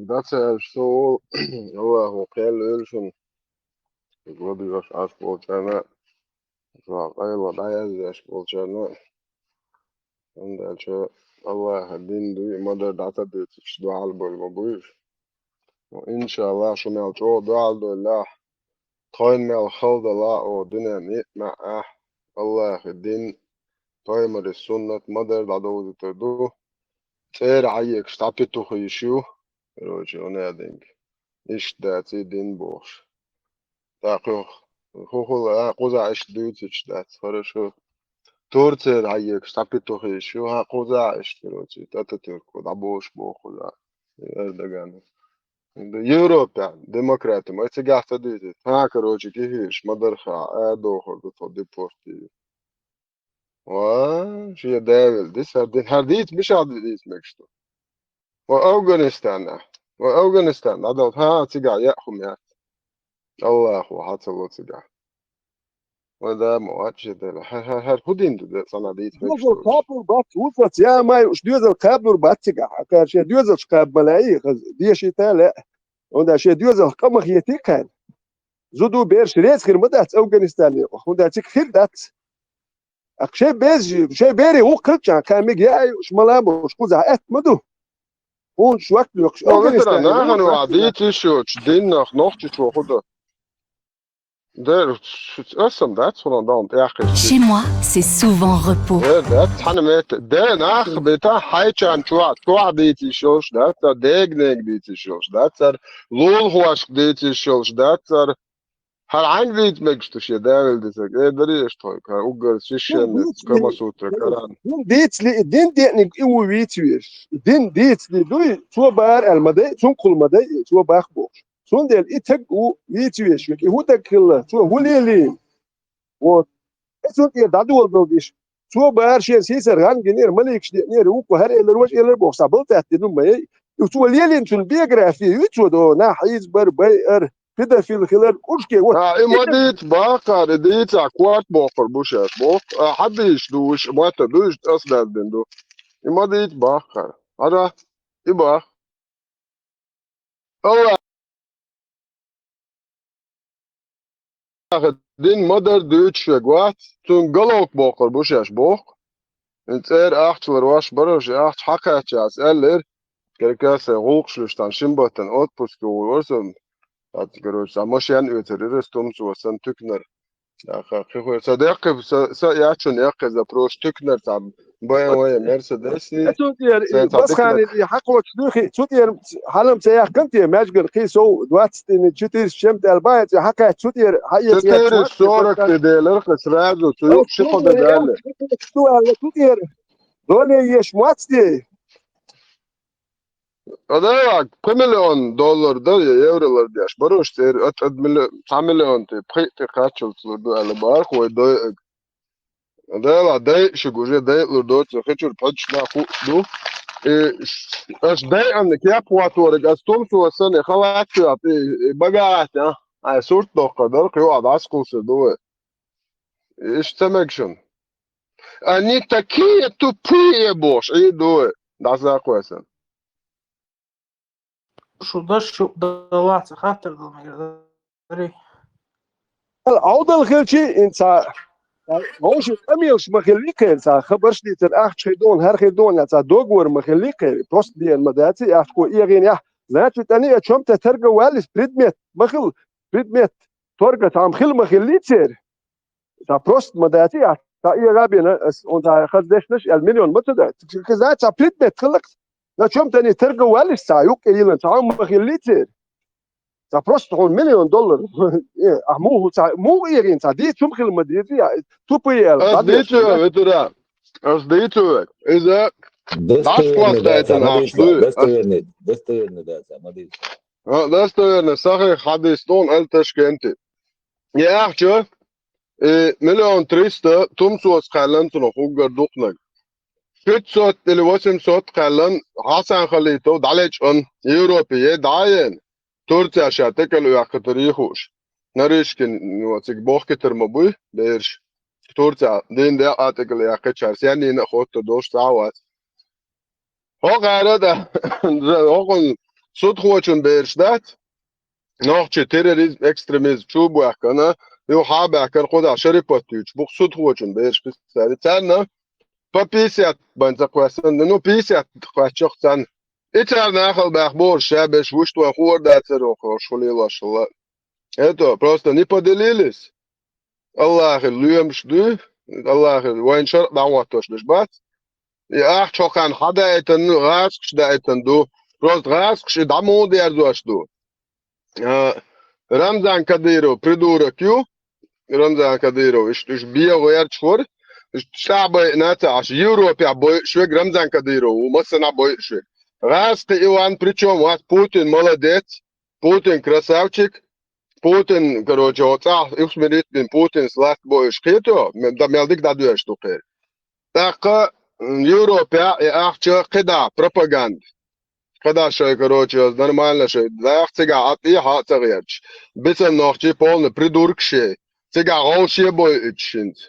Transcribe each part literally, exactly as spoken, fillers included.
Дацаьраш со, Аллахо кхел лойла шуна. Ладугаш Ӏаш болчарна, жоа къайла дӀаяздеш болчарна. Амдача Аллаха дин дуй, мадар дӀа ца дуьйцуш дуьхьал болу ма буй уьш. Ну, иншаллах, шу мел чӀогӀа дуьхьал дойлахь, тхойн мел хала далахь а, о, дуьнен ниъ маьӀӀехь, Аллахи дин, пайхамари суннат мадар дӀадовзуьйтур ду. ЦӀера хьаекаш дӀа петух йиш ю. Короче, унадинг. Иштта дац и дин бохуш. ТӀаккха хӀу-, хӀу-, хӀула а кхузахь иштта дуьйцуш дац, хорошо. Турцера хьаекаш дӀа петух йиш ю, хьан кхузахь иштта, короче, Ататюрко дӀабош боху кхузахь. Эрдоган. Европехь, демократам, ай цигахь ца дуьйцуш. Хьан, короче, кихираш, ма дарха, а дохур ду тхо депортий. Ва, шен давил, дисар дин, хӀара дийца, миша дийца мегаш ду. Ва Афганистана, ва Афганистан, дӀадал, хьан цигахь яа хӀума яц. Аллахо хьан ца ло цигахь. Ва да, ма вац шен дела. ХӀа-, хӀа-, хӀара хӀу дин ду, де, цхьана дийца мегаш Доьзал ду. Кхабур бац, вуцац, я май, уьш доьзал кхабур бац цигахь. Акхар шен доьзалш кхаба ма лаьий, хаза, дешийтале. Онда шен доьзал къа ма хетий кхарна. Зуда берш реза хир ма дац Афганистане, хӀунда цига хир дац. Акха шайн беза, шайн бере вукхарча, кхамиг яа, уьш ма ламо, уьш кхузахь аьтта ма ду. Хьуна шок лоькхуш, Афганистане нахана ваха дийца йиш йоцуш, диннах нохчаш воху ду. Дер, ас сам дац, хьуна дан тӀехкхиш. Chez moi, c'est souvent repos. Дер дац, хьана метта. Де нах бита хьайчан чохь, чохь дийца йиш йолуш дац, цара дега-нега дийца йиш йолуш дац, цара лулахошка дийца йиш йолуш дац, цара хӀара хьаьнга дийца мегаш ду шен давил дисаг? Э, даре аша тхойга, хӀара уггар священник, Камасутра, Коран. Дин дийцале, дин деаниг и ву вийца веш. Дин дийцале дуй, цо бара аьлла ма дай, цункхул ма дай, цо бах бохуш. Цундела и таг ву вийца веш, и хӀун таг хилла, цо хӀун лелийна. Вот. И цунна тӀера дӀадоладалдиш. Цо бара шен сийсара гӀан гинера, маликаш деанера, вукхо хӀара элар, важа элар боху, сан балтаьтта дина ма яй. И цо лелийна цунна биография, ю цо до, нах хьийза бар, байар, педофил хилар, кӀушке, вот. А, и ма дийца бахкара, и дийца корта бохур бу шаьш, боху. А, хьадийш ду уьш, мотта ду уьш, ас даздина ду. И ма дийца бахкара. Ара, и бах. Аллаха дин ма-дарра дуьйцуш верг вац, цунна галок боккхур бу шаьш боху. ХӀинца цӀера ахча лар ваш бараш, и ахча хьакхаьччас аьллера, керкас сайн гӀуллакхаш луьш цхьана шин баттана отпуске гӀур вара со. Аса, короче, цхьа машен оьцур яра, стумсо сан туькнар. Аха, кхин хӀуьйра ца деккхи, са, са яц шуна эккхи запрос, туькнар цхьа Б М В, Мерседес, Цу тӀера и сайн цхьа Басхани туькнар. И хьакхочуш дуьхи, цу тӀера хьалам ца яхкан те, маьжгар кхин сов двадцать четыре с чем-то аьлла бахьа, цӀе хьакхаьчча цу тӀера хьаэца яц Четыре сорок тӀе делар, кхин сразу цу юкъа ши кхо дан даьлла. Ду аьлла, цу тӀера доле еш моц те. Ада, пхи миллион доллар дар я евро лар деш, барош цӀера, ат, ат миллион, цхьа миллион те, пхи те кхаччалц лур ду аьлла бахьа, вай дой аг. Дела, дай шуьга уже дайалур доцу, хи чуьра пхьуьдаш нах хууш ду. И ш-, аш дайанна кеп хӀоттарг, ас тумсо санна, халац цуьйхь, и, и багахь а, ай сурт доккха дара, кхин юкъа дӀасакхуссур ду вай. Иштта ца мега шуна. Они такие тупые бохуш, Ӏийр ду вай, дӀасакхоьссина. Шу даш шу далахь ца хаттар дала мегар дарий? Ӏовдал хилчи, ин ца, вовши къамелаш ма хилли кхайр, ца хабарш дийцар, ахча хир дуна, хӀара хир дуна, ца договор ма хилли кхайр, просто ден ма дац, и ахча ко эгӀийна яхь. Значит, они о чём-то торговались, предмет ма хил, предмет торга там хил ма хилли церан. Ца просто ма дац, я, ца эгӀа бина, ас, он ца хаза дешнаш, аьлла, миллион ма ца дац. Ца, ца предмет хилла-кх. На чём-то они торговались, ца юккъе йилан, ца хьо ма хилли церан. Ца просто хьуна миллион доллар. Э, а муха ца, муха эгӀийна ца, дийца хӀума хила ма деза, я, тупые аьлла, Ас дийцу, ветура. Ас дийцу, иза Достоверный дац, дӀасхьоссайтана ма ахча дийца, дуй. Достоверный, достоверный дац, ма дийца. А, достоверный, сахих хьадис тхуна аьлла Ташкенте. И ахча, и миллион триста тумсос кхаьллан цунах уггар дукханаг. Шестьсот или восемьсот кхаьллан Хьасан Халитов дӀалечкъан Европе е дӀаена. Турция ша текал оьхкатарий хууш. Нарышкин, ну, цига бохкитар ма буй, бераш. Турция дин декъа текал яьккхичара, сеннина а хоттар долуш цхьа а вац. ХӀокхара да, хӀокхун судхочун бераш дац, нохчий терроризм, экстремизм чу а баьхкина, юха а баьхкина, кхузахь шарипат юьйцуш бу-кх судхочун бераш писари. Царна по пятьдесят бан ца кхоьссина, ну, пятьдесят кхоьссича-кх царна. И царна ахал баьхна бохуш, ша берш вуьшта вайн хуур дацара, хууш хӀун лелош хилла. Это просто не поделились. Аллахьа лоьмаш ду, Аллахьа вайн шарӀ дӀахӀоттош деш бац. И ахча хӀокхарна хьадаийтина, гӀазкхаша даийтина ду. Просто гӀазкхаша и дӀа муха дерзош ду? А, Рамзан Кадыров придурок ю. Рамзан Кадыров, иштта уьш бегӀа гӀерташ вара. Иштта чӀагӀбайъина ца Ӏаш, Европехь бойъуш верг Рамзан Кадыров ву, массанхьа бойъуш верг. ГӀазкхи Иван при чём вац, Путин молодец, Путин красавчик, Путин, короче, оцӀахь усмирить бина Путинца латта бойъуш кхетий, м-, да мел дика дӀадоьжуш ду кхеран. ТӀаккха, м, Европехь и ахча кхидӀа, пропаганда. КхидӀа шайн, короче, нормально шайн даха, цигахь Ӏа тӀе хьа а ца гӀерташ. Бицан нохчий полный придуркаш ю. Цигахь гӀовше бойъуьйтуш хӀинца.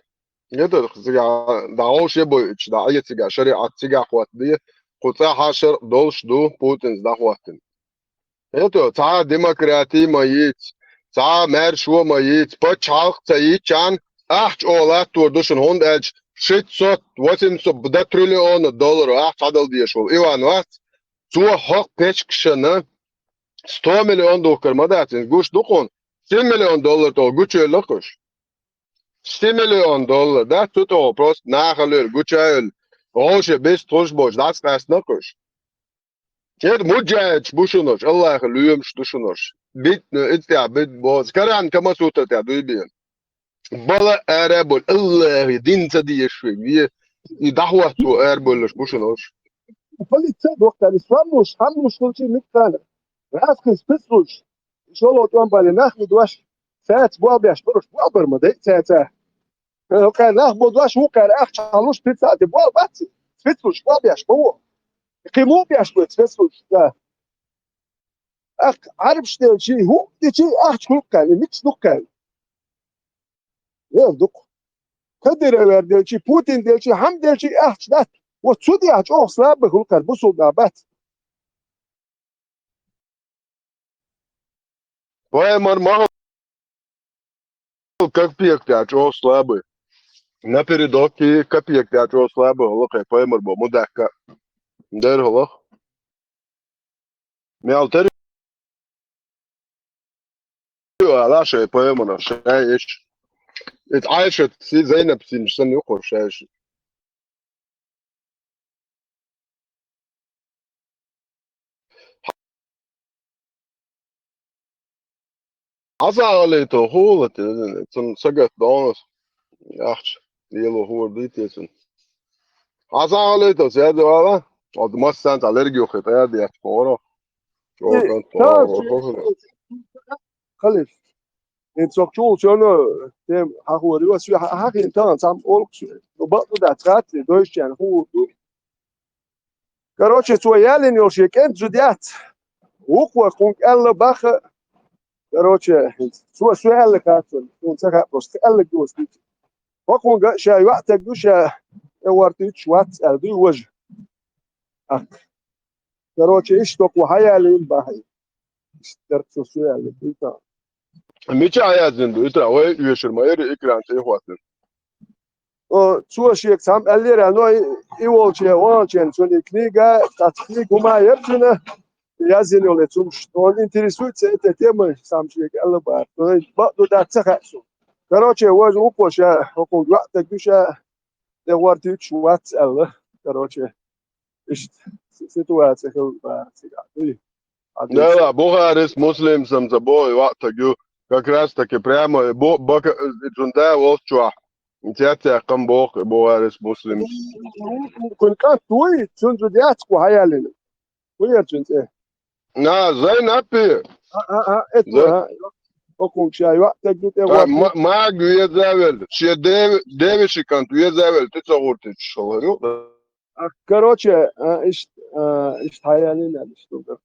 ГетаргӀа цигахь дӀа гӀовше бойъуьйтуш, дӀа Ӏе цигахь, шариӀат цигахь хӀоттаде, кху цӀахь а шарӀ долуш ду, Путинца дӀахӀоттина. ХӀета, цхьа а демократи ма йийца, цхьа а маьршо ма йийца, пачхьалкх ца йийцчарна ахча оха латтор ду шуна, хӀунда аьлча шестьсот, восемьсот, до триллиона долларов ахча хьадала дезаш волу Иван вац, цо хӀокху печкашна сто миллион духкар ма дац, иза гуш ду хьуна, семь миллион доллар тӀехула гучуевлла-кх уьш. Семь миллион доллар, да, цу тӀехула просто нахала йолу, гучуевлла, гӀовше бист хуш боцуш, дӀасакъаьстина-кх уьш. Кхета муджахӀидаш бу шуна уьш, Аллахьа лоьмаш ду шуна уьш. Битна, иза тӀехь бит боху. Коран Камасутра тӀехь дуй бен. Бала ара а болу, Аллахье дин ца дезаш верг ве, и дӀахӀотто ара болуш бу шуна уьш. Полиция дохкар, и сомнуш, хамнуш хилчий миккхана. Раскхиз пицлуш, шоло тӀом бале нах ву дош, цаьрца болх беш баруш, болх бар ма дайа цаьрца. Кхара нах бу дош, вукхара ахча хьалуш, пиццати болх бац, спецлуш болх беш ма ву. Кхин муха беш ву спецлуш, да. Ахь Ӏарбаш делчий, хӀуъа дичий ахча хуьлу-кх кхарна, и микс ду-кх кхарна. Вер ду-кх. Кадыровер делчий, Путин делчий, хьан делчий ахча дац. Вот цу дехьа чӀогӀа слабый хуьлу-кх кхара, бусулба нах бац. Пайхамар ма хилла копейка тӀехь чӀогӀа слабый. Напередок копейка тӀехь чӀогӀа слабый хилла кхе пайхамар боху мудаьхка. Дера хилла-кх. Мел тера ю ала шайн пайхамарах, шайн эш. Иза Ӏайшат сий, Зайнаб сий санна ю кху шайн эш. Хьан сагӀаллийту хӀула те, цунна сагатдону ахча лело хӀора дуй те цунна? Хьан сагӀаллийту, саьрда вала? Оцу массанца лерг юххе тӀаьрда яц хӀора. ЧӀогӀа кӀант хӀора. Халиш. ХӀинца сох чул чоьно тем хьахор ю, ас хьахийна тахана цхьамма олу-кх шуьга. Ну, бакъду дац, хац, дойшучарна хуур ду. Короче, цо яьллина йолу шен кӀентан зуда яц. Вукхо кхунга аьлла баха. Короче, цо, цо аьлла кхаччалц, суна ца хаьа просто, аьлларг доцу. Хьо кхунга ша йоӀ таг ду, ша тӀегӀортуьйтуш вац аьлла дуй важа. Аккха. Короче, иштта кхо хьаяьллина баха. Иштта дерг цо, цо аьлла дуй тахана. Мича хьаяздина ду, итра вай оьшур ма яра экран тӀе хӀоттина. О, цо шега цхьамма аьллера, но и, и волче, ваханчен цуьнан книга, цхьацца книга хӀума яра цуьнан, яздина йолу цумаш. Он интересуется этой темой, сам шега аьлла бара. Но и бакъду дац ца хаьа суна. Короче, важа вукхо ша, хӀокхунга йоӀ таг ду ша, тӀегӀортуьйтуш вац аьлла. Короче, иштта си-, ситуация хила бара цигахь. Дуй. Дела, Бухарис, Муслимс-м ца боху, и йоӀ таг ю. Как раз таки прямо и бу-, бака, и цуьнан да волччохь. Цец яьккхина боху и Бухарис, Муслимс. Кхуьнан кӀант вуй, цуьнан зуда яц кху хьаяьллина. ХӀун яра цуьнан цӀе? На, Зайнаппи. А, а, а, это, Зай- а. Окунг ша йоӀ таг ду тӀе А, ван. Ма-, маг веза велла. Шен деви-, девиши кӀант веза велла, тӀе ца гӀуртичаш хала ю. А, короче, а, иштта, а, иштта хьаяьллина, иштта ду.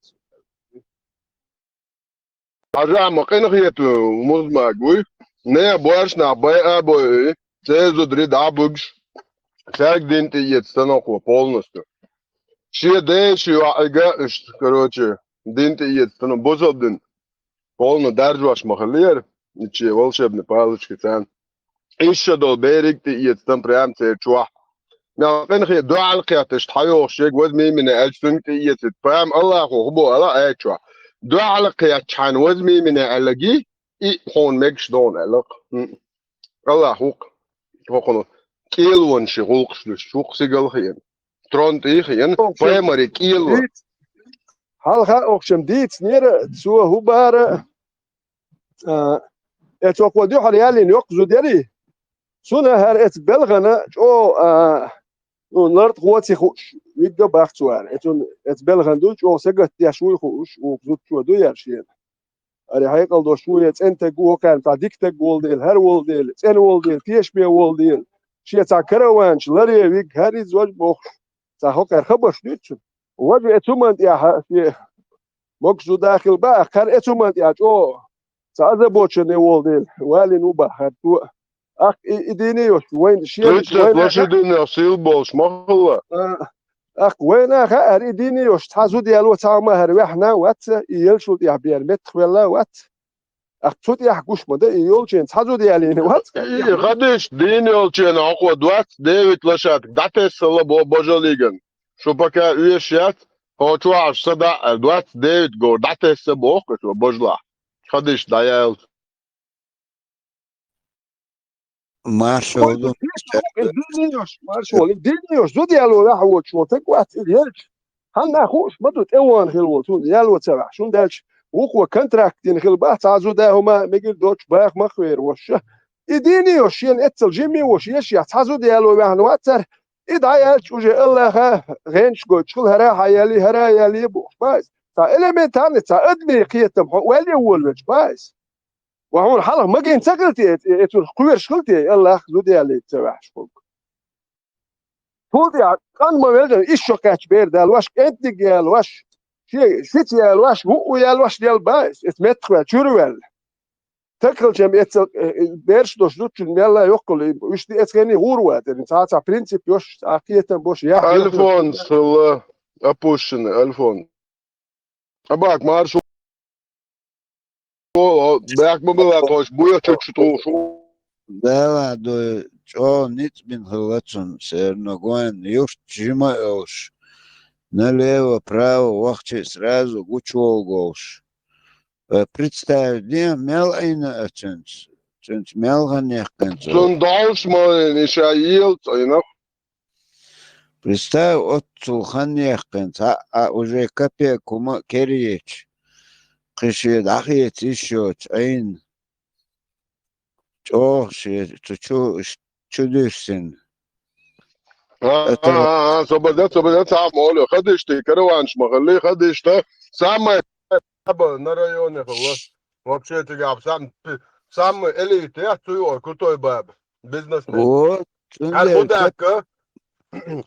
Хьажа ма къинхетаве музмаг вуй. Не, боьрша нах байа а бойуй, церан зударий дӀа а буьгуш, цаьрга дин тӀеэца станокхо полностью. Шен ден, шен йоӀига, иштта, короче, дин тӀеэцна, бусалба дин полно даржош ма хиллера, и че волшебный палочка царна. Иштта долу берриг тӀеэцна прям церан чохь. Мел къинхе дуьхьал кхетташ тхьайогӀуш ерг возьми мина аьлча, цуьнга тӀеэцийта. Прям Аллахо хӀун боху ала аьлла чохь. Дуьхьал кхеттачхьана возьми мина аьлла ги, и хьуна мегаш догӀу аьлла-кх. М. Аллах ву-кх. ХӀокхуьнан кӀелонан ши гӀуллакхаш дуьсуш ву-кх, сигал а хиъна, трон тӀе а хиъна, пайхамаран кӀело. Хьалха охчам дийцинера, цо хӀун бара, а, эцо кхо дуьхьал ялийна йоккха зуда ярий? Цунна хӀара эцу белхана чӀогӀа, а, ну, лартӀахь воций хууш, вигга бах цо хӀара. Эцун, эцу белхана ду, чӀогӀа сагатдеш вуй хууш, вукху зудчо ду яра шена. Ари хьекъал долуш ву, я цӀена таг ву, хӀокхарна цхьа дика таг волу дела, хӀара волу дела, цӀена волу дела, тешаме волу дела, шен цхьа караванча ларе виг, хӀара иза важа бохуш, цхьа хӀокхара хабарш дуьйцу. Важа эцу хӀуманна тӀехь шен могуш зуда хила баха, хӀара эцу хӀуманна тӀехь чӀогӀа цхьа озабоченный волу дела, валийна ву баха хӀара цо. Ахь и, и дийне йолуш, вайн шен Тридцать лошадиных сил болуш ма хилла. А, ахь вайна хаьара, и дийне йолуш, цхьа зуда яло цхьа ма хӀара ваьхьна вац, и елчул тӀехь бер меттах велла вац. Ахь цу тӀехь гуш ма дан, и йолчийн цхьа зуда ялийна вац. И хадиш дийна йолчийн хьокхо двадцать девять лошадок дӀатессалла бо божалиган. Шу пока оьшуш яц, хьо чохь аш са даӀа, двадцать девять гор дӀатесса боху шу божлахь. Хадиш дӀаяьлла. Маршо ду. Дийна йолуш, маршо, дийна йолуш, зуда яло ваьхьа воцуш волу таг вац, и елча. Хьанна хууш ма ду, тӀе вахана хила волу, цунна яло ца ваьхьа. Шун даьлча, вукхо контракт дина хила баха, цхьа зуда хӀума мегар доцуш баха ма хвера ваша. И дийна йолуш, шена эццал жимма йолуш, ешех цхьа зуда яло ваьхьана вацара, и дӀаяьлча уже Аллаха гӀенаш гойтуш хила, хӀара хьан яли, хӀара яли бохуш. Бац, цхьа элементарный, цхьа адамийн кхетам хьо ваьлле волавелча, бац. Ва хьуна хьалха магийна ца хилти, э, э, цунах кхоьруш хилти, Аллах зуда ялийта ца ваьхьаш хӀума. Цул тӀаьхьа къан ма велла, иш шо кхаьчча бер далош, кӀентниг ялош, ши, шица ялош, вуъу ялош дел ба, эс меттах ваьлла, чуьра ваьлла. Таг хилчам эццал, э, э, бераш дош зудчун мелла йоккхула, уьш ди эцхенний гӀур ватар, цхьа-цхьа принцип йош, цхьа кхетам бош, яхь Альфонс хилла, опущенный Альфонс. Абак марш. О, бехк ма билла, тхойш буьйцучу тхушу. Дала дуй, чӀогӀа ницкъ бина хилла цунна, серно гойн, юрт жима а йолуш, налево, право вахчи сразу гучуволга волуш. Э, представь, ден мел Ӏийна а цуьнца, цуьнца мел хан яьккхина цо. Цунна долуш ма вайна, и ша елац Ӏийнах. Представь, оццул хан яьккхина, цхьа а уже капек хӀума а кера йича, кхин шен дӀахеца йиш йоцу Ӏийна. ЧӀогӀа шен цу чу, чу дуьссина. А, а, а, собадац, собадац, а, молю, хадишти, караванаш ма хилли, хадишта, самая таба на районе хилла. Вообще тигаб, сам, самый элита, я, цуй, крутой баб, бизнесмен. Вот, Хьар цундела мудакка,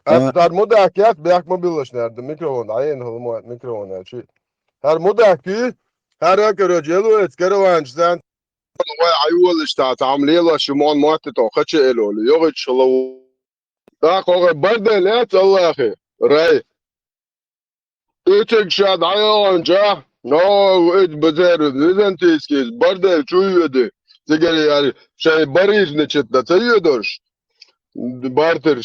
а? Хьар мудакка яц, бехк ма биллаш, наверное, микрофон, а, ен хала мо микрофон, а, чи. Хьар мудакки, хьара, короче, елуэц, караванаш, сан. Вай, а, ювалаш, та, там, лела, шимон, мотти, то, хача, элоли, йогич, шалаву. Да, кога, бардел, яц, Аллахи, рай. Уьциг ша дӀайогӀанча, но, уьд базар, византийский, бардел, чу йоьди. Цигари яри, шай барижначит да ца йоьдуш. Бартер.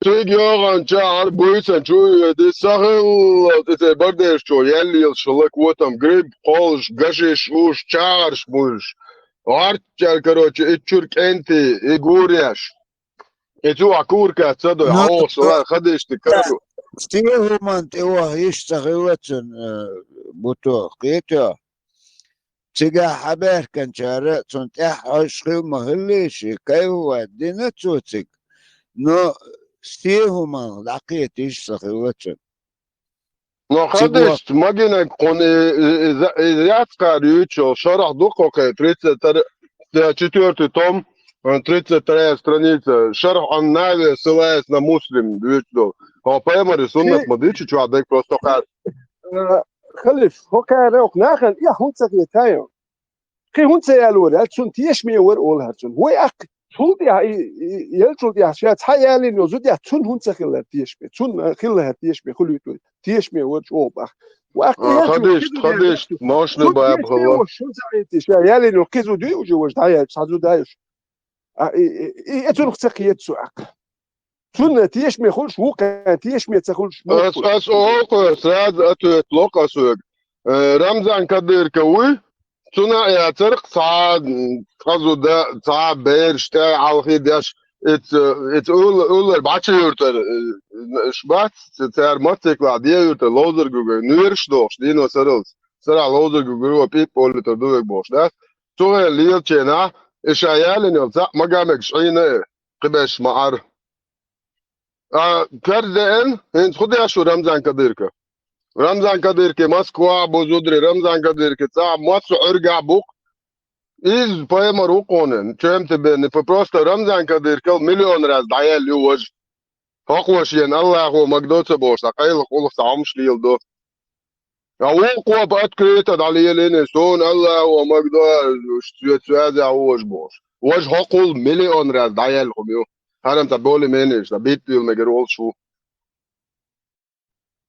Цуьнга йогӀанча, хьан буьйсан чу йоьди, сахилла, цӀе бардеш чу, яллийлаш, лакотам, гриб, кхолш, гашиш, уш, чагӀарш буьйш. ГӀарччаьл, короче, и чуьра кӀенти, и гуреш. И цу а курка ца дой, Ну, хьо, шала, хадишти, короче. Стига хӀуман тӀе ваха йиш ца хилла цун, э, буто, кхетё. Цигахь хьабаьхканчара цунна тӀаьхьа хьожуш хила ма хиллий, ши кайфа вац дина цо цига. Но стен хӀуманах дӀакхетийша ца хилла цунна. Но цига хадишта магинаг кхуна и, и, и, и яцкхар юьйцу шарахь ду кхо кхе, тридцать четвёртый том, э, тридцать вторая страница, шарахь ан Наве, ссылаясь на Муслим, юьйцу долу. Хьо пайхамари суннат ма дичи чохь дерг просто кхаьр. Э, халиф, хӀокхара окху нахана и хӀунда ца хетайо? Кхин хӀунда ца ялора аьлла, цунна тешаме вара олу хӀара цунна. Вай аккха, цул тӀехь, и, и, елчул тӀехь ша цхьа ялийна йолу зуда яц, цунна хӀунда ца хилла тешаме? Цунна хилла хӀара тешаме, хуьлуьйтур. Тешаме вара чӀогӀа бах. Ваккха, а, ха дешта, ха дешта, мошна баба хала. Шо ца хетий, ша ялийна кхезу дуй уже, вож дӀаяьлча, цхьа зуда даьш. А, и, и, и, и цунах ца кхета цу акха. Цунна тешаме хуьлуш ву кхаьн, тешаме ца хуьлуш ву. Ас, ас оха, сразу ответ ло-кх ас хьоьга. Э, Рамзан Кадырка вуй, цунна а яцара-кх цхьа, м, цхьа зуда, цхьа бераш тӀе а хьалхе деш, ица, ица уьлла-, уьллара бӀача юьртара, э, ш бац, ц-, цара мотоциклахь де юьртара ловзарг вуьгура, нуьраш дохуш, дийно сарралц, сарахь ловзарг вуьгура, пӀипӀ оллитар ду вега бохуш дац. Цу хенахь лелаченахь, и ша ялийна йолу цхьаъ магамегаш Ӏийна, э, кхиберш ма Ӏара. А, кара деана, хӀинца хӀун деш ву Рамзан Кадырка? Рамзан Кадырка Москвахь бу зударий, Рамзан Кадырка цӀахь массо а Ӏуьргахь бу-кх. Иза пайхамар ву кхунан, чем тебе не п-, просто Рамзан Кадыркал миллион раз дӀаяьлла ю важа. ХӀокхо шена Аллахо магадо ца бохуш, цхьа къайлаха гӀуллакх, цхьа хӀумаш леладо. А вукхо открыто дӀалелийна, суна Аллахо магадо, уьш цоьца ваьзза ву важа бохуш. Важа хӀокхул миллион раз дӀаяьлла хӀума ю. Хьарам цхьа более-менее, цхьа битта дуьйла мегар волуш ву.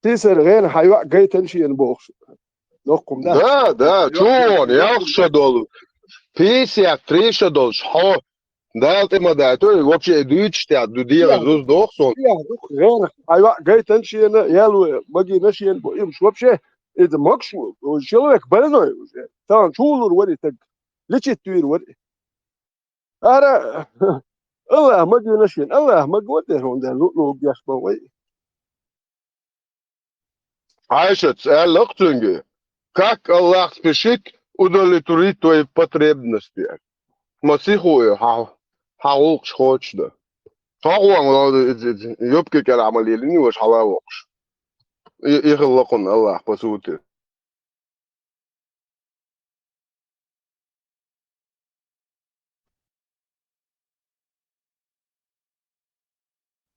Сийсара гӀенах хьан йоӀ гайтина шена бохуш. Доккхум дац? Да, да, чу вон, ялх шо долу. Пятьдесят три шо долуш хьо. Дала тӀе ма даьлла, вообще и дуьйцуш тӀехь, ду дегӀан зуз доху суна. ГӀенах хьан йоӀ гайтина шена, ял ву, магийна шена бу, имаш вообще, иза могуш ву, человек больной уже. Тахана чу вулур вара и стаг. Лечить вийр вара и. Ара, Аллах магийна шена, Аллах магор дера хьуна дера, лу-, лугдеш бан вай. Ӏайшатс аьлла-кх цуьнга: «Как Аллах спешит удовлетворить твои потребности», аьлла. Масихо ю, хьан, хьан гӀуллакхаш кхочушдан. Тхо гӀон ло иза, иза, юбка кӀелахь ма лелийна, ваша хьала а воккхуш. И, и хилла кхунна Аллах, по сути.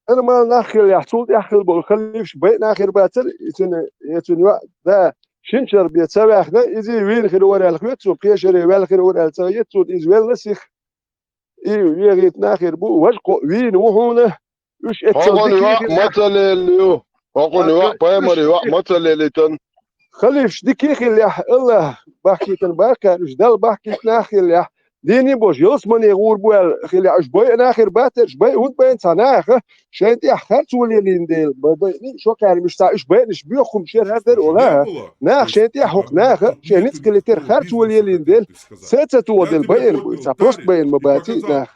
Нормально нах хиллехь, цул тӀаьхьа хилла болу халифаш байъина хир бацара, и цуьнан, я цуьнан йоӀ, да, шина шарахь бен ца ваьхна, иза вийна хир вара аьлла хета суна, кхечаре ваьлла хир вара аьлла ца хета суна, иза велла сиха. И вегӀийта нах хир бу, важа кхоъ вийна ву хьуна, уьш эццал хӀокхуьнан йоӀ ма ца лелла ю. ХӀокхуьнан йоӀ, пайхамаран йоӀ ма ца лелийтина. Халифаш дика а хиллехь, Аллах бахкийтина баккхара, уьш Далла бахкийта нах а хиллехь, дийна а болуш, ялсамане гӀур бу аьлла хиллехь, уьш байъина хир бацара, уьш байъа хӀунда байна цхьа наха, шайна тӀехь харцо лелийна дела, бай-, байъина, шо кхаьрмаш цхьа уьш байъинаш боьху хӀума шера хӀара дара ола. Наха шайна тӀехь хӀокху наха, шайн ницкъ хилийтира харцо лелийна дела, саца толаделла байъина бу, цхьа просто байъина ма баций нах.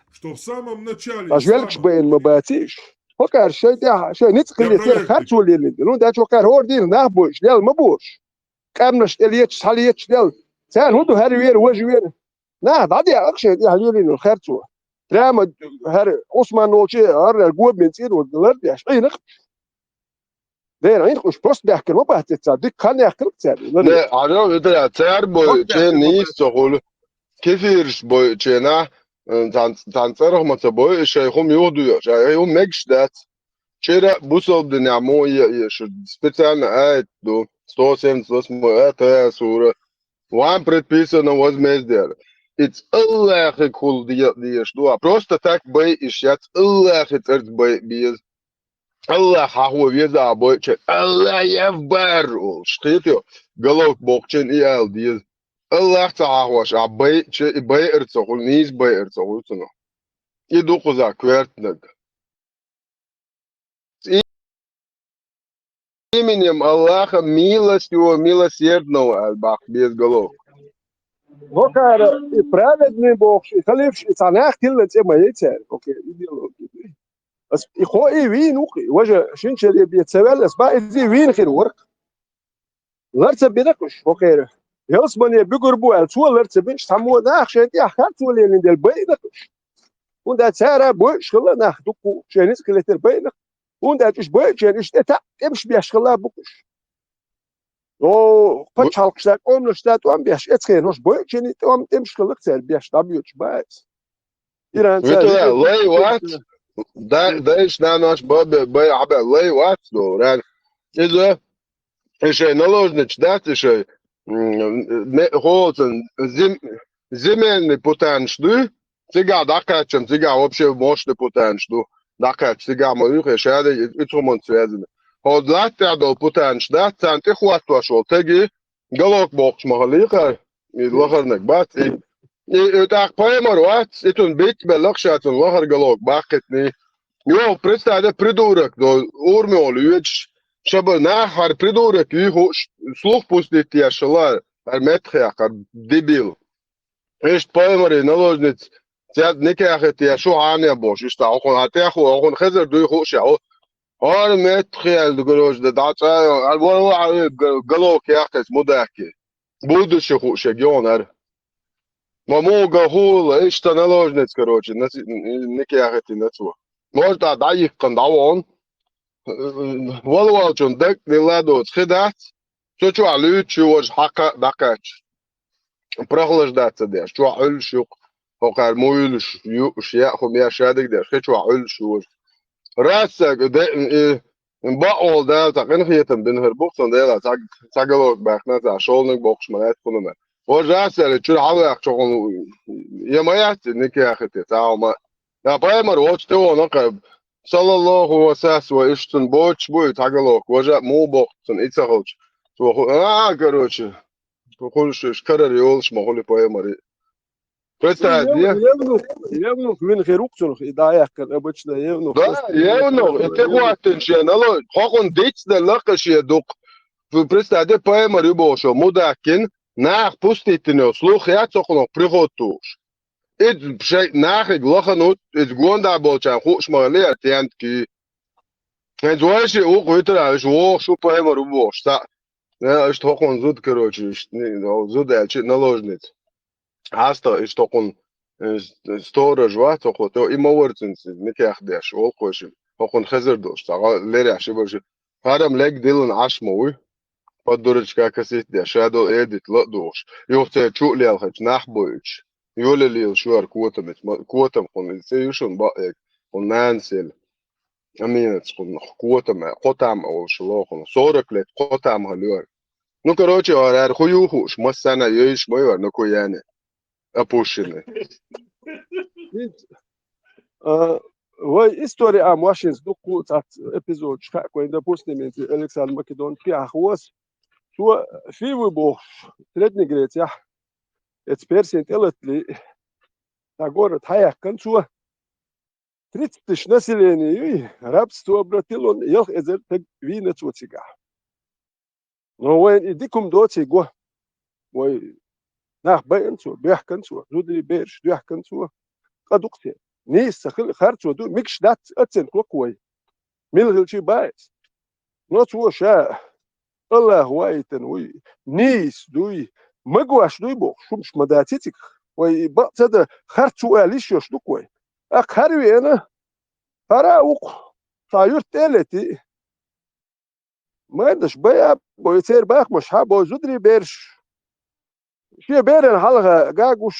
Аш велкаш байъина ма баций уьш. ХӀокхара шайн тӀехь, шайн ницкъ хилийтира харцо лелийна дела. ХӀунда аьлча хӀокхара хӀора дийна нах бойуш, лел ма бош. Къаьмнаш тӀе леташ, схьалеташ лел. Царна хӀун ду хӀара вера, важа вера? Нах дӀадеа акха шайн тӀехь лелийна харцо. Прямо хӀара Ӏусман волчу хӀара гобин цӀера лардеш, Ӏийнакъ. Дера, Ӏийнакъ уьш просто баьхкина ма бац цара, дика хан яьккхина цара. Не, Ӏарав, итара, цара бойуче нийса ца хуьлу. Кефираш бойученахь, э, цхьан, цхьан цӀарах ма ца бойу, и шайн хӀума юхадоьхуш, ай, хӀума мегаш дац. ЧӀира бусалба динехь муха е, е шу специально аят ду, сто семьдесят восьмой аят, Тайха сура. Вам предписано возмездие. Иза Аллахьигахула де, дезаш ду. Просто так байъа йиш яц, Аллахьан цӀарца байъа беза. Аллахь хьахо веза ахь бойучеран. Аллахь Акбар олуш, кхетий, головка боккхучеран и ала деза. Аллахь ца хьахош ахь байъучеран, и байъар ца хуьлу, нийса байъар ца хуьлу цунах. И ду кхузахь коьртаниг. С именем Аллаха милостивого, милосердного аьлла баккха беза головка. ХӀокхара и праведный бохуш, и халифаш, и цхьа нах тилла цӀе ма яй цара. Окей, идеология. Ас и хо и вийна ву-кх, и важа шина шаре бен ца ваьлла, ас бан иза вийна хир вара-кх. Лар ца бина-кх уьш, хӀокхеран. Ялсамане буьгур бу аьлла, цо лар ца бина, цхьаммо наха шайн тӀехь харцо лелийна дела байъина-кх уьш. ХӀунда аьлча цара бойуш хилла нах дуккха, шайн ницкъ хилийтира байъина-кх. ХӀунда аьлча уьш байучеран, уьш тӀе таӀ тӀемаш беш хилла бу-кх уьш. О, пачхьалкхашца, къоманашца тӀом беш, эцхенаш бойучеран тӀом тӀемаш хилла-кх цара беш, дӀабоьдуш бац. Иран цара витале, лай вац, да, дайша, наноша бан бе, бай, хьабе, лай вац, до, ран. Иза, и шайн наложнича дац, и шайн, м, ме-, холцан, зем-, земельный путанаш дуй, цигахь дӀакхаьччам, цигахь вообще мощный путанаш ду. ДӀакхаьчча, цигахь ма уьйху, шаьрий, и, и цу хӀуманца связано. хӀо латтехь долу путанаш дац, царна тӀехӀоттош волу теги, галок боккхуш ма хилла кхара, и лахарниг бац, и, и, и тӀаккха пайхамар вац, и цунна биц белла ша цунна лахара галок баккхийтиний. Йо, представь, де придурок, до урамехь лоьдуш, шаба нах хӀара придурок юй хууш, слух пустить еш хилла, хӀара меттахъяьккхар, дебил. Иштта пайхамарий наложница, цаьрца никахь хӀиттаеш шу хьанехь бохуш, иштта хьо хьуна тӀехь хӀу, хьо хьуна хезар дуй хууш, хьо хӀара меттахъяьлла, короче, да дӀа цӀа, хӀара вара вахьа га-, галок яьккхи, мудаки. Будущее хууш, йогӀун хӀара. Ма муха ган хӀула, иштта наложница, короче, наси-, никахь хӀиттина цо. Может, а дӀайиккхина дӀавахана. Вала волчун дагна ладоца хи дац, цу чохь луьйчу важа хьакха а дӀакхаьчча. Прохлаждаться деш, чохь Ӏуьллуш юкъа, хӀокхара муйлуш, юуш, яа хӀума еш, шадерг деш, хи чохь Ӏуьллуш ю важа. Раз ца де, и, бакъволу Дала цхьа къинхетам бина хир бу-кх цунна, Дела цхьа, цхьа галок баьхна, цхьа шолниг боккхуш ма лаьтта хӀума. Важа а цара чуьра хьалаваьккхича хьуна, я ма яц, никахь хӀиттина, цхьа хӀума. Ткъа пайхамар волчу тӀе вахана кхаьб, саллаллаху ва сас ва иштта цунна боцуш бу и цхьа галок, важа а муха боккху цунна и ца хилча. Цо ху-, а, короче, хуьлуш уьш карара йолуш ма хуьлу пайхамаре. Представь, евнух, евнух, евнух вина хир ву-кх цунах, и дӀаяьккхина обычно евнух. Да, евнух, и тӀехӀоттина шена, ало, хьо хӀуна дицделла-кх шен дукха. Представь, де пайхамар ю бохуш, мудаккин, нах пуститтина йолу слух яц хӀокхунах приход тухуш. Иза шайн нахиг лахана ву, иза гондахь болчарна хууш ма хиллера, тентакий. ХӀинца вайшиъ вукху витара, уьш вогӀуш ву пайхамар ву бохуш, цхьаъ. Э, иштта хӀокхунна зуда, короче, иштта, ну, зуда аьлча, наложница. Хьаста иштта хӀокхунна, э, сторож вац хӀокхо, то и ма вара цуьнца, никех деш, олу кхойшина. ХӀокхунна хезар долуш, цхьа гӀа-, лерехь ши бара ши. ХӀара-м лег диллина Ӏаш ма вуй. Под дурачка косить деш, ша долу эдита ла а духуш. Юха церан чу а лелхачу нах а бойуш. Йоле лелаш ю хӀара котам, ма-, котам хӀуна, иза цӀе ю шуна бакъ эгга, хӀуна нанас елла. Аминатс хӀуна котам, кхо там а волуш ло хӀуна. Сорок лет кхо там хӀуна ю хӀара. Ну, короче, хӀара хӀу ю хууш, массарна а йойуш ма ю хӀара, ну, ку яьне. Опущенный. ХӀинца, а, вай истори а машинца дуккха а цхьацца эпизодаш хаьа кхойн, допустим, хӀинца Александр Македон пхьахвос. Цо фи ву бохуш, Средней Грецехь, эца Персин тӀелатли, цхьа город хьаяьккхина цо. Тридцать тысяч население юй, рабство обратил он, ялх эзар таг вийна цо цигахь. Но вайн и дика хӀума доций го. Вай нах байина цо, боьхкина цо, зударий бераш доьхкина цо. Къа дукха те. Нийса ца хила, харцо ду, микаш дац, оценка ло-кх вай. Мила хилчий баьс. Но цо ша Аллах ваийтина вуй, нийса дуй, магош дуй бохуш, хӀумаш ма даций цигахь. Вай и бакъ ца дан, харц ву аьлла йиш йолуш ду-кх вай. ТӀаккха хӀара веана, хӀара а ву-кх, цхьа юрт тӀе а летий. Майдаш байа а бой, церан бахамаш хьа а бой, зударий бераш. Шен беран хьалха гагуш,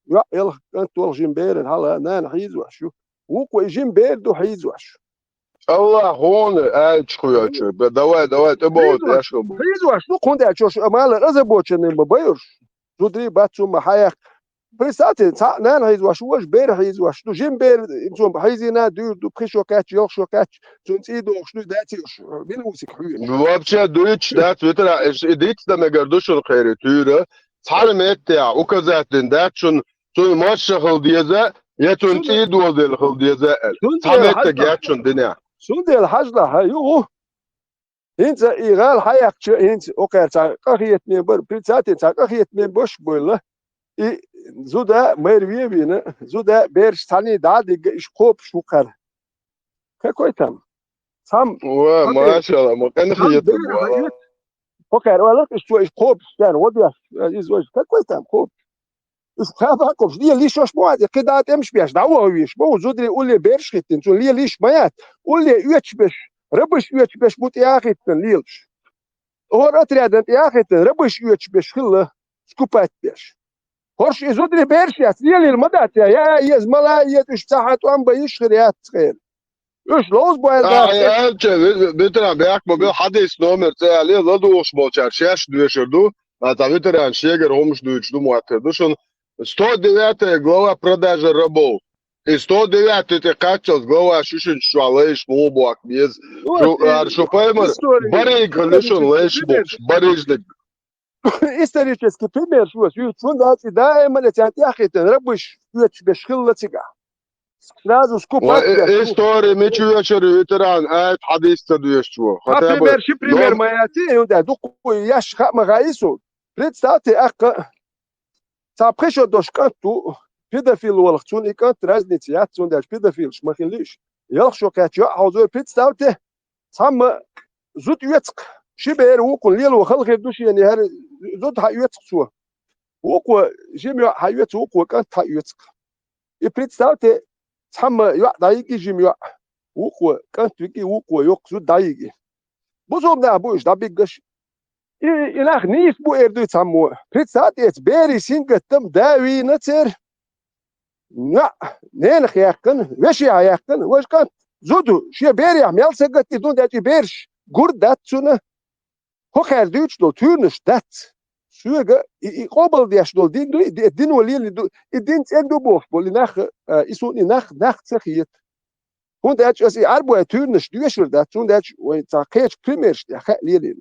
йоӀ елха, кӀант волу жима беран хьалха нана хьийзош ю. Вукхо и жима бер ду хьийзош. Аллах хьуна аьлча хуьйцур. Бе, давай, давай, тӀе боху Хьийзош, тӀеш хӀу бу. Хьийзош ду, хӀунда аьлча уьш мала озабоченный ма байуш. Зударий бац хӀума хьаяьккха. Представьте, цхьаъ нана хьийзош ву, важа бер хьийзош ду, жима бер, цунна хьийзийна дуьйр ду, пхи шо кхаьчча, ялх шо кхаьчча, цунна цӀий дохуш дуй, даций уьш, мила ву цига хьоьжуш. Вообще дуьйцуш дац, витара, и дицдан мегар ду шуна кхерий, туьйра. Цхьана меттехь указать дина дац шуна, цунна машша хила деза, я цунна Цунна цӀий доладелла хила деза аьлла. Цхьа Цундела меттиг хьажа яц шуна динехь. Цундела хьажа лахьа, юху. ХӀинца и гӀала хьаяьккхича, хӀинца окхара цхьа къахетаме бара, прицатин цхьа къахетаме баш а бойла. И зуда майра вен а вийна, зуда бераш цхьаьний дӀа а дигга, иш кхобуш ву кхара. Какой там? Цхьам, Ва, цхьам машалла, ма къинхетам бу. Кхо кхаьра ойла, иш цо иш кхобуш царна гӀо деш, иза вайша, какой там кхобуш? Уьш кхаба а кхобуш, лела йиш йолуш ма вац, кхин дӀа тӀемаш беш, дӀаваха везаш ма ву, зударий улле бераш хӀиттина, цунна лела йиш ма яц, улле оьцуш берш, рабаш оьцуш берш бу тӀе а хӀиттина лелаш. ХӀора отрядана тӀе а хӀиттина, рабаш оьцуш берш хилла, скупать беш. ХӀорш и зударий бераш яц, лелийла ма дац, я, я, еза, мала, еза, уьш цхьа хьан тӀом бан йиш хир яц цхьана. Уьш ловза бойла А, дац. Аьлча, ви-, ветеран бехк ма бу, хьадис номер ца яле, ладугӀуш болчара шаьш доьшур ду. А, цхьа ветеран шегара хӀумаш дуьйцуш ду, моттар ду шуна. Сто девятая глава, продажа рабов. И сто девятый тӀе кхаччалц глава шишинчу чохь лайш муха бохк беза. Шу, ара шу пайхамар, история, барийга хила шун лайш бохуш, барийжниг. Исторический пример шу ас юьйцу, хӀунда аьлча и даиман а царна тӀаьххийтина рабыш оьцуш беш хилла цигахь. Сразу скупать. Ой, э, деш ду. История мича оьшур ю, ветеран, аят хьадис ца доьшучо. Хотя бы пример, ши пример ма яций, хӀунда дуккха еш хаа ма хаьа суна. Представьте, аккха, цхьа пхи шо долуш кӀант ву, педофил волуш, цунна и кӀант разница яц, цундела педофилаш ма хилла уьш. Ялх шо кхаьчча йоӀ хьовзор, представьте, цхьамма зуда оьцу-кх, ши бер вукхунна лело хала хир ду шена, хӀара зуда хьаоьцу-кх цо. Вукхо жима йоӀ хьаоьцу, вукхо кӀант хьаоьцу-кх. И представьте, цхьамма йоӀ дӀайиги жима йоӀ, вукхо кӀант виги, вукхо йоккха зуда дӀайиги. Бусулба нах бу уьш дӀабиггаш. И, и нах нийса бу эр дуй цхьаммо. Представьте, берийн сингаттам да вийна церан, ноьӀ, ненах яьккхина, вешех яьккхина, важа кӀант, зуда, шен берех мел сагатта и ду, дечи бераш гур дац цунна. ХӀокхара дуьйцуш долу туьйранаш дац. Соьга и, и къобалдеш долу дин ду, и ди-, дино лелийна ду, и дин цӀена ду бохуш болу, и нах, а, и суна и нах, нах ца хета. ХӀунда аьлча аса и Ӏарбой туьйранаш доьшур дац, хӀунда аьлча вайн цхьа кхечу примерш тӀехь хаьа лелийна.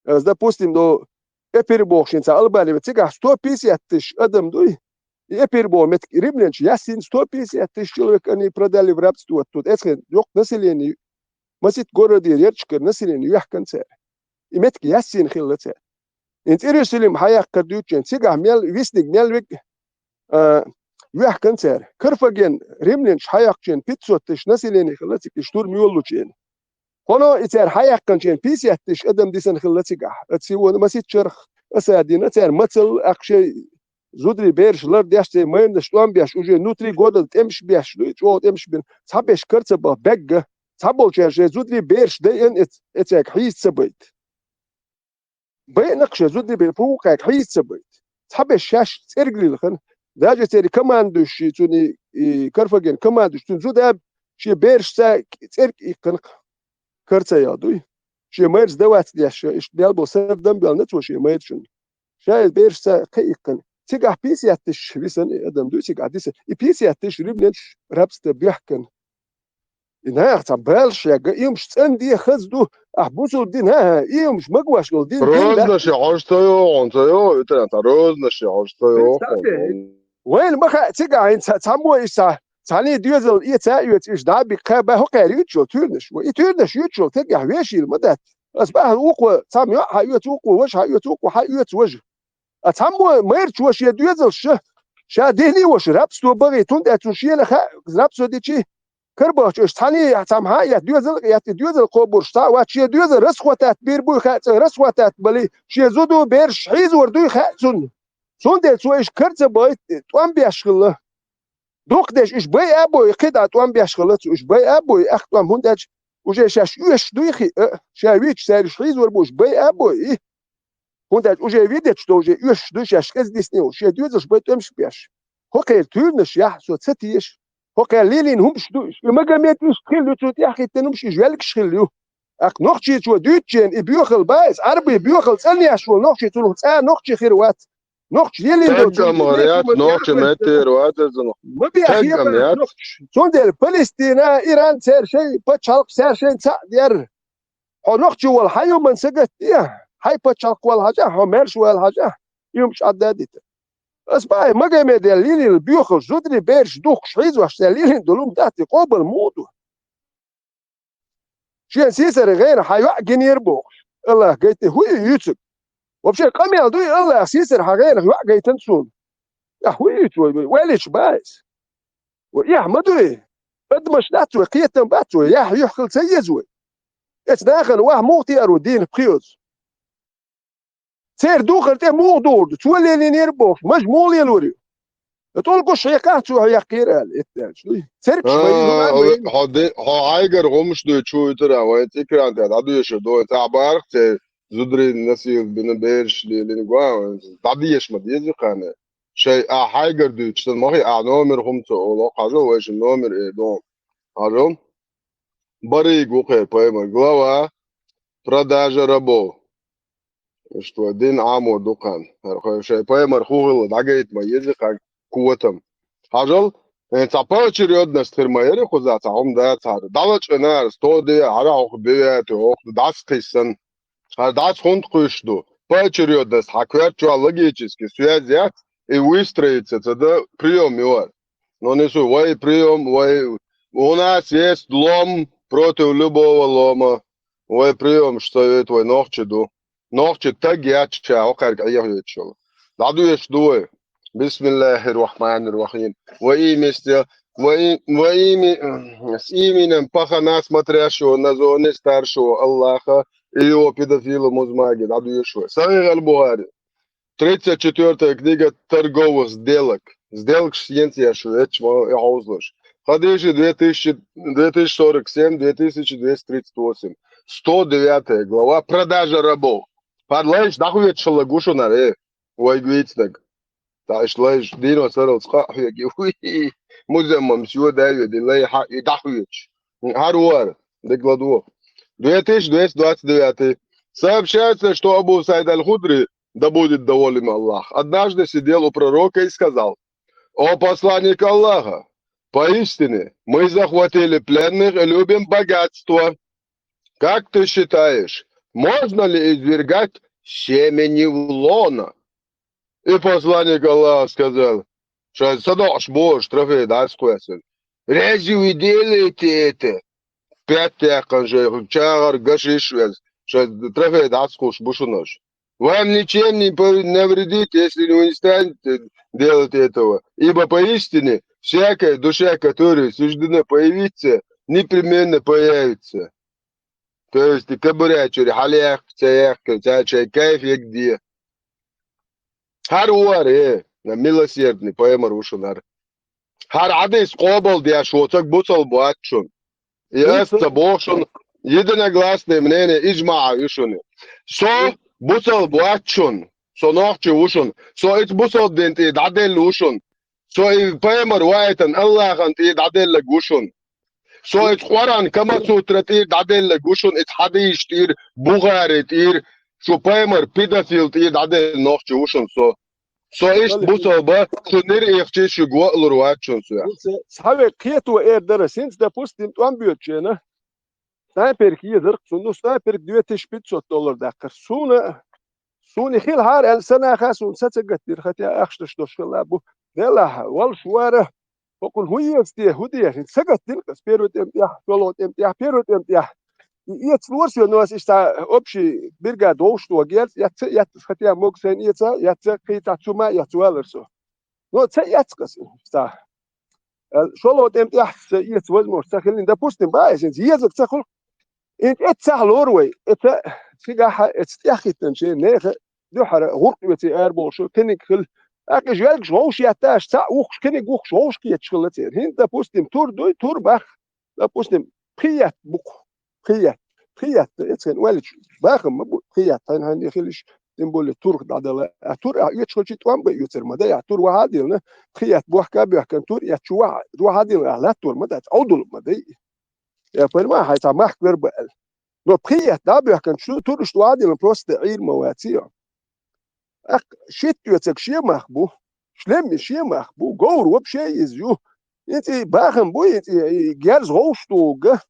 Аса, допустим, до Эпир бохуш цхьа Албани, цигахь сто пятьдесят тысяч адам дуй, и Эпир боху меттиг римлянчу яссина сто пятьдесят тысяч человек они продали в рабство. Тут эцхен йоккха население, масит городера ярчкара население йоьхкан цара. И меттиг яссина хилла цара. Инца Иерусалим хьаяккхар дуьйцучен, цигахь мел висниг мел виг, а, вехкан цара. Карфаген римлянаш хьаяккхачен пятьсот тысяч население хилла цига, и штурм йоллучен. Хьуно и цара хьаяккханчен пятьдесят тысяч адам дисина хилла цигахь. Оцу сивона масит чарх аса а дина, цара мацалла аккха шайн зударий бераш лардеш, церан майрнаш тӀом беш, уже внутри города тӀемаш беш, ну, чӀогӀа тӀемаш бина, цхьаберш кара ца баха бегга, цхьаболчара шайн зударий бераш дайъина эц-, эцега хьийза ца байта. Байинарш шайн зударий бераш пхуьйххьега хьийза ца байта. Цхьаберш шаьш цӀерга лилхина. Даже церан командующий, цуьнан и, и Карфаген командующий, цуьнан зуда шен берашца цӀерга иккхина кара ца яла дуй. Шен майрас дан вац деш, иштта мел бо сардам а боьллина цо шен майрачунна. Ша и берашца кхин иккхина. Цигахь пятьдесят тысяч висина и адам дуй, цигахь дисина. И пятьдесят тысяч римлянаш рабство бехкана. И наха цхьа балаш шегга, и хӀумаш цӀанде хаза ду, ахь бусулба дин, хӀа-хӀа, и хӀумаш магош долу дин, дин дац. Розанаш я хьожа ца йогӀун, ца йогӀу, ветеран, цхьа розанаш я хьожа ца йогӀу. Представьте, вайна ма хаьа, цигахь хӀинца цхьаммо иштта цхьа, цхьаьний доьзал эца а оьцу, иштта дӀа а бигна, кхаба, хӀокхара юьйцуш йолу туьйранаш. Вай и туьйранаш юьйцуш йолу стагехь вешийла ма дац. Ас бахьана вукхо цхьамма йоӀ хьаоьцу, вукхо важа хьаоьцу, вукхо хьаоьцу важа. А цхьаммо майрачо шен доьзалш ша дийне ваша рабство бахийта, хӀунда аьлча цунна шена хаьа рабство дичи, карабахча уьш цхьаьний цхьамма хьа а етта, доьзал а етта, и доьзал кхобурш цхьа а вац, шен доьзал расхватать бийр буй хаьа цӀа, расхватать балий, шен зуда, бераш хьийзор дуй хаьа цунна. Цундела цо уьш кара ца байта, тӀом беш хилла. Дукхадерш уьш байа а бой, кхидӀа тӀом беш хилла цо, уьш байа а бой, ах тӀом, хӀунда аьлча уже шаьш оьшуш дуй хиъа, ша вича цаьргаш хьийзор бу уьш байа а бой. ХӀунда аьлча уже видеташ долу уже оьшуш ду шаьш кӀеза дисне волу, шен доьзалш бай тӀемаш беш. ХӀокхеран туьйранаш яхь со ца теша. ХӀокхеран лелийна хӀумаш ду уьш. И Магомед иштта хилла ю, цунна тӀаьхьахӀиттина хӀумаш и жоьлгаш хилла ю. Аккха нохчичо дуьйцучен и боьхал бац, Ӏарбий боьхал цӀанъеш волу нохчий, цунах цӀа нохчий хир вац. Нохчий елийна долу цунах нохчий меттера вац цунах. Ма бехьа хетар нохчий. Цундела Палестина, Иран церан шайн пачхьалкх, церан шайн цхьаъ дерра. Хьо нохчи вала хьан юман сагатде, хьайн пачхьалкх вала хьажа, хьо маьрша вала хьажа, и хӀумаш Ӏадда дита. Ас бахьа Магомедел лилийла боьхалш, зударий бераш духкуш хьийзош цара лилийна долу хӀума дац, и къобал муха ду? Шен сийсара гӀайра хьан йоӀ гинера бохуш, Аллах гайтина, хӀун ю юьйцург? Вообще къамел дуй, Аллах сийсара хьан гӀайрах йоӀ гайтина суна? Ахь хӀун юьйцу вай, вай, вай лечу бац? Вай эхь ма дуй? Адамаш дац вай, кхетам бац вай, яхь юьхь хила ца еза вай? Эцу нахана ваха муха теаро дийна пхиоз? Церан духар тӀе муха духур ду? Цо лелийнера бохуш, мажа муха лелор ю? ТӀулгаш хьекхахь, цо хьекхера аьлла, эццаьлча дуй. Цергаш ма йина, хьо ди-, хьо хьайгара гӀумаш дуй чу вуьтура, вайн цӀикранта дӀадоьшур ду, вайн цӀахь барах церан зударий насиловать бина, бераш лелийна гуа, вайн дӀадеша ма деза кхана. Шай а хьайгара дуьйцуш сан ма хи, а номер хӀума ца олу, хьажал вайшин номер э дон. Хьажал. Барийга ву кхеран пайхамар. Глава продажа рабов. Иштта вай дин Ӏамо ду кхана. ХӀара шайн пайхамар хӀун хилла дӀагайта ма еза кхана котам. Хьажал, Э, цхьа поочерёдность хир ма яри кхуза, цхьа хӀума дацар. ДӀалачкъинар, сто девятый, хӀара хьох девятый, хӀох дӀасакхийсан. ХӀара дӀаса хӀунда кхуьйсуш ду? Поочерёдность, хьан коьрта чохь логически связь яц, и выстроиться ца дан приём ю хӀара. Но не су, вай приём, вай, у нас есть лом против любого лома. Вай приём, что советует, вай нохчий ду. Нохчий таг яц ша, хӀокхаьрга Ӏехавечул. ДӀадоьшуш ду вай. Бисмиллахир-рахманир-рахим. Во имя сте-, во и-, во имя, с именем пахана, смотрящего на зоне старшего Аллаха и его педофила Музмаги. ДӀадоьшуш вай. Сахих аль-Бухари. Тридцать четвёртая книга торговых сделок. Сделкаш сенца еш ву, эцча ма и хьовзалаш. Хадиши две тысячи, две тысячи сорок семь, две тысячи двести тридцать восемь. Сто девятая глава. Продажа рабов. ХӀара лайш дӀахоьцуш хилла гу шуна, э, вайга вийцинарг. Ткъа иштта лайш дийно сарралц къа а хьоьгу. Уй, музаммам сио дай веди, лай хьа-, и дӀахоьцуш. ХӀара вара, декладо. Две тысячи двести двадцать девятый. Сообщается, что Абу Саид аль-Худри, да будет доволен им Аллах, однажды сидел у пророка и сказал: «О посланник Аллаха, поистине мы захватили пленных и любим богатство. Как ты считаешь, можно ли извергать семени в лоно?» И посланник Аллаха сказал, шайн садоӀуш божа трофей дӀасакхоьссина: «Разве вы делаете это?» Пять яьккхина шайх чагӀар гашиш веза, шайн трофей дӀасакхуш бу шуна уж. «Вам ничем не по-, навредит, если вы не станете делать этого, ибо поистине всякая душа, которой суждено появиться, непременно появится». То есть, и кабурячури хьалаяккха, ца яккха, ца чай кайф ягде. ХӀара вара, э, на милосердный пайхамар ву шуна хӀара. ХӀара хьадис къобал деш воцург бусалба вац шуна. И аса ца боху шуна, единогласное мнение, ижмаӀ ю шуна. Со бусалба вац шуна, со нохчи ву шуна. Со ица бусалба дин тӀе дӀаделла ву шуна. Со и пайхамар вайтан Аллахьан тӀе дӀаделлаг ву шуна. Со и Къуръан Камасутра тӀе дӀаделлаг ву шуна, и хьадийш тӀера, Бухари тӀера, шу пайхамар педофил тӀе дӀаделла нохчи ву шуна со. Со иштта бусалба, шу нир ихчи шу гоалур вац шуна со. Цхьаве кхето эр дара, синца, допустим, тӀом боьдучена. Снайперг езарх, цунна, ну, снайперг две тысячи пятьсот доллар даккхар. Суна, суна хила хьара аьлла, сан наха суна са ца гатдира, хотя ахчанаш долуш хилла бу. Делахь, валш вара, хӀокхунна хӀун еза те, хӀун деза? Са гатдина ас первый тӀем тӀехь, шолгӀа тӀем тӀехь, первый тӀем тӀехь. И эцна вара со, но ас иштта общий бригада вовшахтоха герз, эцца, эцца, хотя мог сайн эца, эцца, кхийца цу ма эца валар со. Но ца эцна ас, ца. Э, шолгӀа тӀем тӀехь ца эца возможность ца хилла, допустим, ба, ас езаг ца хуьлу. И эццахь лору вай, эца цигахь, эца тӀеххиттанчийн нехан дуьхьара гӀуркъ оьций арабохуш, кхиниг хила. ТӀаккха и жоьлгаш вовшах етташ, цхьаъ вухкуш, кхиниг вухкуш, вовшах кхеташ хилла церан. ХӀинца, допустим, тур дуй, тур бах. Допустим, пхи етт бу-кх, пхи етт, пхи етт, эцхен валлачу бахам ма бу, пхи етт, хьайн-хьайн хилиш, тем более турх дӀадала. А тур а оьцуш хилчи тӀом бан оьцур ма дай, а тур вахьа а дилна, пхи етт бохка а боьхкан, тур эцчу вахьа, вахьа а дилна, а латтор ма дац, Ӏовдал ма дай. Я понимаю, хьайн цхьа махка вер бан аьлла. Но пхи етт дӀа а боьхкан, шу тур иштта вахьа а дилна, просто Ӏийр ма вац и. ТӀаккха шийтта оьцург шен мах бу, шлем шен мах бу, говр вообще иза ю. И цӀе бахам бу, и цӀе, и герз гӀовшах тухург.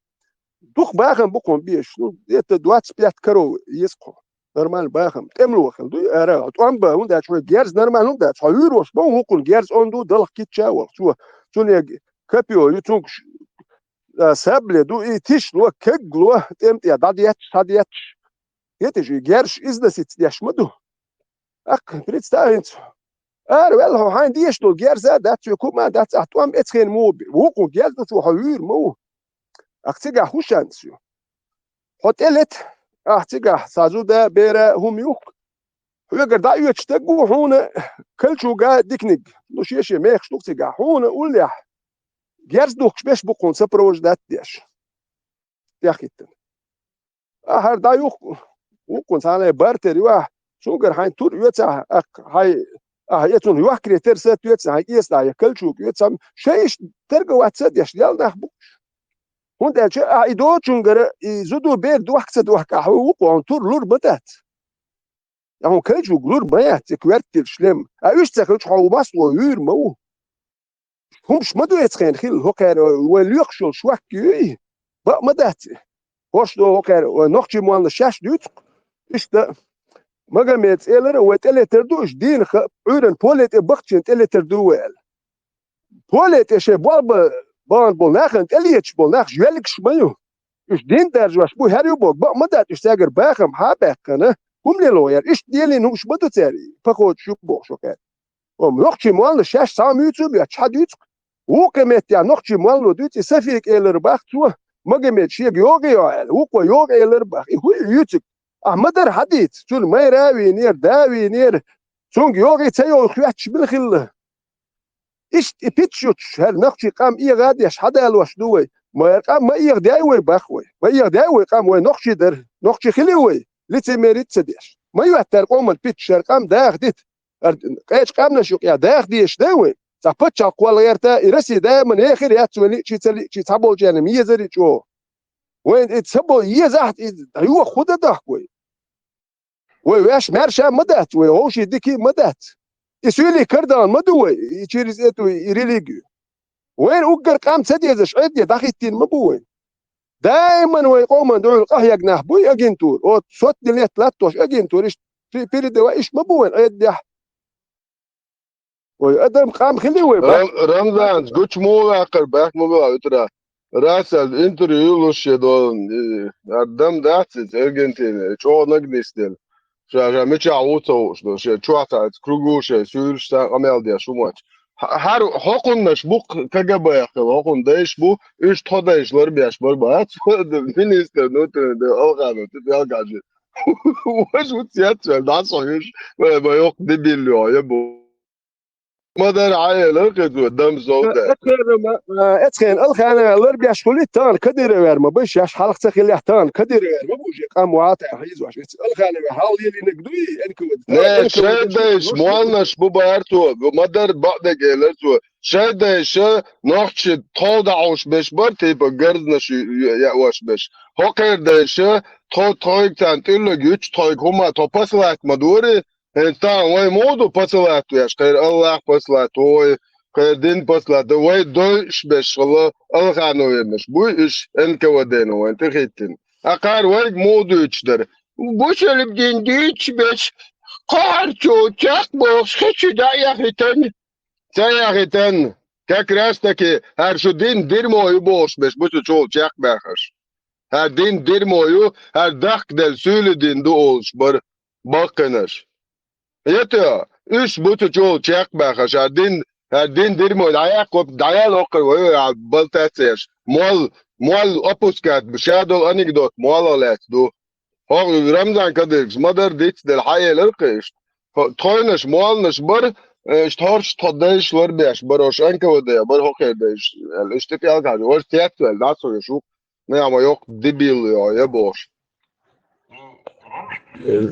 Дукха бахам бу кхунна беш, ну, где-то двадцать пять коров еза кхо. Нормально бахам. ТӀемло хила ду ара, тӀом бан, хӀунда аьлча хьо герз нормально, хӀунда аьлча хьо вуьйр волуш бан, хӀокхунна герз онда далха китча а волуш. Цо, цунна копьё ю, цунга ш-, а, сабле ду, и тишло, кегло, тӀем тӀе дӀадетташ, схьадетташ. Геташ, и герзаш изнасица деш ма ду. Аккха, представь хӀинца. Ара ваьлла хьо, хьайна дезаш долу герз а дац, цуьнан кума а дац, ахь тӀом эцхена муха бе? Вукхун герз ду цо, хьо вуьйр ма ву. Ахь цигахь хӀун шанс ю? Хьо тӀелета, ахь цигахь цхьа зуда, бера, хӀума юхку. Хьоьгара дӀаоьцуш стаг ву, хьуна кольчуга диканиг. Ну, шен-шен мехаш ду-кх цигахь. Хьуна уллехь герз духкуш берш бу кхунна сопровождать деш. ТӀеххӀиттина. Ахьара дӀаюхку, вукхунна цхьана бартер ю ахь, цуьнгара хьайн тур оьцахь, ахь, хьайн, ахь я цунна йохкаре тера са тоьцахь, хьайн кӀеста я кольчуга оьцахь, шайн иштта торговать ца деш, ял нах бу уьш. ХӀунда аьлча ахь и доцучуьнгара, и зуда бер дохка ца дохка, ахь вукхо хьуна тур лур ма дац. Ахь хьуна кольчуга лур ма яц, и коьрта тера шлем. А уьш ца хилча, хьо масло вуьйр ма ву. хӀумаш ма ду эцхен хилла, хӀокхаьра вай лоькхуш йолу шок юй, бакъ ма дац. ХӀорш до хӀокхаьра вай нохчий моллаш шаьш дуьйцу-кх. Иштта Магомеда элира, вай тӀелетар ду, уьш дийнахь Ӏуьйранна поле тӀе бахчийна тӀелетар ду вай аьлла. Поле тӀе шайн болх бан бахана болу нахана тӀелеташ болу нах жоьллигаш ма ю. Уьш дин даржош бу, хӀара ю боху, бакъ ма дац, уьш цаьргара бахам хьа а баьккхина, хӀума лело яра. Иштта дийна хӀумаш ма ду цара, похочуш ю бохуш хӀокхаьра. Амма нохчий моллаш шаьш цхьа а муьйцу а боьттуш хьа дуьйцу-кх. Вукху меттехь нохчий молло дуьйцу, и Сафига элира бах цо, Магомеда шега йогӀе йо аьлла, вукхо йогӀе элира бах, и хӀуй юьйцург. Ахьа ма-дарра хьадийца, цунна майра а вийнера, да а вийнера, цуьнга йогӀий ца йогӀий хоьттуш мила хилла. Иштта и питташ юьтуш, хӀара нохчий къам эгӀа а деш, хьадалош ду вай. Ма хӀара къам ма эгӀадаьй вай бах вай. Ма эгӀадаьй вай къам, вай нохчий дара. Нохчий хили вай, лицемерить ца деш. Ма йоьттара къоман питташ, хӀара къам даха дита. ХӀара къечу къаьмнаш юкъа даха дезаш дай вай. Цхьа паччахь кхолла гӀерта, и Россия даиман яхир яц вай лиъчий, ца лиъчий, цхьаболчарна езари чӀогӀа. Вайн и ца бо езахь, и дӀайоха хӀун дан дахка вай? Вай ваьш маьрша ма дац, вай вовшийн дика ма дац. И суьйлий кардан ма ду вай, и через эту и религию. Вайна уггар къам ца дезаш, Ӏедде дӀахӀиттийна ма бу вай. Даиман вай къоман дуьхьал къахьега нах буй агентура. Оцу сотни лет латтош агентура, иштта пе-, передавай иштта ма бу вайн Ӏеддехь. Вай адам къам хили вай, бах. Рам-, Рамзан, гучу муха ваьккхира, баьхка ма била уьтара. Расал интервью луш шен долу, и, адам дац иза, Аргентина, чӀогӀа нагнисделла. Ша, ша мичахь ву ца хууш долу, шен чохь цхьацца кругу шайн суьйлуш цхьаьна къамел деш хӀуманаш. Хьа-, хьар-, хӀокхуннаш бу-кх КГБ хила, хӀокхунна дайш бу, уьш тхо дайш ларбеш бара бац, министр внутренних дел Алханов, типа Алханов. Важа ву цецваьлла, дӀа со хьуьш, ма, ма йоккха дебил йо, я бу. Ма-дарра хьаэлира кхин цо, дам сов даьлла. Эцхенан, а, эцхенан Алханов ларбеш хуьлий, тахана Кадыровера ма бу, шаьш хьалха ца хилехь, тахана Кадыровера ма бу, шен къам вахьа тӀехь хьийзош. Эцу Алханове хьалха лелийнарг дуй, НКВД. Не, шайн дайша молланаш бу бара цо, ма-дарра бакъдерг элира цо. Шайн дайша нохчий тхов дӀахьуш берш бара, типа гарзнаш ю-, ю-, яош берш. ХӀокхеран дайша тхо, тхоьга царна тӀуллаг юьтуш, тхоьга хӀума, тхо посылать ма дора, хӀинца тахана вай муха ду посылать веш, кхеран Аллах посылать ву вай, кхеран дин посылать ву, вай дойуш берш хилла Алхановернаш буй уьш, НКВД-но вайна тӀехӀиттина. Ткъа кхара вайга муха дуьйцуш дара? Бусалба дин дуьйцуш берш, кхоьручул чекхбохуш, хи чу дӀа а яхийтина. Ца яхийтина, как раз таки, хӀара шу дин дерьмо ю бохуш берш бу цу чул чекхбаьхнарш. ХӀара дин дерьмо ю, хӀара дахкаделла суьйли дин ду олуш бара баккхийнарш. Ето, уьш бу цу чул чекхбаьхнарш, хӀара дин, хӀара дин дерьмо ю, дӀаяьккхи, дӀаяла оккхара вай, а, болтать ца еш. Молла, молла опускать бу, ша долу анекдот молла лаьцна ду. ХӀокху Рамзан Кадыровс ма-дарра дицделла хьаэлира кхин иштта. Тхо-, тхойнаш молланаш бара, э, иштта хӀорш тхо дайша ларбеш бара, хӀорш НКВД бара, хӀокхеран дайша, аьлла, иштта тӀе пӀелг хьажа, хӀорш цецваьлла дӀа ца веш ву, ма ма йоккха дебил йо, я бохуш. Э,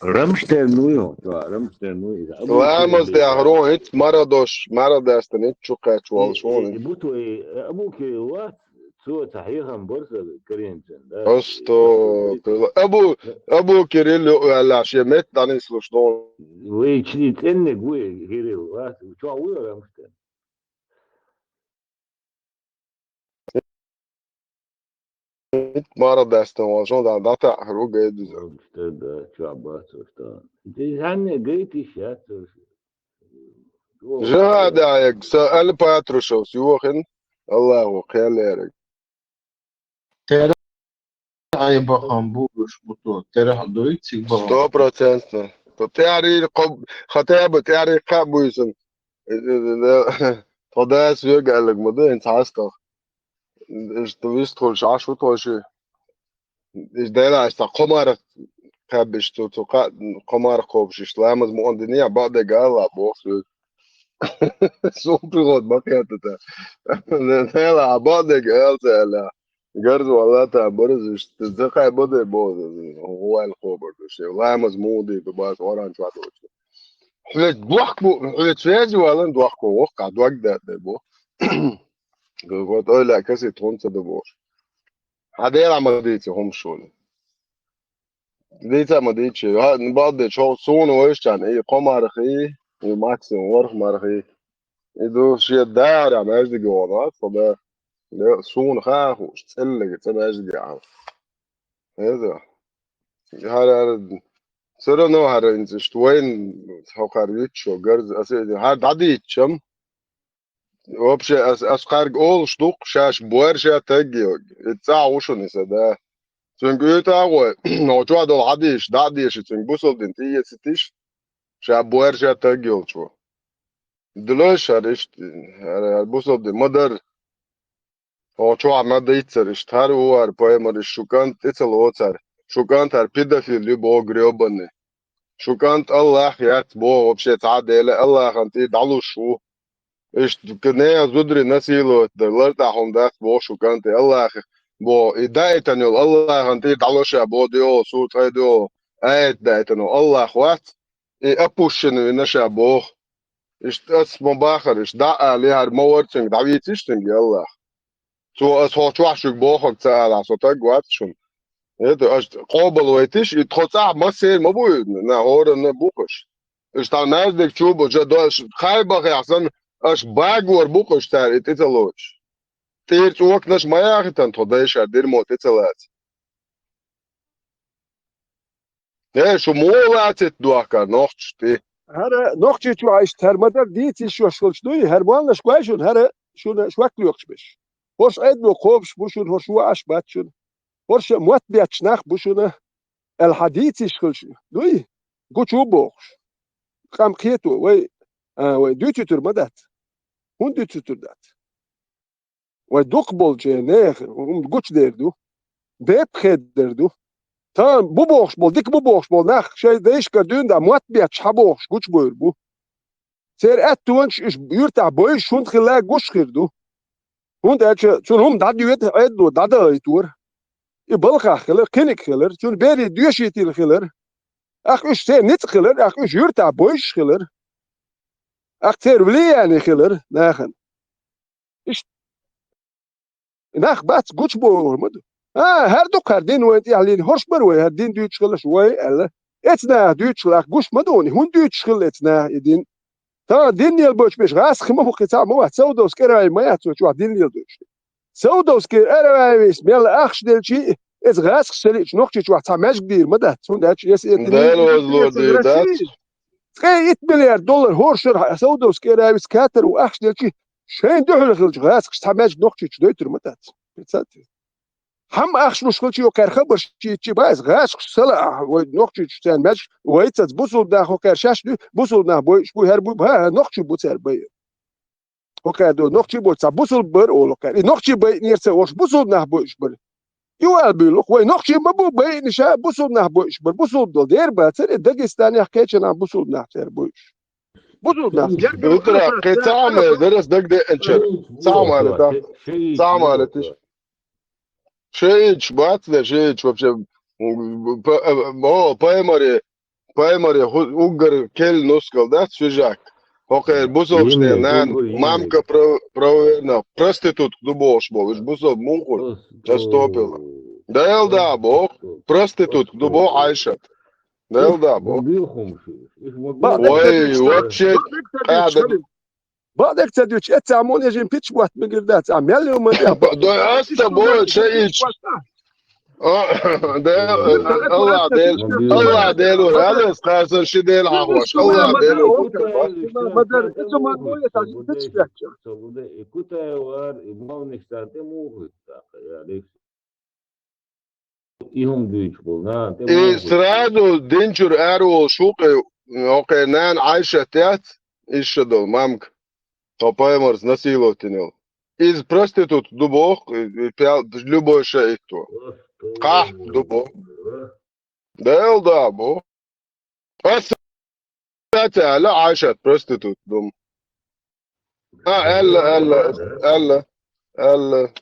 Рамштерн вуй хьо, Рамштерн вуй иза. Ламаз тӀехь рон, хӀинца марадош, марадастан, хӀинца чу кхаьчча волуш ву. Э, э, бу твои, э, Абу Кирилл вац, цо цхьа хьехам бара сан каренцан, да? Астагфирулла. Абу, Абу Кирилл юкъа ваьлла, шен метта дӀанислуш долу. Вай чуьнан цӀенниг вуй Кирилл вац, чохь вуй Рамштерн? Мара дастан волчун да, дата, ругай диза. Рамштайн, да, чу бац, что. Ты ханне гайти сейчас. Жага да, як са Али Патрушев, сюхин, Аллаху, хелерик. Тера ай бахам бу, уж бу то. Тера хадой, цик бахам. Сто процентов. То тяри, хотя бы тяри кабуйсун. Тхо дас вега аьлларг ма ду, хӀинца хьастагӀа. Иштта вистхуьлуш, Ӏаш ву тхо ши. Иштта Делахь, иштта кхо марх кхаьббиш цу, цу кха-, кхо марх кхобуш, иштта ламаз мукъан динехь, бакъдерг ала боху соьга. Суна приход ма кхетта. Делахь, бакъдерг ала ца аьлла. Гарз валла та бараз иштта, за кхаьббаде боху, гӀойла кхобар ду шен. Ламаз мукъан дийр ду бац, Къуръан чохь доцу. Хьоьца дохко, хьоьца веза валан дохко, воккхахь дог даьтта бу. Вот ойла каси тхунца ду бохуш. Хьан дела ма дийца хӀума шуна. Дийца ма дийца. Хьан бал де чо суна вайшчан, и кхо мархи, и максимум ворх мархи. И ду шен дара маьждиге вахана, тхо да. Де, суна хаа хууш, цӀеллига цӀа маьждиге Ӏа. ХӀета. ХӀара, хӀара, всё равно хӀара инца иштта вайна хьо кхара витчо, гарз, аса, хӀара дӀадийччам. Вообще, ас, ас кхарга олуш дукха, шаьш боьрша таг йогу. И цӀахь ву шуна и сан да. Цуьнга уьйтӀа а гӀой, хьо чохь долу хьадийша, дӀа а деша, цуьнга бусалба дин тӀеэцитиш, ша боьрша таг йолчо. Делаш хӀара иштта, хӀара, хӀара бусалба дин ма дарра. Хьо чохь ма дийццара иштта, хӀара ву хӀара пайхамар, иштта шу кӀант тӀе ца лоцара. Шу кӀант хӀара педофил ю боху грёбаный. Шу кӀант Аллах яц боху, вообще цхьа а Дела Аллахана тӀе дӀалуш ву. Иштта к-, нехан зударий насиловать дар, лартӀахь хӀума дац боху шу кӀанте Аллахе боху. И даийтина йолу Аллахана тӀе дӀало ша боху, дио, су тхайн дио, аят даийтина йолу Аллах вац, и опущенный вина ша боху. Иштта ас ма бахара, иштта дӀа а али, хӀара ма вара цуьнга, дӀавийциш цуьнга Аллах. Цо ас хьо чохь шуьга бохург ца алахь, со таг вац шуна. ХӀета аша къобалвайтиш, и тхо цӀахь массеран ма бу и, на хӀоранна бу-кх аша. Иштта маьждиг чу бу, жа дойш, хай бахехь санна, аша багор бу-кх аша цара и тӀе ца лоцуш. ТӀера цӀоканаш ма яхийтина тхо дайша дирмо тӀе ца лаца. Э, шу муха лацийта дохкара нохчаш тӀе? ХӀара Нохчийчохь иштта хӀара ма-дарра дийца йиш йолуш хилча дуй, хӀара моллаш гой шуна, хӀара шуна шок лоькхуш берш. ХӀорш Ӏедало кхобуш бу шуна, хӀорш ваӀаш бац шуна. ХӀорш а мотт бетташ нах бу шуна, аьлла хьан дийца йиш хилча дуй, гучу бохуш. Къам кхето, вай, а, вай дуьйцуьйтур ма дац. ХӀунда дуьйцуьйтур дац? Вай дукхахболчу нехан хӀума гучудер ду, бепиг хеддар ду. Тахана бу бохуш болу, дика бу бохуш болу нах шайн дайшкара дуьйна дӀа мотт бетташ хьан бохуш гучубойр бу. Церан аьттонаш уьш юьртахь бойуш хӀунда хилла гуш хир ду. ХӀунда аьлча цунна хӀума дӀадоьду, Ӏедало дӀадахийтора. И балхахь хилар, кхиниг хилар, цунна берийн доьшийтина хилар. Ахь уьш церан ницкъ хилар, ахь уьш юьртахь бойуш хилар. Ахь церан влияние хилар нахана. Иштта. Нах бац гучубохур ма ду. А, хӀара ду-кх хӀара дин вайн тӀехь лийна, хӀорш бара вай хӀара дин дуьйцуш хиларш вай аьлла. Эцу наха дуьйцуш хилла ахь гуш ма ду, хӀунда дуьйцуш хилла эцу наха и дин? Тахана дин лелабойтуш берш гӀазкхий ма бу, кхин цхьаъ ма вац, Саудовский Аравия ма яц вай чохь дин леладойтуш. Саудовский Аравияс мел ахча делчи, эцу гӀазкхаша ца лиъча Нохчийчохь цхьа маьждиг дийр ма дац, хӀунда аьлча эс э дин Дала возло дийр дац. Цкъа итт миллиард доллар хӀора шарахь Саудовский Аравияс катар ву ахча делчи, шайна дуьхьал хилча гӀазкхаша цхьа маьждиг Нохчийчу дойтур ма дац. Представьте. Хьамма ахча луш хилчи, кхара хабарш чийчи баьс, гӀазкхаша сала ахь, вай Нохчийчу царна маьждиг, вай цац бусулба нах, кхара шаьш ду, бусулба нах бойуш бу, хӀара бу, хӀа, хӀа, нохчий бу цара бай. Окхаьрдо нохчий боцу цхьа бусулба бара олу кхаьр. И нохчий байинера ца ош бусулба нах бойуш бара. И вала буьйлу, вай нохчий ма бу байина ша бусулба нах бойуш бара. Бусулба долу дера бацара, и Дагестанехь кхечанахь бусулба нах цара бойуш. Бусулба нах. Утра кхин цхьа а ма дара ас дагадеанчара. Цхьа а ма ала, да. Цхьа а ма ала тиша. Шииташ бац, да, шииташ вообще, м, п-, э, о, пайхамаре, пайхамаре ху-, уггар келла нускал дац, свежак. ХӀокхеран бусалбашне нана, мамка про-, правоверна, проститутка ду бохуш болу, уьш бусалба муха хуьлу, заступила. Дела да боху, проститутка ду боху Айшат. Дела да боху. Вай, вообще, къаьда. Бакъдерг ца дуьйцуш, эццахь муха нежин пичча ботт мегар дац, а мел ю ма тӀехь бакъ. Дой ас ца бой, шаиц. А, де, Аллах Дела, Аллах Дела, Аллах Дела, ши Дела хьахош, Аллах Дела. И хӀума дуьйцуш болу, нана, тӀе И муха сразу дин чуьра араволуш ву кхе, хӀокхеран нана Айшат яц, иза ша долу, мамка, тхо пайхамарца насиловать йина йолу. Иза проститутка ду боху, и, и пял-, любой шаитто. Кхахь ду боху. Дела да боху. Аса ца аьлла, Айшат проститутка ду. А, аьлла, аьлла, аьлла, аьлла.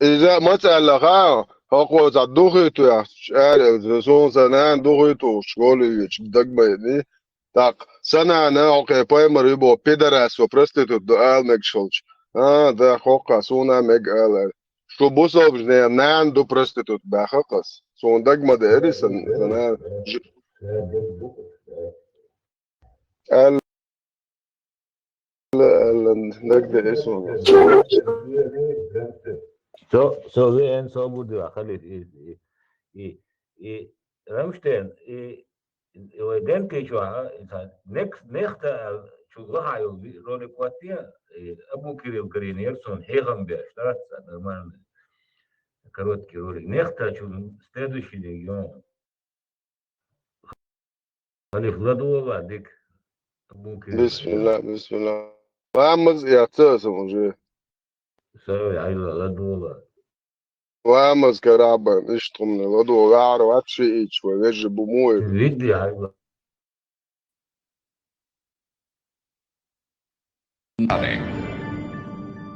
Иза ма ца аьлла, ха, хӀокхо цхьа духуьйту яхча, аьлла, суна сан нана духуьйту, школе вича дагмайни. ТӀаккха сан нана, хӀокхе пайхамар ю боху, пидорас, со проститут ду ала мегаш хилча. А, да, хӀокхо суна мега ала. Шу бусалбашне нана ду проститут баьхна ас. Суна дага ма деара сан, сан нана. Ж-, аьлла. аьлла, нагде эсуна. Со, со веэн, со буду, а халит, и, и, и, и Рамштайн, и, и вай Денкей чу, а, инсан, нех-, нехта, а, чу лаха йол ви-, ролик ватте, и Абу Кирилл карийна яр сон, хьехам беш, да, нормально. Короткий ролик. Нехта чу следующий легион. Халиф, ладувгӀа дика. Бисмилла, бисмилла. Ламаз яц аса уже. Сай, айла, ладувгӀа. Ламаз карабан, иштта хӀумане ладувгӀа, ваьхьар вац шиъ ича, вай вежа бу муй. Види, айла.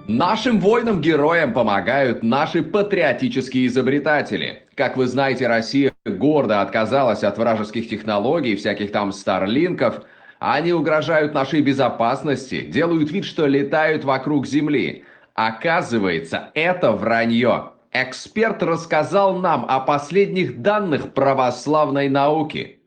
Нашим воинам-героям помогают наши патриотические изобретатели. Как вы знаете, Россия гордо отказалась от вражеских технологий, всяких там старлинков. Они угрожают нашей безопасности, делают вид, что летают вокруг Земли. Оказывается, это вранье. Эксперт рассказал нам о последних данных православной науки.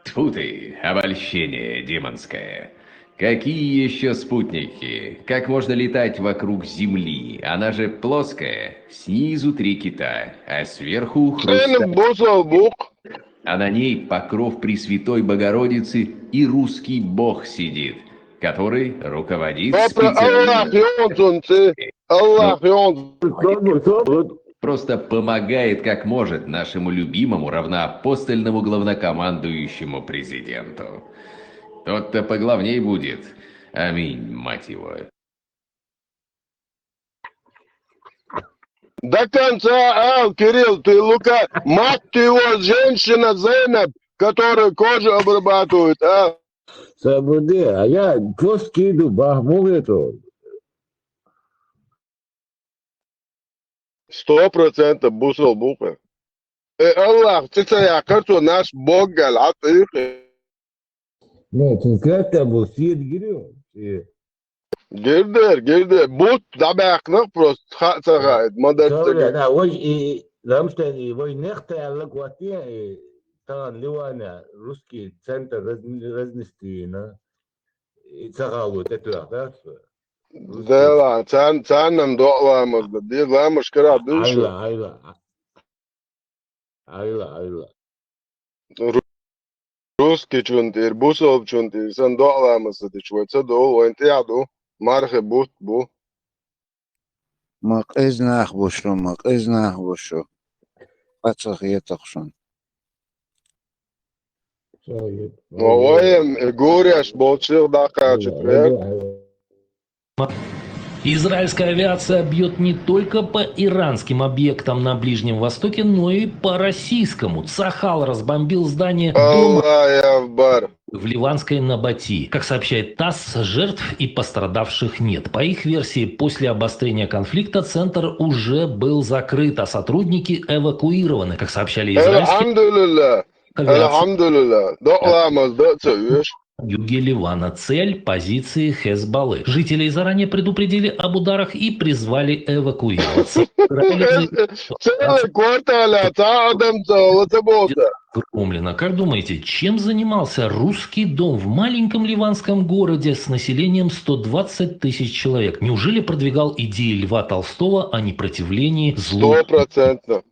Тьфу ты, обольщение демонское. Какие еще спутники? Как можно летать вокруг Земли? Она же плоская. Снизу три кита, а сверху хрусталь. А на ней покров Пресвятой Богородицы и русский бог сидит, который руководит специальной... Просто помогает, как может, нашему любимому равноапостольному главнокомандующему президенту. Тот-то поглавней будет. Аминь, мать его. До конца, а, Кирилл, ты, Лука, мать ты его, женщина Зейнаб, которая кожу обрабатывает, а? Сабуде, а я просто иду, бахмул это. Сто процентов бусал буквы. Э, Аллах, ци ца яхар цо наш Бог гал, а, тӀехь. Не, конкретно бу сиед гирио. Э. Гирдер, гирдер. Бут дӀабаьккхинарг просто ха ца хаьа, ма дар ца га. Да, вай и Рамштайн, и вай нехта аьлла гуатте, и тан Ливана русский центр разн-, разнести на. И ца гало, тӀе тоьхна, да? Дела, царна, царна доӀа ламаз да. Де ламаз кара дуьйш. Айла, айла. Айла, айла. Ру-, русскийчун тӀера, бусалбачун тӀера, сан доӀа ламаз ца дича, вай ца довла, вайн тӀехь ду, мархи бутт бу. Ма къиза нах бу шу, ма къиза нах бу шу. Къа ца хетах шун. Ма вайна, э, гуреш болчух дӀакхача тӀера. Израильская авиация бьёт не только по иранским объектам на Ближнем Востоке, но и по российскому. Цахал разбомбил здание дома Аллаху Акбар. В ливанской Набатии. Как сообщает ТАСС, жертв и пострадавших нет. По их версии, после обострения конфликта центр уже был закрыт, а сотрудники эвакуированы. Как сообщали израильские... Алхьамдулиллах. Алхьамдулиллах. ДоӀа ламаз да ца оьшу. Юге Ливана. Цель — позиции Хезболлы. Жителей заранее предупредили об ударах и призвали эвакуироваться. Целый квартал, а ца адам ца, ла ца болта. Громлина. Как думаете, чем занимался русский дом в маленьком ливанском городе с населением сто двадцать тысяч человек? Неужели продвигал идеи Льва Толстого о непротивлении злу? Сто процентов.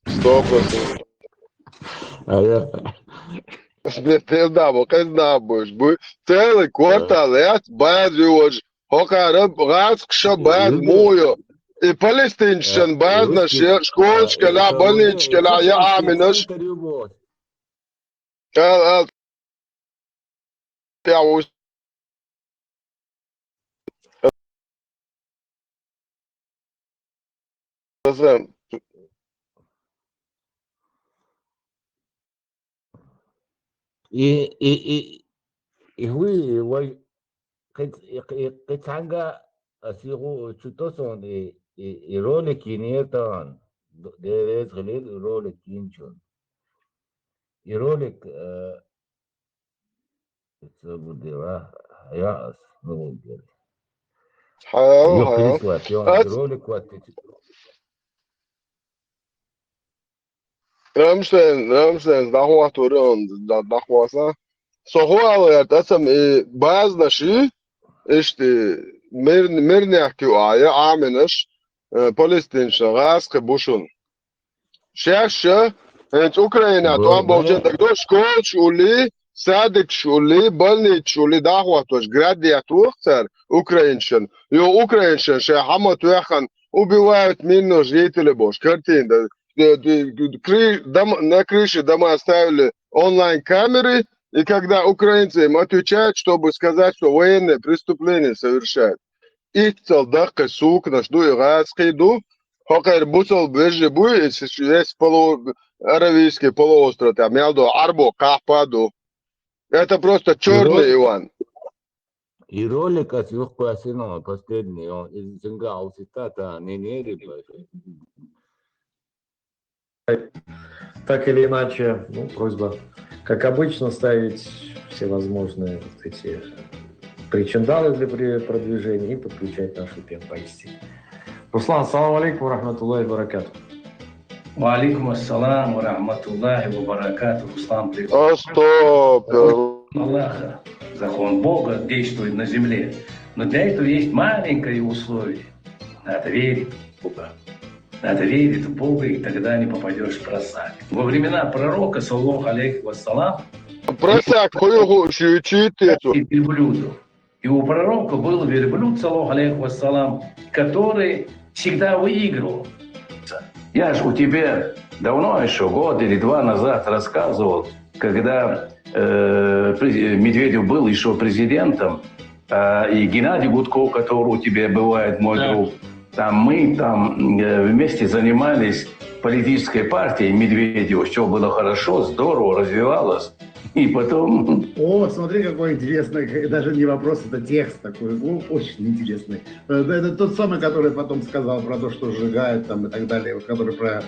Сто процентов. А я... Смертельно, бо, къезна буш. Бу целый квартал, я, баз юваш. Хокара гӀаскша баз муйо. И палестинчан баз наш я, школашкала, больничкала, я аминаш. Ал, ал. Я уж. И, и, и, и хӀуй, вай, кхин, и, и, кхин цхьаьнга ас и хӀу чу тосун, и, и, и ролик йинера тахана. Д-, Дела реза хилийла, и ролик йинчун. И ролик, э, Ца бу дела, я ас, ну, гел. Хьал, хьал. Ролик ваттичи. Рамштайн, Рамштайн, дӀахӀоттор он, дӀа-, дӀахӀоса. Со хӀу ала гӀерт, аса-м и базанаш, иштта мир-, мирнехкий а я Ӏаминаш, э, Палестинашан гӀазкхий бу шуна. Шаьш а, хӀинца Украинехь тӀом болчу дагадо, школаш уллий, садикаш уллий, больницаш уллий дӀахӀоттош, град етталуш цара украинашна. Йо, украинашна шайн хьама тоьхна, убивают мирных жителей бохуш, картина дан. Э, д-, д-, кри-, дом-, на крыше дома ставили онлайн-камеры, и когда украинцы им отвечают, чтобы сказать, что военные преступления совершают. Иццал даккхий суканаш ду, и гӀазкхий ду, хӀокхеран бусалба вежарий буй, и с-, весь полу-, Аравийский полуостров, там, мел ду, Ӏарбо кхахьпа ду. Это просто чёрный Иван. И ролик ас юха кхоьссина, последний, он из Сингаула цитата, не, не, ребята. Так или иначе, ну, просьба, как обычно, ставить всевозможные вот эти причиндалы для при-, продвижения и подключать нашу тему поистине. Руслан, салам алейкум ва рахматуллахи ва баракатух. Ва алейкум ассалам ва рахматуллахи ва баракатух. Руслан, привет. А, стоп. Аллаха. Закон Бога действует на земле. Но для этого есть маленькое условие. Надо верить в Бога. Надо верить в Бога, и тогда не попадешь в просак. Во времена пророка, саллаллаху алейхи вассалам, Просак, хуй ху-, шу чуьйтту. И верблюду. И у пророка был верблюд, саллаллаху алейхи вассалам, который всегда выигрывал. Я ж у тебя давно, еще год или два назад рассказывал, когда э, пре-, Медведев был еще президентом, а, и Геннадий Гудков, который у тебя бывает, мой друг, там мы там э, вместе занимались политической партией Медведева, все было хорошо, здорово развивалось. И потом... О, смотри, какой интересный, к-, даже не вопрос, это текст такой, о, очень интересный. Э, да, это тот самый, который потом сказал про то, что сжигают там и так далее, вот, который про...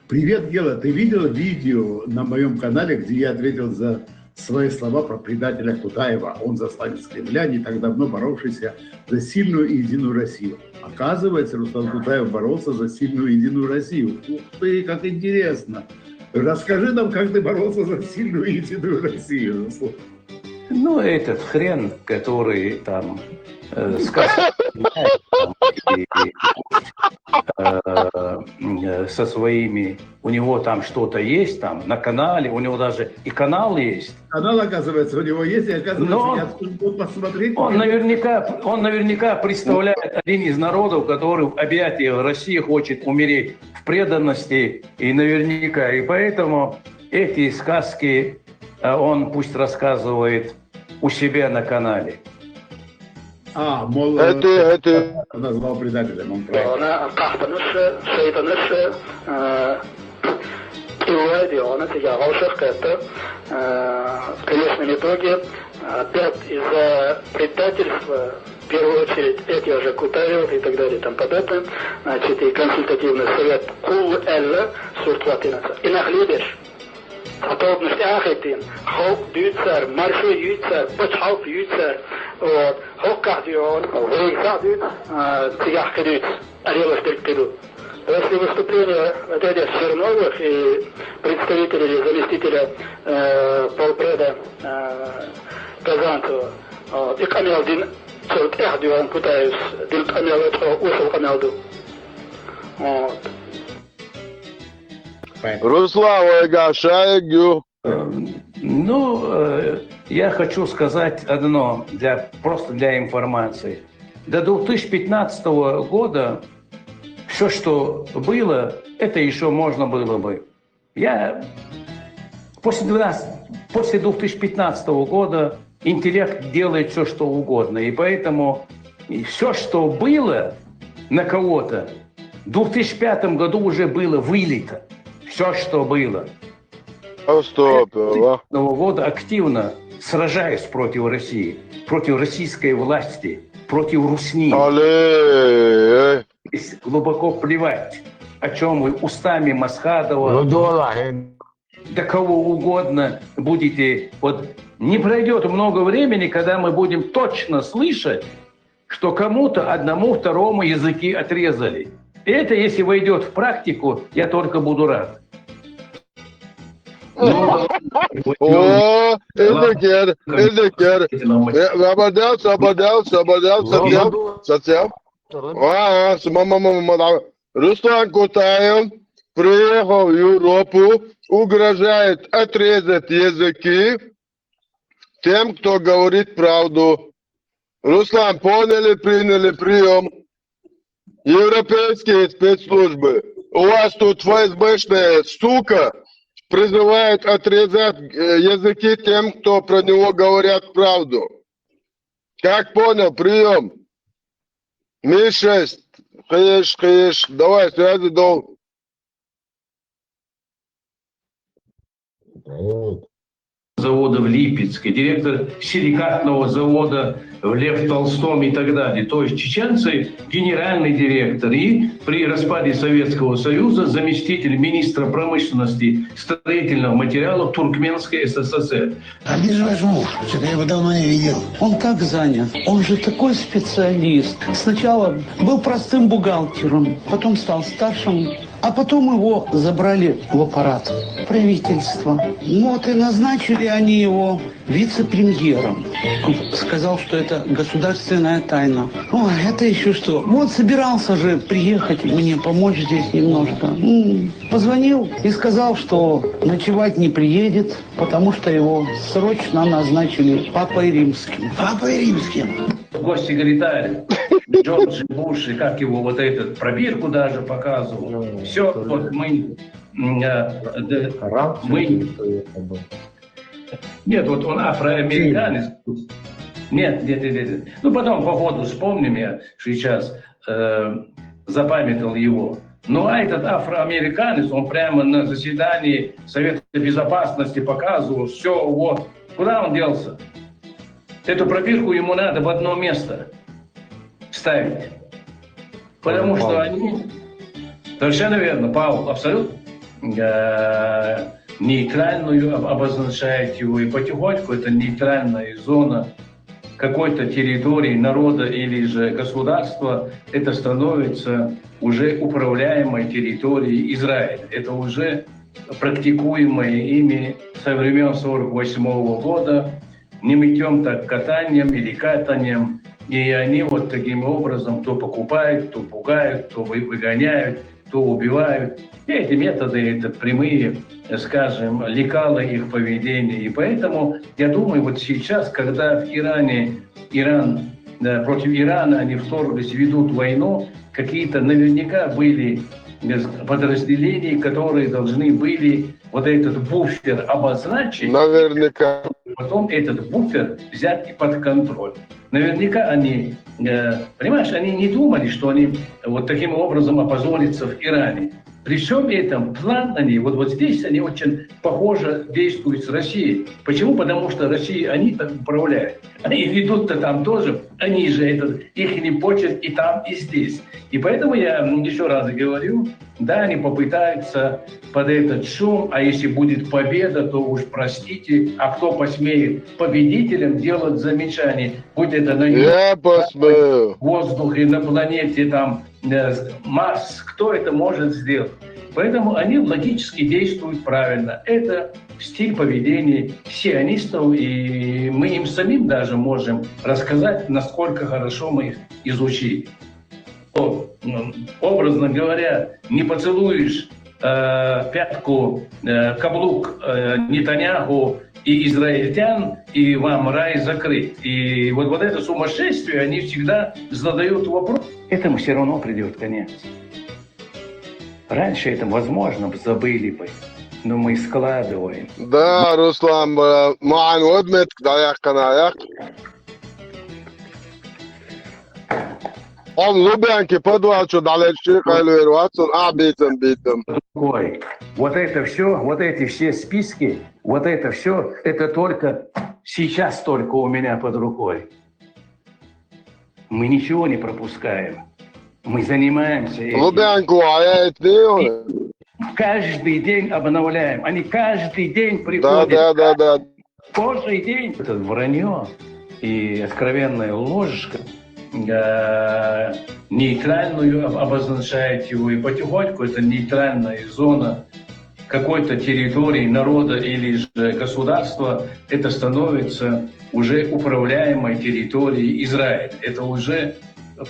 Привет, Гела, ты видел видео на моем канале, где я ответил за свои слова про предателя Кутаева? Он засланец Кремля, не так давно боровшийся за сильную и единую Россию. Оказывается, Руслан Кутаев боролся за сильную и единую Россию. Ух ты, как интересно! Расскажи нам, как ты боролся за сильную и единую Россию, Руслан. Ну, этот хрен, который там э, сказки снимает, там, и, э, э, со своими, у него там что-то есть, там, на канале, у него даже и канал есть. Канал, оказывается, у него есть, и оказывается, Но я отсюда могу посмотреть. Он наверняка, он наверняка представляет один из народов, который в объятиях России хочет умереть в преданности, и наверняка, и поэтому эти сказки, э, он пусть рассказывает у себя на канале. А, мол, это, э, это назвал предателем, он правильно. Она кахтаныши, шейтаныши, э, Килвайди, она тебя волшебка это, э, в конечном итоге, опять из-за предательства, в первую очередь, эти уже Кутаев и так далее и тому подобное, значит, и консультативный совет Кул Элла Суртлатинаса. И нахлебешь. Подробность ахетин, халк дюйцар, маршо юйцар, пачхалк юйцар, вот, хокках дюйон, вейсах дюйц, а, цигах кидюйц, арелаш дюйц киду. После выступления вот этих Черновых и представителя или заместителя, э, полпреда, э, Казанцева, вот, и камел дин, цурт эх дюйон путаюсь, дин камел это ушел камел ду. Вот. Руслан, вай гашаегю. Э, ну, э, я хочу сказать одно, для, просто для информации. До две тысячи пятнадцатого года все, что было, это еще можно было бы. Я после двенадцать, после две тысячи пятнадцатого года интеллект делает все, что угодно. И поэтому все, что было на кого-то, в две тысячи пятом году уже было вылито. Все, что было. А стоп, а? С две тысячи пятнадцатого года активно сражаюсь против России, против российской власти, против русни. Але, э. Здесь глубоко плевать, о чем вы устами Масхадова, Ну, дола, э. до кого угодно будете. Вот не пройдет много времени, когда мы будем точно слышать, что кому-то одному, второму языки отрезали. И это, если войдет в практику, я только буду рад. О, эдекер, эдекер. Абадял, абадял, абадял, сатял, сатял. Ва, сама, мама, мама. Руслан Кутаев приехал в Европу, угрожает отрезать языки тем, кто говорит правду. Руслан, поняли, приняли прием. Европейские спецслужбы. У вас тут ФСБшная сука призывает отрезать э, языки тем, кто про него говорят правду. Как понял, прием. Ми шесть. Хеш, хеш. Давай, связи дол. Завода в Липецке, директор силикатного завода в Лев Толстом и так далее. То есть чеченцы, генеральный директор и при распаде Советского Союза заместитель министра промышленности, строительных материалов Туркменской СССР. А где же ваш муж? Что-то я его давно не видел. Он так занят. Он же такой специалист. Сначала был простым бухгалтером, потом стал старшим, а потом его забрали в аппарат правительства. Вот и назначили они его вице-премьером. Сказал, что это государственная тайна. Ой, это еще что? Вот собирался же приехать мне помочь здесь немножко. М, Позвонил и сказал, что ночевать не приедет, потому что его срочно назначили папой римским. Папой римским. Госсекретарь Джордж Буш, и как его вот этот пробирку даже показывал. Все, вот мы... м, э, д- Арабцы Мы- или кто это был? Нет, вот он афроамериканец. Нет, нет, нет, нет. Ну, потом по ходу вспомним, я сейчас э, запамятовал его. Ну, а этот афроамериканец, он прямо на заседании Совета Безопасности показывал, все, вот. Куда он делся? Эту пробирку ему надо в одно место ставить. Потому что они... Совершенно верно, Павел, абсолютно. Э, нейтральную об- обозначает его, и потихоньку эта нейтральная зона какой-то территории, народа или же государства, это становится уже управляемой территорией Израиля. Это уже практикуемое ими со времен сорок восьмого года, не мытьем, так катанием или катанием. И они вот таким образом то покупают, то пугают, то вы- выгоняют, то убивают. И эти методы, это прямые, скажем, лекала их поведения. И поэтому, я думаю, вот сейчас, когда в Иране, Иран, да, против Ирана они вторглись, ведут войну, какие-то наверняка были э, подразделения, которые должны были вот этот буфер обозначить, Наверняка. потом этот буфер взять и под контроль. Наверняка они, э, понимаешь, они не думали, что они вот таким образом опозорятся в Иране. При всем этом план они, вот, вот здесь они очень похоже действуют с Россией. Почему? Потому что Россия, они так управляют. Они ведут-то там тоже, они же этот, их не почерк и там, и здесь. И поэтому я еще раз говорю, да, они попытаются под этот шум, а если будет победа, то уж простите, а кто посмеет победителям делать замечания, будь это на Я посмею. воздухе, на планете, там, э, Марс, кто это может сделать? Поэтому они логически действуют правильно. Это стиль поведения сионистов, и мы им самим даже можем рассказать, насколько хорошо мы их изучили. То, м, образно говоря, не поцелуешь э, пятку, э, каблук э, Нетаньяху и израильтян, и вам рай закрыт. И вот, вот это сумасшествие, они всегда задают вопрос. Этому все равно придет конец. Раньше это, возможно, забыли бы, но мы складываем. Да, Руслан, э, маан уэдмет, да, я канаях. Он Лубянки подвал, что дальше, Кайлер Ватсон, а, битым, битым. Ой, вот это все, вот эти все списки, вот это все, это только сейчас только у меня под рукой. Мы ничего не пропускаем. Мы занимаемся этим. Лубянку, а я это не Каждый день обновляем. Они каждый день Да, приходят. Да, да, да. Каждый день. Это вранье и откровенная ложь, э, нейтральную об- обозначает его, и потихоньку эта нейтральная зона какой-то территории, народа или же государства, это становится уже управляемой территорией Израиля. Это уже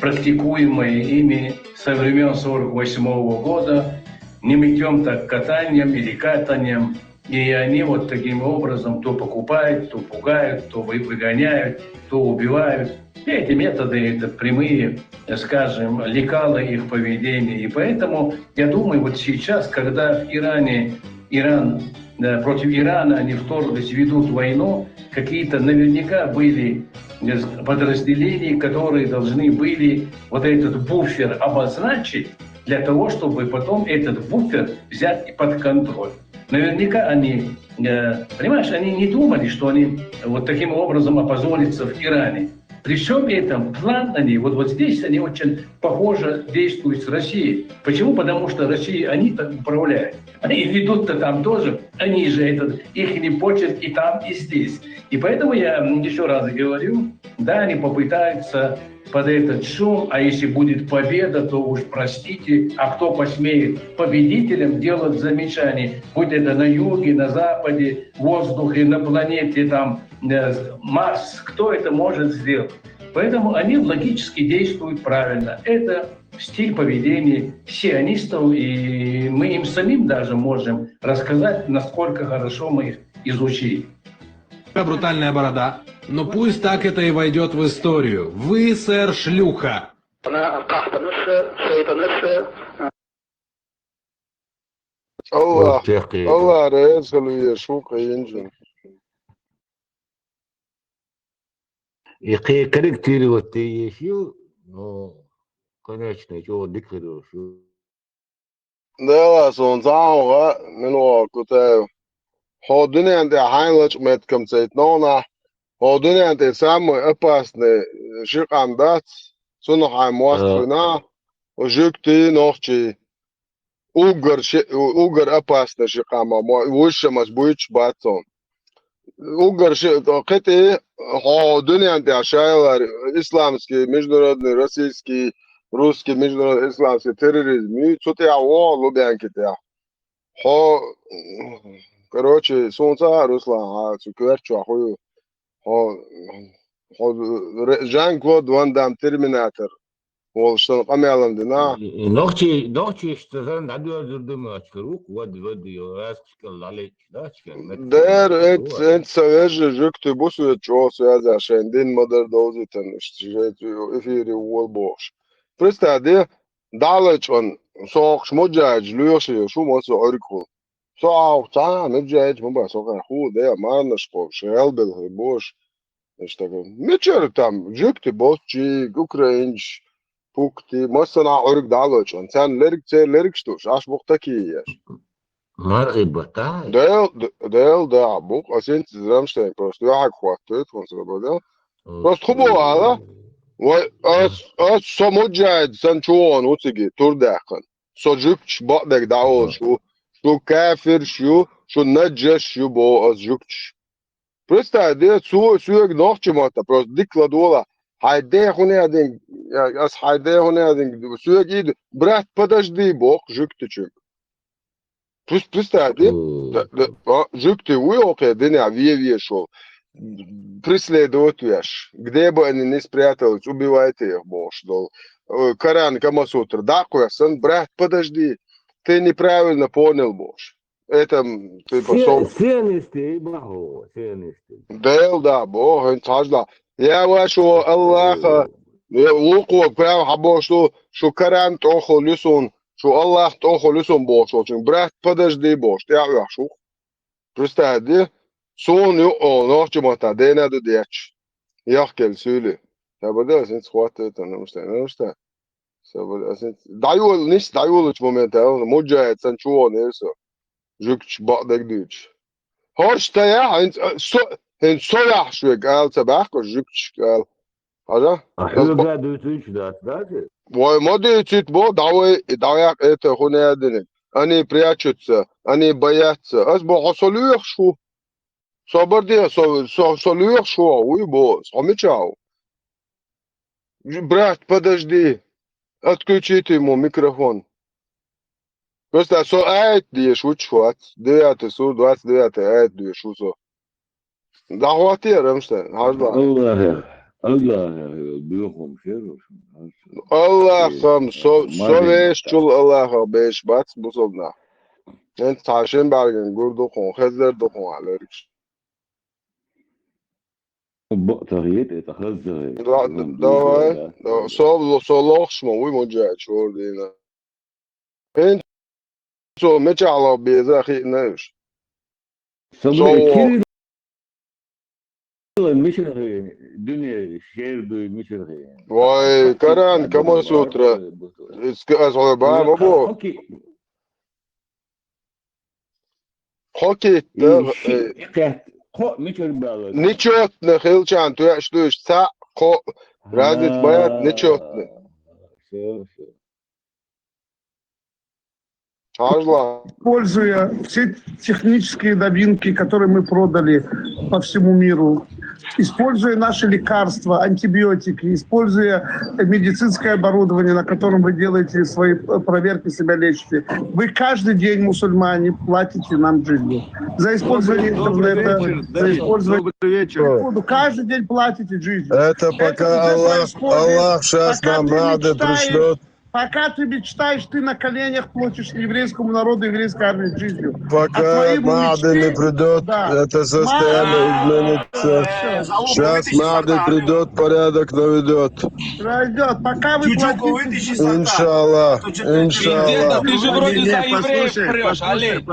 практикуемое ими со времен сорок восьмого года, не мытьем так катанием или катанием. И они вот таким образом то покупают, то пугают, то вы- выгоняют, то убивают. Все эти методы — это прямые, скажем, лекала их поведения. И поэтому, я думаю, вот сейчас, когда в Иране, Иран, э, против Ирана они вторглись, ведут войну, какие-то наверняка были, э, подразделения, которые должны были вот этот буфер обозначить для того, чтобы потом этот буфер взять под контроль. Наверняка они, э, понимаешь, они не думали, что они вот таким образом опозорятся в Иране. При всем этом план они, вот, вот здесь они очень похоже действуют с Россией. Почему? Потому что Россией они так управляют. Они ведут-то там тоже, они же этот, их почерк и там, и здесь. И поэтому я еще раз говорю, да, они попытаются под этот шум, а если будет победа, то уж простите, а кто посмеет победителям делать замечания, будь это на юге, на западе, в воздухе, на планете, там, э, Марс, кто это может сделать? Поэтому они логически действуют правильно. Это стиль поведения сионистов, и мы им самим даже можем рассказать, насколько хорошо мы их изучили. Брутальная борода. Но пусть так это и войдет в историю. Вы, сэр, шлюха. Ана къахьбанаса, шайтанаса. Аллах, Устехи. Аллах раьза хилва шух, къаьнжин. И кхе корректировать ешил, но, конечно, чего дикарил шу. Дела сон цаунга, мин ва Кутаев. Хьо дуьнен тӀе хьайн лачкъа меттиг ма цайт нона. Хьо дуьнен тӀе самый опасный ши къам дац. Цунах хьайн мост Да. хуьна. Жуьгтий, нохчий. Уггар ши, уггар опасный ши къам, мо, вуьшшамас буьйцуш бац сон. Уггар ши, кхе тӀе хьо дуьнен тӀе шайлар исламский, международный, российский, русский, международный, исламский терроризм ю, цу тӀе хьо Лубянки тӀе. Хьо, короче, сунца, Руслан, хьа цу коьрта чохь хӀу ю. Хьо, хьо ре- Жан-Клод Ван Дам, Терминатор волуш санна къамелам дина. И нохчи, нохчиш цу санна дӀадоьрзур ду моьттуш кара ву-кх, вад, вад, йо, аьскал дӀалечча, да, чкан меттиг. Дера, эц, эц сан вежа жуьгти бу соьца чӀогӀа соьца шайн дин ма-дарра довзийтина, иштта шайн эфире вола бохуш. Представь де, дӀалачкъан, сохуш муджахӀидаш лоьхуш ю, шу ма со Ӏуьргахула. Со Ӏоху цхьа а муджахӀидаш ма бан, со кхаьрху, де, марнаш кхобуш, гӀелбелхи бош. Иштта мичара там, жуьгти боцчий, украинчаш, пукти, массанхьа Ӏуьрг дӀалачкъан. Царна лерг церан лергаш душ, аш букъ такий еш. Мархи бата. Дел, д- дел, да, букъ, ас инца Рамштайн просто юьхьаг хӀоттуьйту хӀун саба, да? Просто хӀун боху ала? Вай, ас, ас со муджахӀид сан чу вон ву циги, тур даьккхина. Со жуьгташ бакъдерг дӀаолуш ву. Шу кафирш ю, шу наджаш ю, боху ас жуьгташ. Представь де, цо соьга нохча матта просто дика ладогӀа. Хьайн де хӀун яздинг, ас хьайн де хӀун яздинг, соьга ида, брат, подожди, боху жуьгтичуьнга. Прис- Представь де, да, да, а, жуьгти ву йохке динехь ве вешал. Преследовать веш. Где бы они ни спрятались, убивайте их, бохуш долу. Э, Коран, Камасутра, дӀакхоьссина, брат, подожди, ты неправильно понял, бохуш. Это, м, типа, со- Сионисты, баху, сионисты. Дел, да, боху, хӀинца хьажа. Я вашу Аллаха, я вукхо, прям хьабохуш, шу Коран тӀохула ю суна, шу Аллах тӀохула ю суна бохуш волчуьнга, брат, подожди, бохуш, тӀаьхьа оьхуш ву. Представь де, суна ю, о, нохча матта, дена ду детташ. Яхкел суьйли. Саба де, ас хӀинца хӀоттайтан, ну, что, ну, что? Саба де, ас хӀинца, дӀайола, нис дӀайолучу момента, муджахӀид сан чу вон эр со. Жуьгташ бакъдерг дуьйцуш. ХӀорш ца яхь, хӀинца, а, со, хӀинца со яхь шуьга ала ца баьхкаш жуьгташка ала. Хьажа? А хьоьга дуьйцуьйтуш дац, да, те? Вай ма дуьйцуьйту бо, дӀавай, дӀаваьккха это хӀун яздиниг. Они прячутся, они боятся. Ас бо, хьо со лоьхуш ву. Собар де, со, со, со лоьхуш ву, вуй бо, хьо мича ву? Брат, подожди. Отключите ему микрофон. Просто со аят деш ву чу вац. Девятая сура, двадцать девятая аят деш ву со. ДӀахӀоттера, Рамштайн, хьажал. Аллахьа, Аллахьа, бехом хер, Аллахьа, со, со вешчул Аллахьа беш бац бусалба нах. ХӀинца цхьа шин бӀарган гур ду хьуна, хезар ду хьуна, лерикаш. Бо-, тахет, это хазза. Да, да, давай. Да, со, со лохш ма, вуй, Муджахид, чор дина. ХӀинца цо мичахьа беза хиъна уж. Со Со бе кири мичахьа, дуьне шер дуй мичахьа. Вай, Коран, Камасутра. Иска аз хьо ба, ма бо. Окей. Хоккей, да, э, Кхо мичара бала? Нечётно хилчан, тоьаш дуьш, цхьаъ, кхо, разница баьд, нечётно. Всё, всё. Хьажал. Используя все технические новинки, которые мы продали по всему миру, используя наши лекарства, антибиотики, используя медицинское оборудование, на котором вы делаете свои, э, проверки, себя лечите, вы каждый день, мусульмане, платите нам джизью. За использование интернета, за использование... Добрый вечер. Секунду, каждый день платите джизью. Это пока Аллах, Аллах щас нам Махди пришлёт. Пока ты мечтаешь, ты на коленях платишь еврейскому народу, еврейской армии джизью. Пока Махди не придёт, это состояние изменится. Щас Махди придёт, порядок наведёт. Пройдёт. Пока вы платите джизью. Иншаллах, иншаллах. Ты же вроде за евреев прёшь, Али.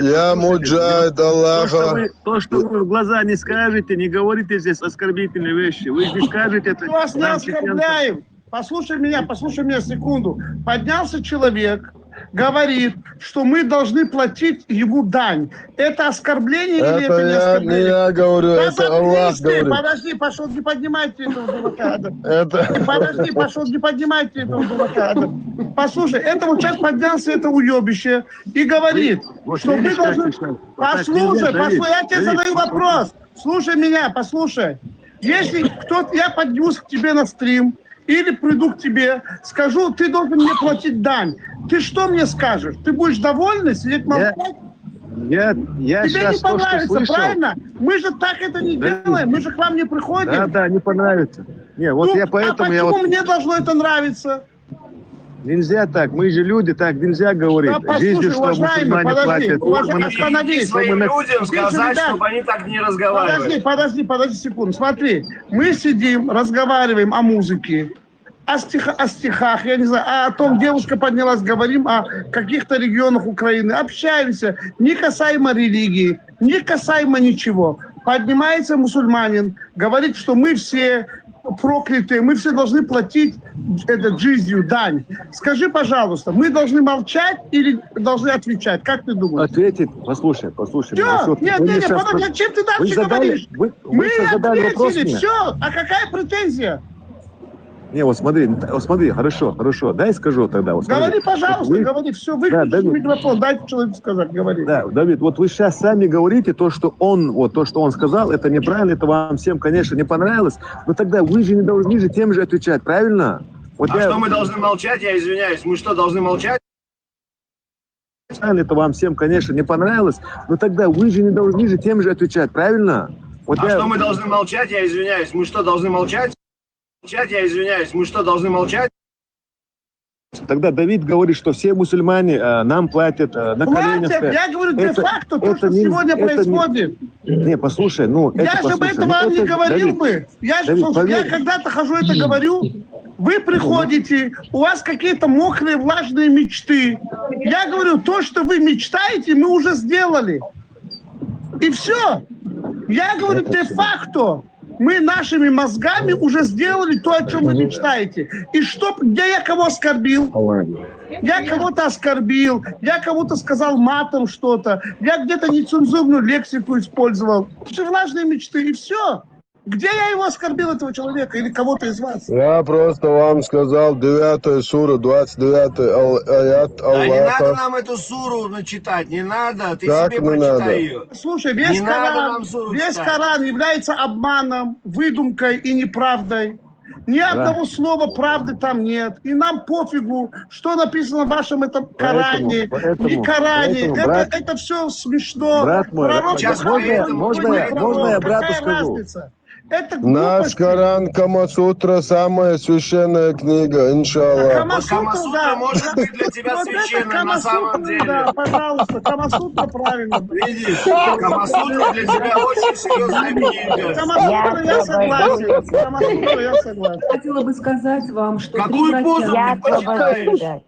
Я муджахид Аллаха. То, что вы в глаза не скажете, не говорите здесь оскорбительные вещи. Вы не скажете это. Мы вас не оскорбляем. Послушай меня, послушай меня секунду. Поднялся человек, говорит, что мы должны платить ему дань. Это оскорбление или это не оскорбление? Это я, не я говорю, это Аллах говорит. Подожди, пошёл, не поднимайте этого дурака. Это... Подожди, пошёл, не поднимайте этого дурака. Послушай, это вот сейчас поднялся это уёбище и говорит, что мы должны... Послушай, послушай, я тебе задаю вопрос. Слушай меня, послушай. Если кто-то, я поднюсь к тебе на стрим, или приду к тебе, скажу, ты должен мне платить дань. Ты что мне скажешь? Ты будешь довольный, сидеть молчать? Я, я Тебе не понравится, правильно? Мы же так это не делаем, мы же к вам не приходим. Да, да, не понравится. Не, вот я поэтому... А почему мне должно это нравиться? Нельзя так, мы же люди, так нельзя говорить. Да послушай, уважаемый, подожди, остановись. Своим людям сказать, чтобы они так не разговаривали. Подожди, подожди, подожди секунду. Смотри, мы сидим, разговариваем о музыке, о стих-, о стихах, я не знаю, а о том, девушка поднялась, говорим о каких-то регионах Украины, общаемся, не касаемо религии, не касаемо ничего. Поднимается мусульманин, говорит, что мы все проклятые, мы все должны платить это джизью, дань. Скажи, пожалуйста, мы должны молчать или должны отвечать? Как ты думаешь? Ответить, послушай, послушай. Всё, нет, нет, нет, подожди, чем ты дальше говоришь? Мы ответили, всё, а какая претензия? Не, вот смотри, вот смотри, хорошо, хорошо, дай скажу тогда. Вот смотри. Говори, пожалуйста, говори, всё, выключи микрофон, дайте человеку сказать, говори. Да, Давид, вот вы сейчас сами говорите то, что он, вот то, что он сказал, это неправильно, это вам всем, конечно, не понравилось, но тогда вы же не должны же тем же отвечать, правильно? Вот а я... Что мы должны молчать, я извиняюсь, мы что, должны молчать? Это вам всем, конечно, не понравилось, но тогда вы же не должны же тем же отвечать, правильно? Вот а я... Что мы должны молчать, я извиняюсь, мы что, должны молчать? Молчать, я извиняюсь, мы что, должны молчать? Тогда Давид говорит, что все мусульмане, э, нам платят, э, на коленях стоят. Платят, я говорю, де-факто то, что сегодня происходит. Не, послушай, ну, это послушай. Я же об этом вам не говорил бы. Я же, слушай, я когда-то хожу, это говорю. Вы приходите, у вас какие-то мокрые, влажные мечты. Я говорю, то, что вы мечтаете, мы уже сделали. И всё. Я говорю, де-факто мы нашими мозгами уже сделали то, о чём вы мечтаете. И что, где я кого оскорбил? Я кого-то оскорбил, я кому-то сказал матом что-то, я где-то нецензурную лексику использовал. Все влажные мечты, и всё. Где я его оскорбил, этого человека, или кого-то из вас? Я просто вам сказал, девятая сура, двадцать девятый ал-, аят Аллаха. Да не надо нам эту суру начитать, не надо, ты себе прочитай её. Слушай, весь Коран, весь Коран является обманом, выдумкой и неправдой. Ни одного слова правды там нет. И нам пофигу, что написано в вашем этом Коране, Поэтому, поэтому, не Коране. поэтому, это, брат, это все смешно. брат мой, Пророк можно, Мухаммед, можно, твой можно я пророк. брату Какая скажу? Разница? Это Наш глупости. Коран, Камасутра, самая священная книга, иншаллах. Камасутра, Камасутра да. Может быть для тебя Вот это священная на самом Камасутра, деле. Да, пожалуйста, Камасутра правильно. Видишь, Камасутра для тебя очень серьезная книга. Камасутра, я согласен. Камасутра, я согласен. Хотела бы сказать вам, что Какую три позу врача, ты почитаешь?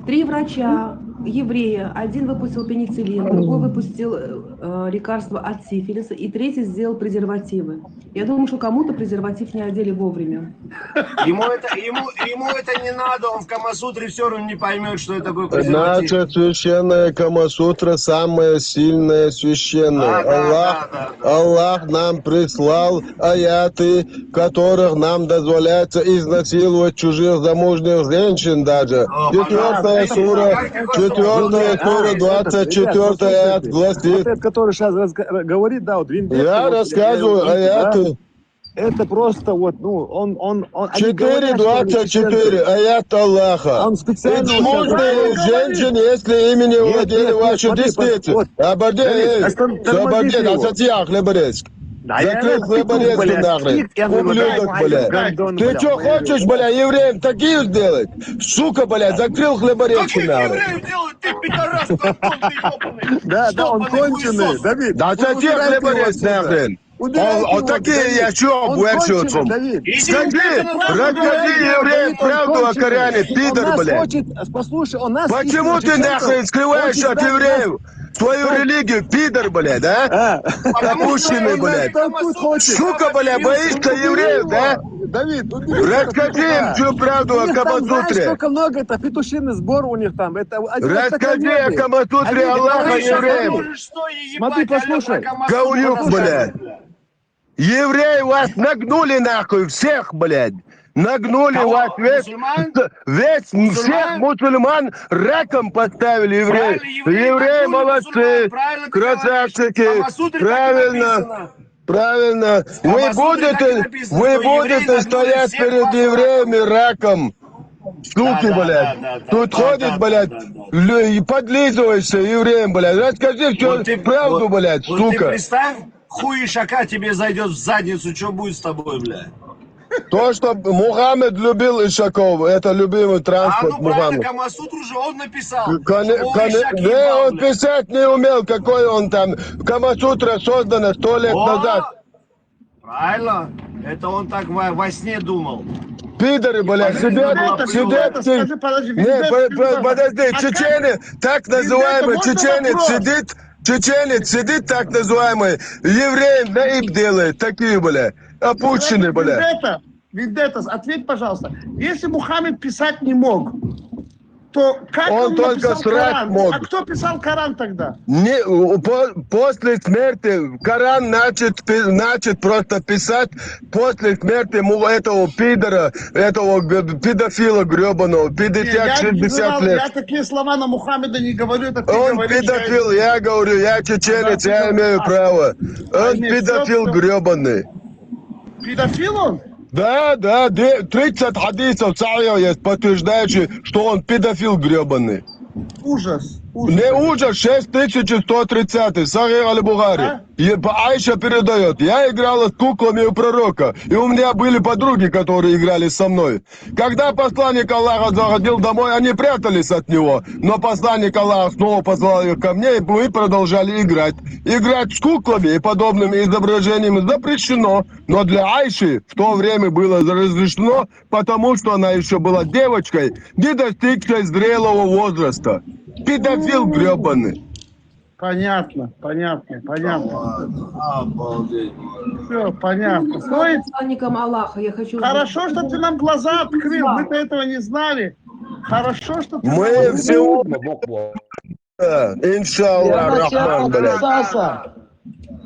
Три врача еврея, один выпустил пенициллин, другой выпустил э, лекарство от сифилиса, и третий сделал презервативы. Я думаю, что кому-то презерватив не одели вовремя. Ему это, ему, ему это не надо, он в Камасутре все равно не поймет, что это такое презерватив. Наша священная Камасутра самая сильная священная. Да, да, Аллах, да, да, да. Аллах нам прислал аяты, в которых нам дозволяется изнасиловать чужих замужних женщин даже. О, Четвертая пожалуйста, сура, как ты хочешь четвертая А, сура, ребята, двадцать четвёртый ребята, аят послушайте. Вот гласит. этот, который сейчас разго- говорит, да, вот Виндетта, Я вот, рассказываю да, аяты. Это просто вот, ну, он, он, он они Четыре говорят, что они двадцать четыре, специально- аят Аллаха. Он специально Эти сейчас мужные говорит. женщины, если ими не Нет, владели нет, нет, ваши смотри, десницы. вот, Оборди, Давид, эй, останови оборди, его. Асатьях, Лебреск. Да я Закрыл петух, Лебреск блядь, нахрен. петух, я говорю, Ублюдок, давай, блядь. гандон, Ты блядь, что, моя хочешь, бля, евреям такие сделать? Сука, блядь, закрыл Хлеборецкий Каких нахрен. евреев делать? Ты пидорас, конченый, ёбаный. Да, да, он Ёбаный конченый, хуесос. Давид. Да Убирайте зачем его Хлеборец отсюда. нахрен? Убирайте Он, он его, такие Давид. я чё, Он Буэрчи конченый, отцом. Давид. Скажи, Правду расскажи говорит, евреям Давид, он правду о конченый. Коране, Он пидор, нас блядь. хочет, послушай, он нас Почему ищет, ты зачем нахрен он скрываешь хочет от нас евреев свою религию, пидор, блядь, а? А, Опущенный, он блядь. нас толкует хочет. Сука, блядь, боишься евреев, да? Давид, убери Расскажи им петуха. всю правду У о них там, знаешь, Камасутре. Сколько много, это петушиный сбор у них там. Это, они Расскажи о востоковеды. Камасутре Они Аллаха говорят, евреям. Можешь что ебать, Смотри, алё, послушай. про Камасутру Гаулюк, рассказывай, блядь. Евреи вас нагнули нахуй всех, блядь. Нагнули Кого? вас весь, Мусульман? весь всех Мусульман? мусульман раком поставили евреи. Правильно, евреи Евреи нагнули молодцы, мусульман, правильно ты говоришь. красавчики. Камасутре так Правильно, написано. правильно. Вы Камасутре так и будете, написано, вы что евреи будете нагнули стоять всех перед вас евреями раком. раком. Суки, Да, да, блядь. да, да, Тут да, ходит, да, блядь, да, да. лю- и подлизываешься евреям, блядь. Расскажи всю Вот ты- правду, вот- блядь, вот ты сука. Представь, хуй ишака тебе зайдет в задницу, что будет с тобой, бля? То, что Мухаммед любил ишаков, это любимый А транспорт ну правильно, Мухаммеда. Камасутру же он написал. Коне- Что коне- ишаки не, ебал, он бля. Писать не умел, какой он там. Камасутра создана сто лет О, назад. Правильно. Это он так во, во сне думал. Пидоры, блядь, Подожди, сидят, ну, Виндетта, сидят, Виндетта, си- скажи, подожди, не, Виндетта, по- по- Виндетта. подожди, А как- чеченец, так называемый можно чеченец вопрос? сидит, чеченец сидит, так называемый, евреям наиб делает, такие, бля, опущенные, бля. Виндетта, Виндетта, ответь, пожалуйста. Если Мухаммед писать не мог, то как Он он, только написал срать Коран? мог. А кто писал Коран тогда? Не, у- по- после смерти Коран начат, пи- начат просто писать после смерти му- этого пидора, этого г- педофила гребаного, Не, пятьдесят я, не шестьдесят знал, лет. Я такие слова на Мухаммеда не говорю, это ты Он говоришь. педофил, я говорю, я чеченец, Да, я ты имею а, право. Он не, педофил всё, всё. Гребаный. Педофил он? Да, да, де- тридцать хадисов сахих есть, подтверждающие, что он педофил гребаный. Ужас. Ужас. Не ужас, шесть тысяч сто тридцатый, Сахих аль-Бухари. А? Е- Айша передает, я играла с куклами у пророка, и у меня были подруги, которые играли со мной. Когда посланник Аллаха заходил домой, они прятались от него, но посланник Аллаха снова позвал их ко мне, и мы продолжали играть. Играть с куклами и подобными изображениями запрещено, но для Айши в то время было разрешено, потому что она еще была девочкой, не достигшей зрелого возраста. Педофил гребаный. Понятно, понятно, понятно. Обалдеть. Все, понятно. Стоит? Посланником Аллаха, я хочу Хорошо, что ты нам глаза открыл, мы-то этого не знали. Хорошо, что ты Мы нам- всего... Буква. Иншаллах, Рахман, блядь. Саса.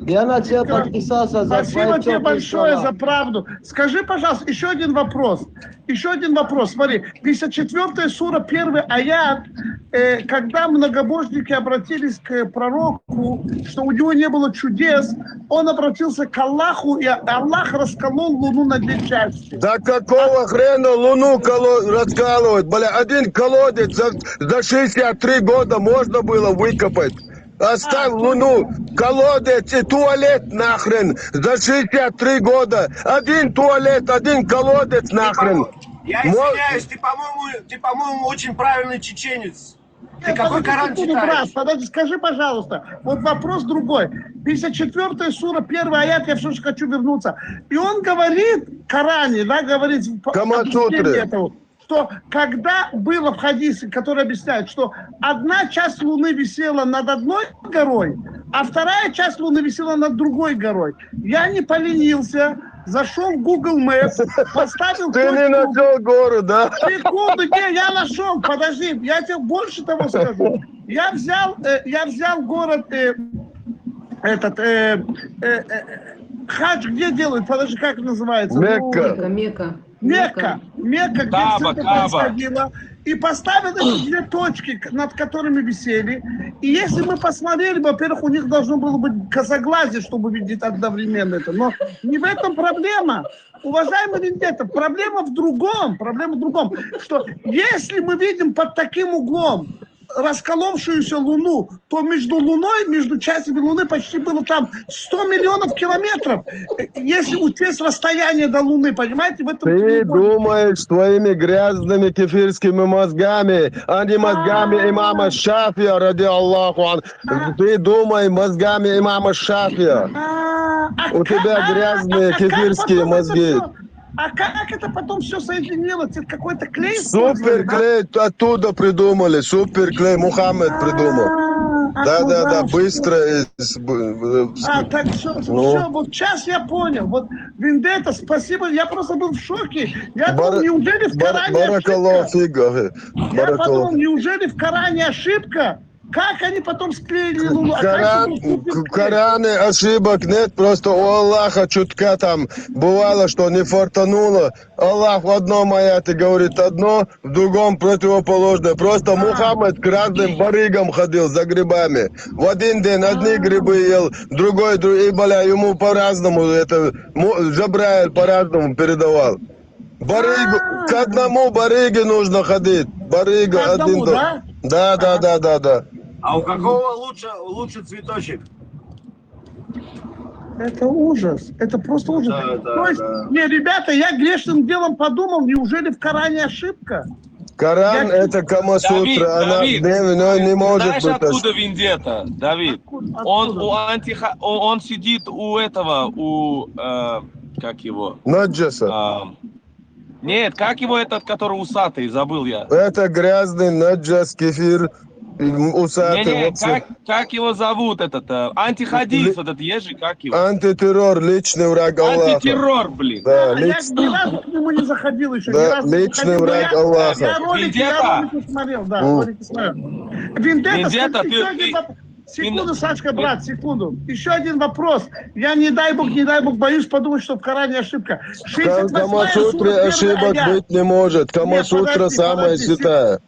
Я на тебя Всё. Подписался за Спасибо твои тебе тёплые большое слова. За правду. Скажи, пожалуйста, еще один вопрос. Еще один вопрос. Смотри, пятьдесят четвёртая сура, первый аят, э, когда многобожники обратились к пророку, что у него не было чудес, он обратился к Аллаху, и Аллах расколол луну на две части. Да какого хрена луну коло- раскалывать? Бля, один колодец за, за шестьдесят три года можно было выкопать. Оставь луну, колодец и туалет нахрен. За шестьдесят три года один туалет, один колодец нахрен. Я Мо- извиняюсь, ты, по-моему, ты, по-моему, очень правильный чеченец. Ты Нет, какой подожди Коран секунду, брат, читаешь? Подожди, скажи, пожалуйста. Вот вопрос другой. Пятьдесят четвёртая сура, первый аят, я все же хочу вернуться. И он говорит, в Коране, да, говорит, по- Камасутры. объяснение этого, что когда было в хадисе, который объясняет, что одна часть луны висела над одной горой, а вторая часть луны висела над другой горой. Я не поленился, зашел в Google Maps, поставил Ты не точку. Нашел гору, да? Секунду, не, я нашел, подожди, я тебе больше того скажу. Я взял, э, я взял город, э, этот, э, э, э, хадж где делают? Подожди, как называется? Ну, Мекка. Мека, Мека. Мекка, Мекка, где Кааба, всё это Кааба. Происходило, и поставил эти две точки, к- над которыми висели. И если мы посмотрели, во-первых, у них должно было быть косоглазие, чтобы видеть одновременно это. Но не в этом проблема. Уважаемый Вендетта, проблема в другом, проблема в другом, что если мы видим под таким углом расколовшуюся Луну, то между Луной, между частями Луны почти было там сто миллионов километров. Э, Если учесть расстояние до Луны, понимаете, в этом Ты треугольнике. Думаешь своими грязными кефирскими мозгами, а не мозгами А. Имама Шафия, ради Аллаху ан. А. Ты думай мозгами Имама Шафия. А, а У как- тебя а, грязные а, а как кефирские потом это мозги. всё- А как это потом все соединилось? Это какой-то клей использовали, да? Суперклей оттуда придумали, суперклей Мухаммед придумал. А, а Да, да, куда да, уж? быстро. Э, с- б- э, с- А, так все, Ну. все, вот сейчас я понял. Вот Вендетта, спасибо, я просто был в шоке. Я думал, Бар- неужели в бар- Коране Баракаллаху ошибка? фиг, ага. Я подумал, Баракаллаху. Неужели в Коране ошибка? Как они потом склеили Луну? Коран, Оказывается, в Коране ошибок нет, просто у Аллаха чутка там бывало, что не фартануло. Аллах в одном аяте говорит одно, в другом противоположное. Просто Мухаммед к разным барыгам ходил за грибами. В один день одни грибы ел, другой, друг, и, бля, ему по-разному это, му- Джабраиль по-разному передавал. Барыгу, А. К одному барыге нужно ходить. Барыга К одному, один до- да? Да, да, да, да, да. А у какого лучше, лучше цветочек? Это ужас. Это просто ужас. Да, да, То есть, да. не, ребята, я грешным делом подумал, неужели в Коране ошибка? Коран Я- это Камасутра, Давид, она Давид, не, не, не может Знаешь, быть. откуда Вендетта, Давид? Откуда? Он Откуда? у антиха... он, он сидит у этого, у, э, как его? Наджаса. А, нет, как его этот, который усатый, забыл я. Это грязный Наджас кефир, м, усатый. Не-не, вообще. как, как его зовут этот? Э, антихадис, Ли- вот этот ежик, как его? Антитеррор, личный враг Аллаха. Антитеррор, блин. Да, А я личный. Ни разу к нему не заходил еще. Да, личный враг Я, Аллаха. я ролики, я Вендетта. ролики смотрел, да, М. ролики смотрел. Вендетта, Вендетта, скажи, ты- ещё один ты- воп- Секунду, ты- Сашка, брат, секунду. Еще один вопрос. Я, не дай бог, не дай бог, боюсь подумать, что в Коране ошибка. В шестьдесят восьмая Камасутре сура, первый ошибок аят. быть не может. Нет, Камасутра подожди, самая подожди, святая.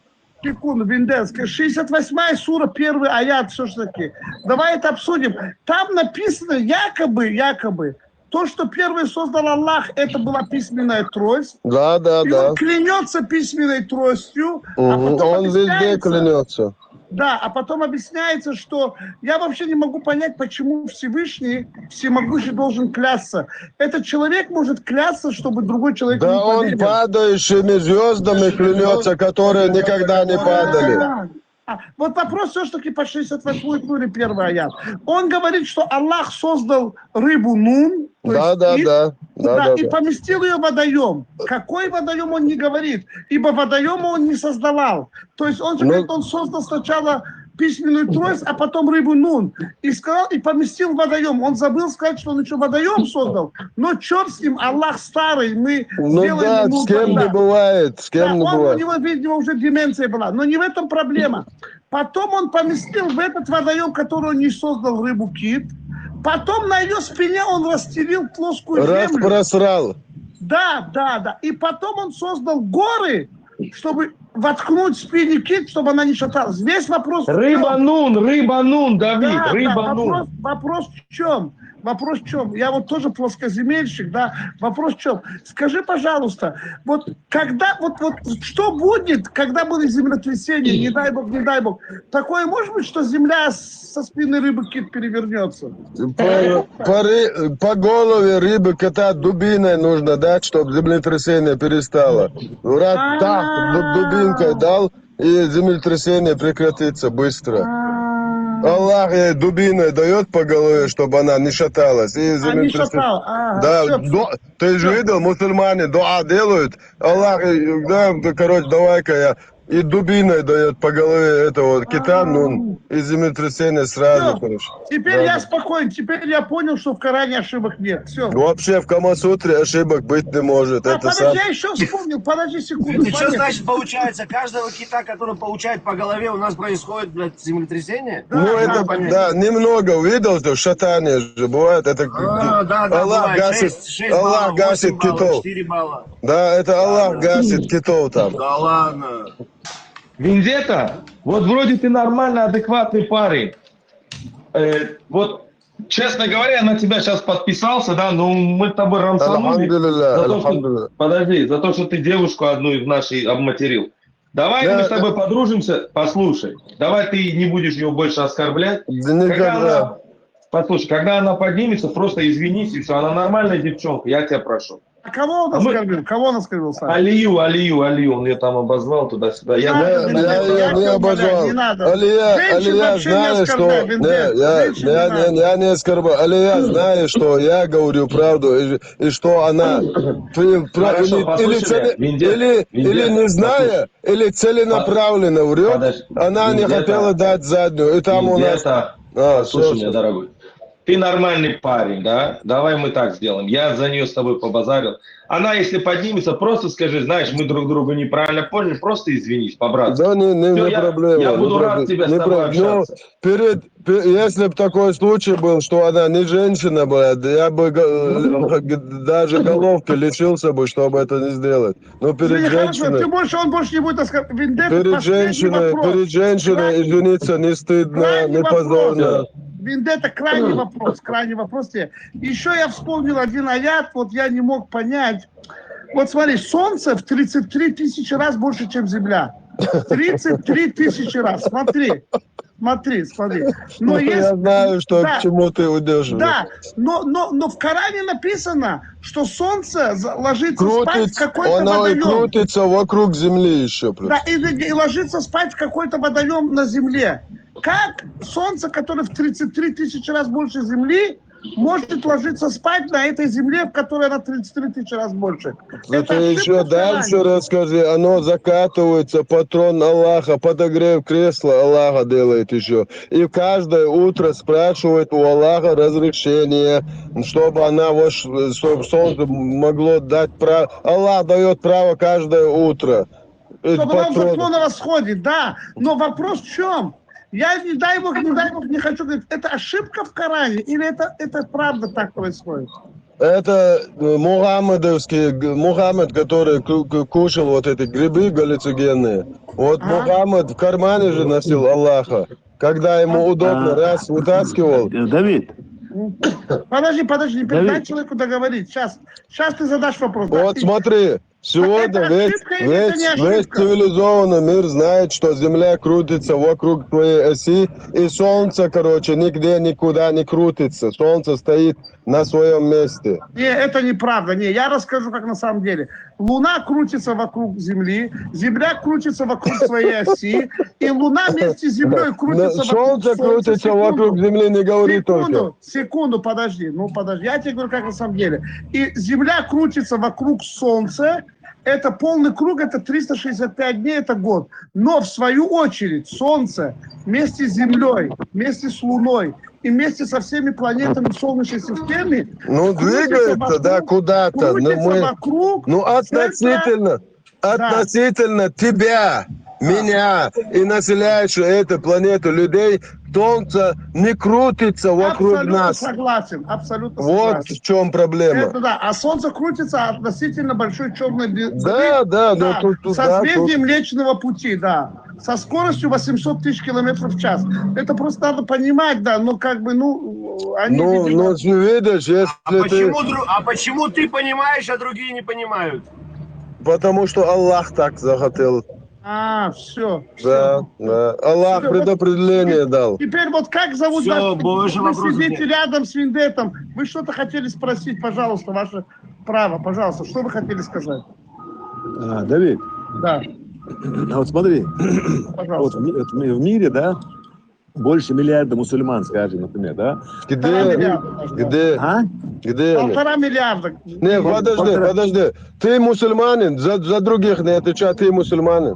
Секунду, Вендетта, шестьдесят восьмая сура, первый аят, все-таки. Давай это обсудим. Там написано, якобы, якобы, то, что первый создал Аллах, это была письменная трость. Да, да, И да. он клянется письменной тростью, а Мгм. потом Он везде объясняется. Клянется. Да, а потом объясняется, что я вообще не могу понять, почему Всевышний, всемогущий должен клясться. Этот человек может клясться, чтобы другой человек не Да он поверил. Падающими звездами клянется, которые никогда не падали. А, а, вот вопрос все-таки по шестьдесят восьмой суре первый аят. Он говорит, что Аллах создал рыбу Нун, то Да, есть да, и- да. Да, да, да, и да. Поместил ее в водоем. Какой водоем он не говорит, ибо водоем он не создавал. То есть он же Ну, говорит, он создал сначала письменную трость, а потом рыбу Нун. И сказал, и поместил водоем. Он забыл сказать, что он еще водоем создал. Но черт с ним, Аллах старый, мы Ну сделаем да, ему с кем не тогда. бывает, с кем Да, не он, у бывает. него, видимо, уже деменция была. Но не в этом проблема. Потом он поместил в этот водоем, который он не создал, рыбу кит. Потом на ее спине он расстелил плоскую землю. Распросрал. Да, да, да. И потом он создал горы, чтобы воткнуть в спине кит, чтобы она не шаталась. Весь вопрос в чём? Рыба нун, рыба нун, Давид, Да, да, рыба нун. вопрос, вопрос в чем? Вопрос в чем? Я вот тоже плоскоземельщик, да. Вопрос в чем? Скажи, пожалуйста, вот когда, вот, вот что будет, когда будет землетрясение, не дай бог, не дай бог, такое может быть, что земля со спины рыбы кит перевернется? По, по ры- по голове рыбы кита дубиной нужно дать, чтобы землетрясение перестало. Раз так ду- дубинкой дал, и землетрясение прекратится быстро. Аллах ей дубиной дает по голове, чтобы она не шаталась. И А, не землетрясение... шатал. А, Да, всё, до- ты же видел, мусульмане дуа делают. Аллах, э, да, да, короче, давай-ка я. И дубиной дает по голове этого кита, ну, и землетрясение сразу, Всё. короче. Теперь Да, я да. Спокоен, теперь я понял, что в Коране ошибок нет. Все. Вообще в Камасутре ошибок быть не может. А, Это подожди, сам... я еще вспомнил. Подожди секунду. Это что Смотри. Значит, получается, каждого кита, который получает по голове, у нас происходит, блядь, землетрясение? Ну, Да, это, понятно. Да, немного видел, что шатание же бывает. Это А, да, да, Аллах бывает. гасит, Шесть, шесть баллов, Аллах гасит восемь баллов, китов. Четыре балла. Да, это Аллах Да. гасит китов там. Да ладно. Вендетта, вот вроде ты нормально адекватный парень. Э, вот, честно говоря, я на тебя сейчас подписался, да, но мы с тобой рамсанули. Альхамдулилля, За то, что, альхамдулилля. подожди, за то, что ты девушку одну из нашей обматерил. Давай Да, мы с да. тобой подружимся, послушай. Давай ты не будешь ее больше оскорблять. Да Когда никогда. она, послушай, когда она поднимется, просто извинись и все. Она нормальная девчонка, я тебя прошу. А кого он А мы- оскорбил? Кого он оскорбил, Саша? Алию, Алию, Алию, он ее там обозвал туда-сюда. Я Да, знаю, Я, да, я да, ее я не тебя обожал. умоляю, не надо. Алия, Женщин Алия, вообще не знаешь что? оскорбляй, Не, Вендетта. я, Женщин я, не надо. не, я не оскорбил. Алия, знаешь что? Я говорю правду. И, и что она... Ты про- Хорошо, или, или, послушай цели- меня, Вендетта, или, Вендетта, или не зная, или целенаправленно врет. Подожди, Она не Вендетта, хотела дать заднюю. И там у нас... Вендетта, А, слушай всё, меня, всё. Дорогой. Ты нормальный парень, да? Давай мы так сделаем. Я за нее с тобой побазарил. Она, если поднимется, просто скажи, знаешь, мы друг друга неправильно поняли, просто извинись, по-братски. Да, не, не, Всё, не я, проблема. я не буду рад проблема, тебе с не тобой проблема. Ну, общаться. перед, пе- если бы такой случай был, что она не женщина была, да я бы го- г- даже головки лишился бы, чтобы это не сделать. Но перед Извини, хорошо, женщиной, ты больше, он больше не будет оскорблять. Вендетта, перед последний женщиной, вопрос. перед женщиной Крайний- извиниться не стыдно, крайний не вопрос. позорно. Вендетта, крайний вопрос, крайний вопрос тебе. Еще я вспомнил один аят, вот я не мог понять. Вот смотри, солнце в тридцать три тысячи раз больше, чем земля. Тридцать три тысячи раз, смотри. Смотри, смотри. Но Ну, я если... знаю, что Да. к чему ты уйдешь. Да, но, но, но в Коране написано, что солнце за- ложится спать в Крутится, какой-то оно и водоем. Крутится вокруг земли еще. Да, и, и ложится спать в какой-то водоем на земле. Как солнце, которое в тридцать три тысячи раз больше земли, может ложиться спать на этой земле, в которой она тридцать три тысячи раз больше? Это ошибка еще в дальше Коране. Расскажи. Оно закатывается, патрон Аллаха, подогрев кресла Аллаха делает еще. И каждое утро спрашивает у Аллаха разрешение, чтобы она вош... чтобы солнце могло дать право. Аллах дает право каждое утро. Э, Чтобы она патрон. взошло на восходе, да. Но вопрос в чем? Я, не дай бог, не дай бог, не хочу говорить, это ошибка в Коране или это, это правда так происходит? Это э, мухаммедовский, г- Мухаммед, который ку- ку- кушал вот эти грибы галлюциногенные. Вот Ага. Мухаммед в кармане же носил Аллаха. Когда ему удобно, А, раз вытаскивал. Э, Давид, Подожди, подожди, не Давид. дай человеку договорить. Сейчас, сейчас ты задашь вопрос. Да, Вот и- смотри, сегодня Это весь, ошибка или это весь, не весь ошибка? Цивилизованный мир знает, что Земля крутится вокруг своей оси, и Солнце, короче, нигде никуда не крутится. Солнце стоит на своем месте. Не, это неправда. Не, я расскажу, как на самом деле. Луна крутится вокруг Земли, Земля крутится вокруг своей оси, и Луна вместе с Землей крутится Но вокруг Солнце Солнца. крутится Секунду. Вокруг Земли, не говори только. Секунду, секунду, подожди, ну подожди, я тебе говорю, как на самом деле. И Земля крутится вокруг Солнца, это полный круг, это триста шестьдесят пять дней, это год. Но в свою очередь Солнце вместе с Землей, вместе с Луной и вместе со всеми планетами в Солнечной системе Ну, крутится двигается, вокруг- да, куда-то. Ну, крутится мы- вокруг ну, центра. относительно, относительно тебя. меня и населяющих эту планету людей, солнце не крутится вокруг Абсолютно нас. Согласен, абсолютно Вот согласен. В чем проблема. Это да, а Солнце крутится относительно большой черной дыры. Да, да, но Да, тут, тут, да, созвездие тут. Млечного Пути, да. Со скоростью восемьсот тысяч километров в час. Это просто надо понимать, да, но как бы, ну, они, Ну, видимо... ну, видишь, если А ты... почему, дру- а почему ты понимаешь, а другие не понимают? Потому что Аллах так захотел. А, все. Да, да. Аллах Всё, предопределение дал. Теперь вот как зовут Всё, вас? больше Вы вопросов сидите нет. Рядом с Вендеттом. Вы что-то хотели спросить, пожалуйста, ваше право, пожалуйста, что вы хотели сказать? А, Давид, Да, а вот смотри, вот пожалуйста. в, ми- вот в ми- в мире, да, больше миллиарда мусульман, скажем, например, да? Полтора Где? миллиарда. Где? А? Где они? Полтора миллиарда. Не, подожди, Полтора- подожди. Ты мусульманин, за, за других не отвечай, ты мусульманин.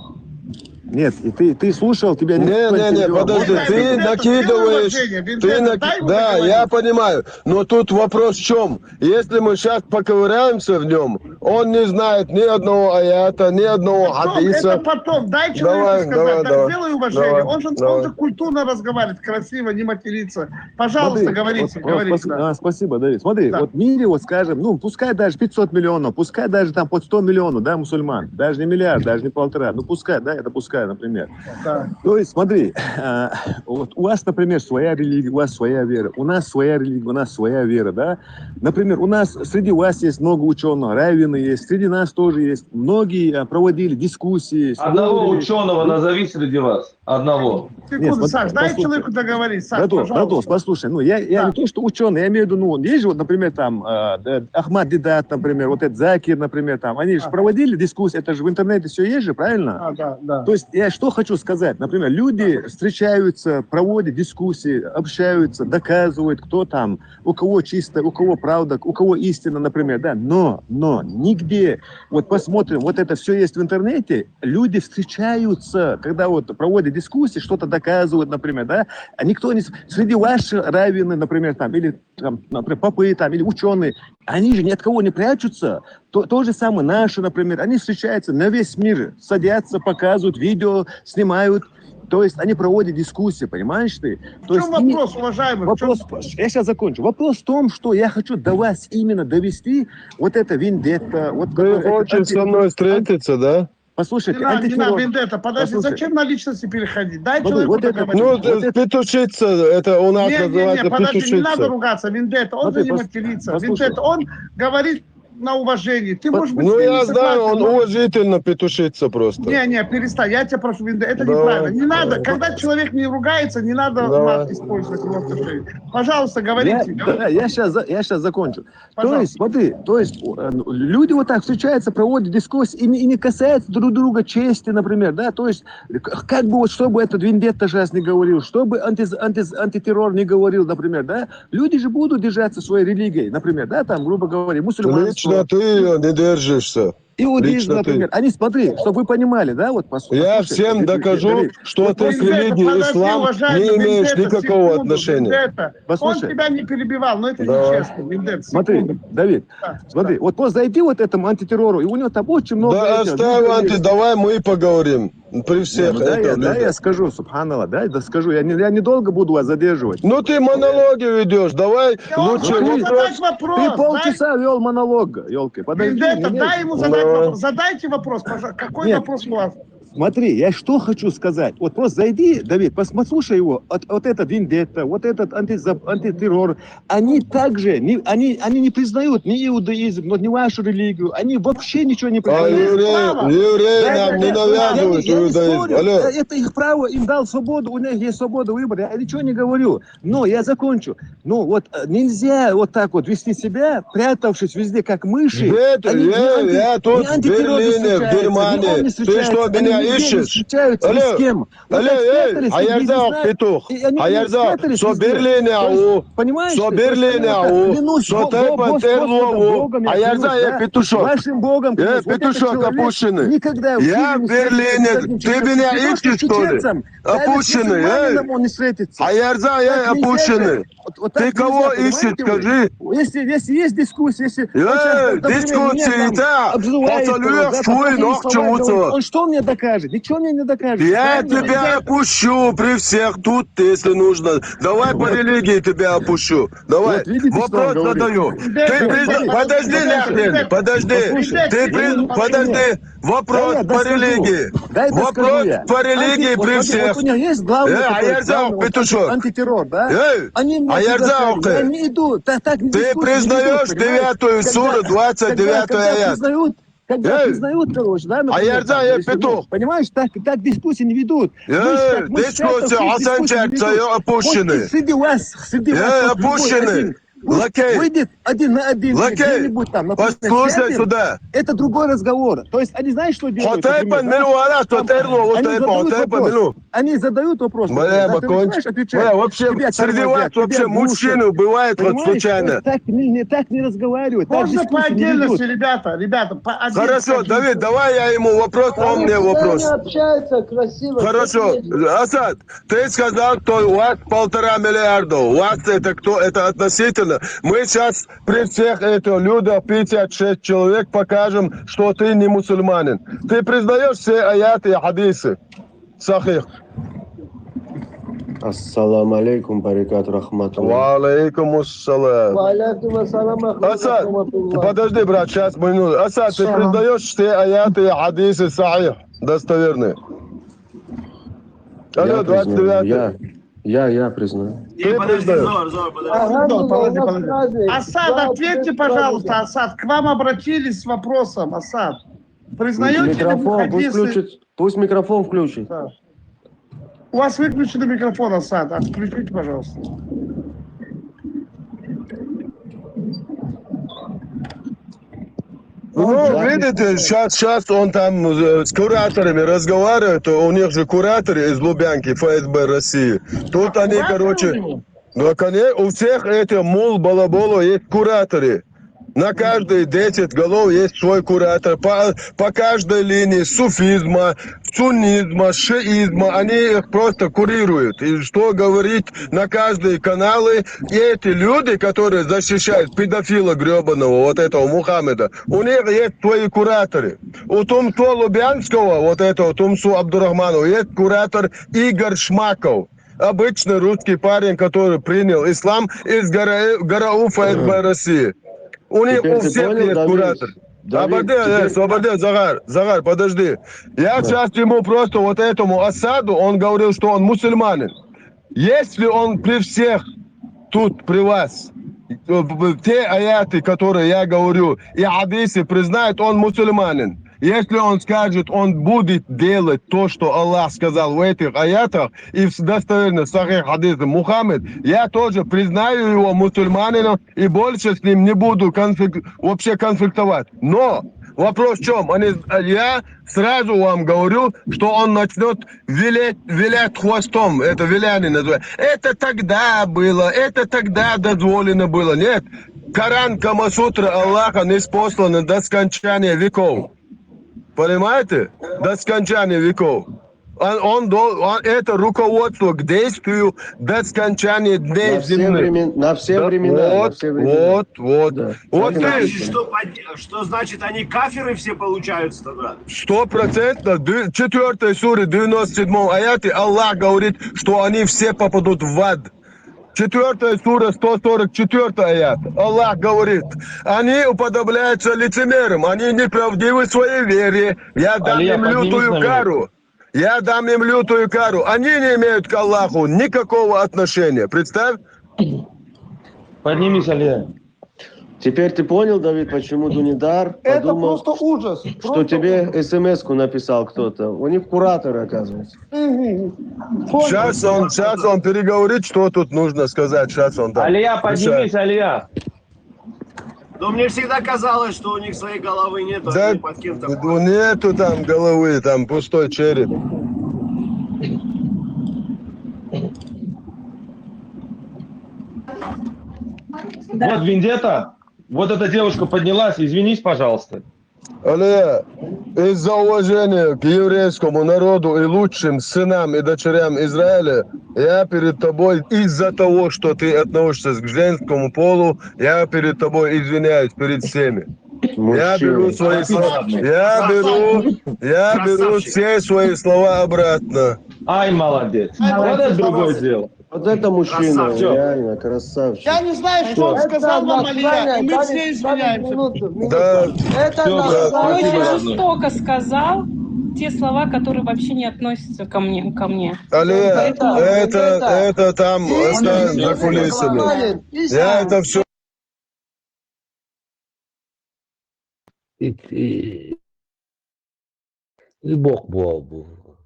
Нет, и ты, ты слушал, тебя Не, никто не, не, перебивал. подожди, Дай ты Вендетта, накидываешь, сделай уважение, ты Вендетта, наки- дай ему Да, договорить. Я понимаю, но тут вопрос в чем? Если мы сейчас поковыряемся в нем, он не знает ни одного аята, ни одного Потом, это хадиса. потом, дай человеку Давай, сказать, давай, да, давай. Сделай уважение. Давай, он, же, давай. он же культурно разговаривает, красиво, не материться. Пожалуйста, Смотри, говорите, вот, вот, говорите. спас- Да. а, спасибо, Давид. Смотри, Да. Вот в мире, вот скажем, ну, пускай даже пятьсот миллионов, пускай даже там под сто миллионов, да, мусульман, даже не миллиард, даже не полтора, ну, пускай, да, это пускай, например. Да. То есть, смотри, а, вот у вас, например, своя религия, у вас своя вера, у нас своя религия, у нас своя вера, да. Например, у нас, среди вас есть много ученых, раввины есть, среди нас тоже есть. Многие а, проводили дискуссии, Одного спорили. Ученого назови среди вас. Одного. Секунду, Нет, вот Саш, дай послушай. Человеку договорить. Саш, Братан, пожалуйста. Братан, послушай, ну я, я Да. Не то, что ученые, я имею в виду, ну, есть же вот, например, там, э, э, Ахмад Дидат, например, вот этот Закир, например, там, они же А. Проводили дискуссии, это же в интернете все есть же, правильно? А, да, да. То есть я что хочу сказать, например, люди встречаются, проводят дискуссии, общаются, доказывают, кто там, у кого чисто, у кого правда, у кого истина, например, да, но, но нигде, вот посмотрим, вот это все есть в интернете, люди встречаются, когда вот проводят дискуссии, что-то доказывают, например, да, а никто не, с- среди ваших раввины, например, там, или там, например, попы там, или ученые, они же ни от кого не прячутся, то, то же самое наши, например, они встречаются на весь мир, садятся, показывают видео, снимают, то есть они проводят дискуссии, понимаешь ты? В То чем есть ими- вопрос, уважаемый? В чём Вопрос, я сейчас закончу. Вопрос в том, что я хочу до вас именно довести вот это вендетта, вот Ты который- хочешь анти- со мной встретиться, да? Послушайте, Не надо, не надо, антитеррор. Вендетта, подожди, Послушай. Зачем на личности переходить? Дай Смотри, человеку вот это- договорить. Ну, Вот это- петушиться, это у нас Не, не, называется не, подожди, не надо петушиться. Ругаться, Вендетта, он Смотри, же не пос- матерится. послушай. Вендетта, он говорит на уважение. Ты можешь быть Ну, с ним не я знаю, согласен, он но- уважительно петушится просто. Не, не, перестань, я тебя прошу, Вендетта, это Давай, неправильно. Не надо, давай. Когда человек не ругается, не надо Давай. мат использовать в его отношении. Пожалуйста, Я, говорите. да, я сейчас, я сейчас закончу. То Пожалуйста. есть, смотри, то есть э, ну, люди вот так встречаются, проводят дискуссии и не, и не касаются друг друга чести, например, да, то есть к- как бы вот, чтобы этот вендетта сейчас не говорил, чтобы анти, анти, антитеррор не говорил, например, да, люди же будут держаться своей религией, например, да, там, грубо говоря, мусульманство, Лично ты не держишься. иудаизм, лично ты. Например. Они, смотри, чтобы вы понимали, да, вот послушай. Я Послушай, всем Давид, докажу, Давид, что ты к Вендетта, религии подожди, ислам уважаемый, не имеешь Вендетта, никакого секунду, отношения. Вендетта. Он Послушай. Тебя не перебивал, но это Давай. нечестно, Вендетта. Смотри, Секунду. Давид, Да, смотри, да. Вот просто зайди вот этому антитеррору, и у него там очень много... Да этих оставь, видео анти, есть. Давай мы поговорим Не, при всех ну, да, я, это да, люди. Я скажу, субханаллах, да, да скажу, я, не, я недолго буду вас задерживать. Ну ты монологи ведешь, давай Он лучше хочет вопрос. Задать вопрос. Ты полчаса вел монолог, елки, подожди. Вендетта, не дай лезь. Ему задать Да. Вопрос. Задайте вопрос, пожалуйста. Какой Нет. Вопрос у вас? Смотри, я что хочу сказать. Вот просто зайди, Давид, пос- послушай его. Вот, вот этот вендетта, вот этот анти, антитеррор, они также, не, они, они не признают ни иудаизм, но ни вашу религию, они вообще ничего не А признают. евреи, евреи Да, нам да, не да. Я не- навязывают я не иудаизм. Спорю. Алло. Это их право, им дал свободу, у них есть свобода выбора, я ничего не говорю. Но я закончу. Ну вот э, нельзя вот так вот вести себя, прятавшись везде, как мыши. Где ты? Они не Я, анти- я тут не в антитеррор не Берлине, в встречаются, Германии. не он не Ты встречается, что, они меня нигде не ищешь? Встречаются ни Алло. с кем. Вот Алло, так ей, спрятались а я везде, взял знаю. петух. И они А я не взял, спрятались что везде. Берлине, То есть, ау, понимаешь, что то есть Берлине, это ау, клянусь что Бог- ты Господом, потерло, Богом, а я клянусь, взял, я да? петушок. Вашим Богом, Я клянусь, вот этот петушок человек опущенный. никогда в Я жизни не в Берлине, встретится с этим ты человеком. меня Не то, что ищешь, что ли? чеченцем, даже с Опущенный, мусульманином эй. Он не встретится. А я взял, я Как нельзя опущенный. это? Вот, вот Ты так кого нельзя, ищешь, понимаете вы? Скажи. Если, если есть дискуссия, если вот Э, сейчас, например, дискуссии, меня там да. обзывает, Посолюешь, да, что и плохие ног слова чего-то. говорит, он что мне докажет? докажет. Ничего мне не докажет. Я Правильно? тебя опущу при всех тут, если нужно. Давай по религии тебя опущу. Давай. Вот видите, что Вопрос он говорит? задаю. Ты призна- Подожди, нахрен. Подожди. Послушай, Ты приз- ну, Подожди. Вопрос Дай я по доскажу. религии. Дай доскажу Вопрос я. по религии Анти- вот при смотри, всех. Вот у него есть главный Э, такой, Аярза, главный вот петушок. такой антитеррор, да? Э, Они мне Аярза, предлагали, окей. я не иду. Да, так не Ты дискуссии не признаёшь ведут, понимаешь? девятую Когда- суру, двадцать девятый когда, когда аят? признают, когда Э, признают, короче, да, например, Аярза, там, э, если, ну, петух. Понимаешь, так, так дискуссии не ведут. Э, Мы ж так, мы ж дискуссия, так, Асан дискуссии не Чарца, ведут. э, опущенные. Вот и среди вас, среди Э, вас, вот любой опущенные. один. Пусть Лакей. Выйдет один на один Лакей. где-нибудь там, например, Послушай сядет, сюда. Это другой разговор. То есть они, знаешь, что делают? Хотя Например, да? панелю, а, что Там терло, вот они это, задают вот это вопрос. панелю. Они задают вопрос. Бля, Да, ты бакон. начинаешь отвечать. Бля, вообще, Тебя среди тормозят, вас вообще тебя глушат. мужчины бывает вот Понимаешь, случайно. То есть так, не, не так не разговаривают. Так Можно по дискуссии не отдельности, ведут. Ребята, ребята, по отдельности. Хорошо, Давид, давай я ему вопрос, он мне Они вопрос. общаются красиво. Хорошо, красиво. Асад, ты сказал, что у вас полтора миллиарда, у вас это кто, это относительно. Мы сейчас при всех этих людях, пятьдесят шесть человек, покажем, что ты не мусульманин. Ты признаешь все аяты и хадисы? Сахих. Ассаламу алейкум, баракату, рахматуллах. Ва алейкум ассалам. Ва алейкум ассалам, Асад, рахматуллах. Подожди, брат, сейчас минуту. Асад, ты Ага. Признаешь все аяты и хадисы сахих, достоверные? Алло, Я признаю, двадцать девятый. я, я, я признаю. Не, подожди, Зор, Зор, подожди. Ага, Подожди, ну, подожди, у нас подожди. праздник. Асад, Праздник, ответьте, праздник. Пожалуйста, Асад, к вам обратились с вопросом, Асад. Признаете ли вы Микрофон, пусть хадисы? Включит, пусть микрофон включит. Да. У вас выключен микрофон, Асад. Отключите, пожалуйста. Ну, видите, сейчас, сейчас он там э, с кураторами разговаривает, у них же кураторы из Лубянки, ФСБ России. Тут они, короче, ну, конечно, у всех этих мул балаболо есть кураторы. На каждые десять голов есть свой куратор. По, по каждой линии суфизма, суннизма, шиизма, они их просто курируют. И что говорить, на каждые каналы эти люди, которые защищают педофила гребаного, вот этого Мухаммеда, у них есть свои кураторы. У Тумсо Лубянского, вот этого Тумсо Абдурахманова, есть куратор Игорь Шмаков. Обычный русский парень, который принял ислам из ГРУ ФСБ России. У них у всех есть куратор. Оборди, э, оборди, Загар, Загар, подожди. Я сейчас ему просто вот этому Асаду, он говорил, что он мусульманин. Если он при всех тут, при вас, э, те аяты, которые я говорю, и хадисы признает, он мусульманин. Если он скажет, он будет делать то, что Аллах сказал в этих аятах, и в достоверно сахих хадисе Мухаммед, я тоже признаю его мусульманином и больше с ним не буду конфликт, вообще конфликтовать. Но вопрос в чем? Они, я сразу вам говорю, что он начнет вилять, вилять хвостом, это виляние называется. Это тогда было, это тогда дозволено было. Нет, Коран, Камасутра Аллаха не спосланы до скончания веков. Понимаете? До скончания веков. Он, он, дол- он- это руководство к действию до скончания дней На все, земных. времен- на все Да, времена. вот, на все времена. Вот, вот. Да. Вот Так и ты- Значит, что, под- что значит, они каферы все получаются тогда? Сто процентов. Четвертая сура, девяносто седьмом аяте Аллах говорит, что они все попадут в ад. Четвертая сура, сто сорок четвёртый аят. Аллах говорит, они уподобляются лицемерам, они неправдивы в своей вере. Я дам Алия, им поднимись лютую на минуту. Кару. Я дам им лютую кару. Они не имеют к Аллаху никакого отношения. Представь. Поднимись, Алия. Теперь ты понял, Давид, почему Дунидар Это подумал, просто ужас. что тебе смс-ку написал кто-то? У них кураторы, оказывается. Мгм. Сейчас он, сейчас он переговорит, что тут нужно сказать. Сейчас он там. Алия, решает. Поднимись, Алия. Но мне всегда казалось, что у них своей головы нет, Да, они под кем-то. Ну, нету там головы, там пустой череп. Вот Вендетта. Вот эта девушка поднялась. Извинись, пожалуйста. Алия, из-за уважения к еврейскому народу и лучшим сынам и дочерям Израиля, я перед тобой, из-за того, что ты относишься к женскому полу, я перед тобой извиняюсь перед всеми. Я беру свои слова. Я беру, я беру все свои слова обратно. Ай, молодец. Вот это другое дело. Вот это мужчина, реально, красавчик. Я не знаю, что он сказал вам, Алия, и мы все извиняемся. Да. Это Всё, брат, спасибо, Очень родной. Жестоко сказал те слова, которые вообще не относятся ко мне, ко мне. Алия, это, это, это там, оставим за кулисами. Я это все И, и, и Бог бу.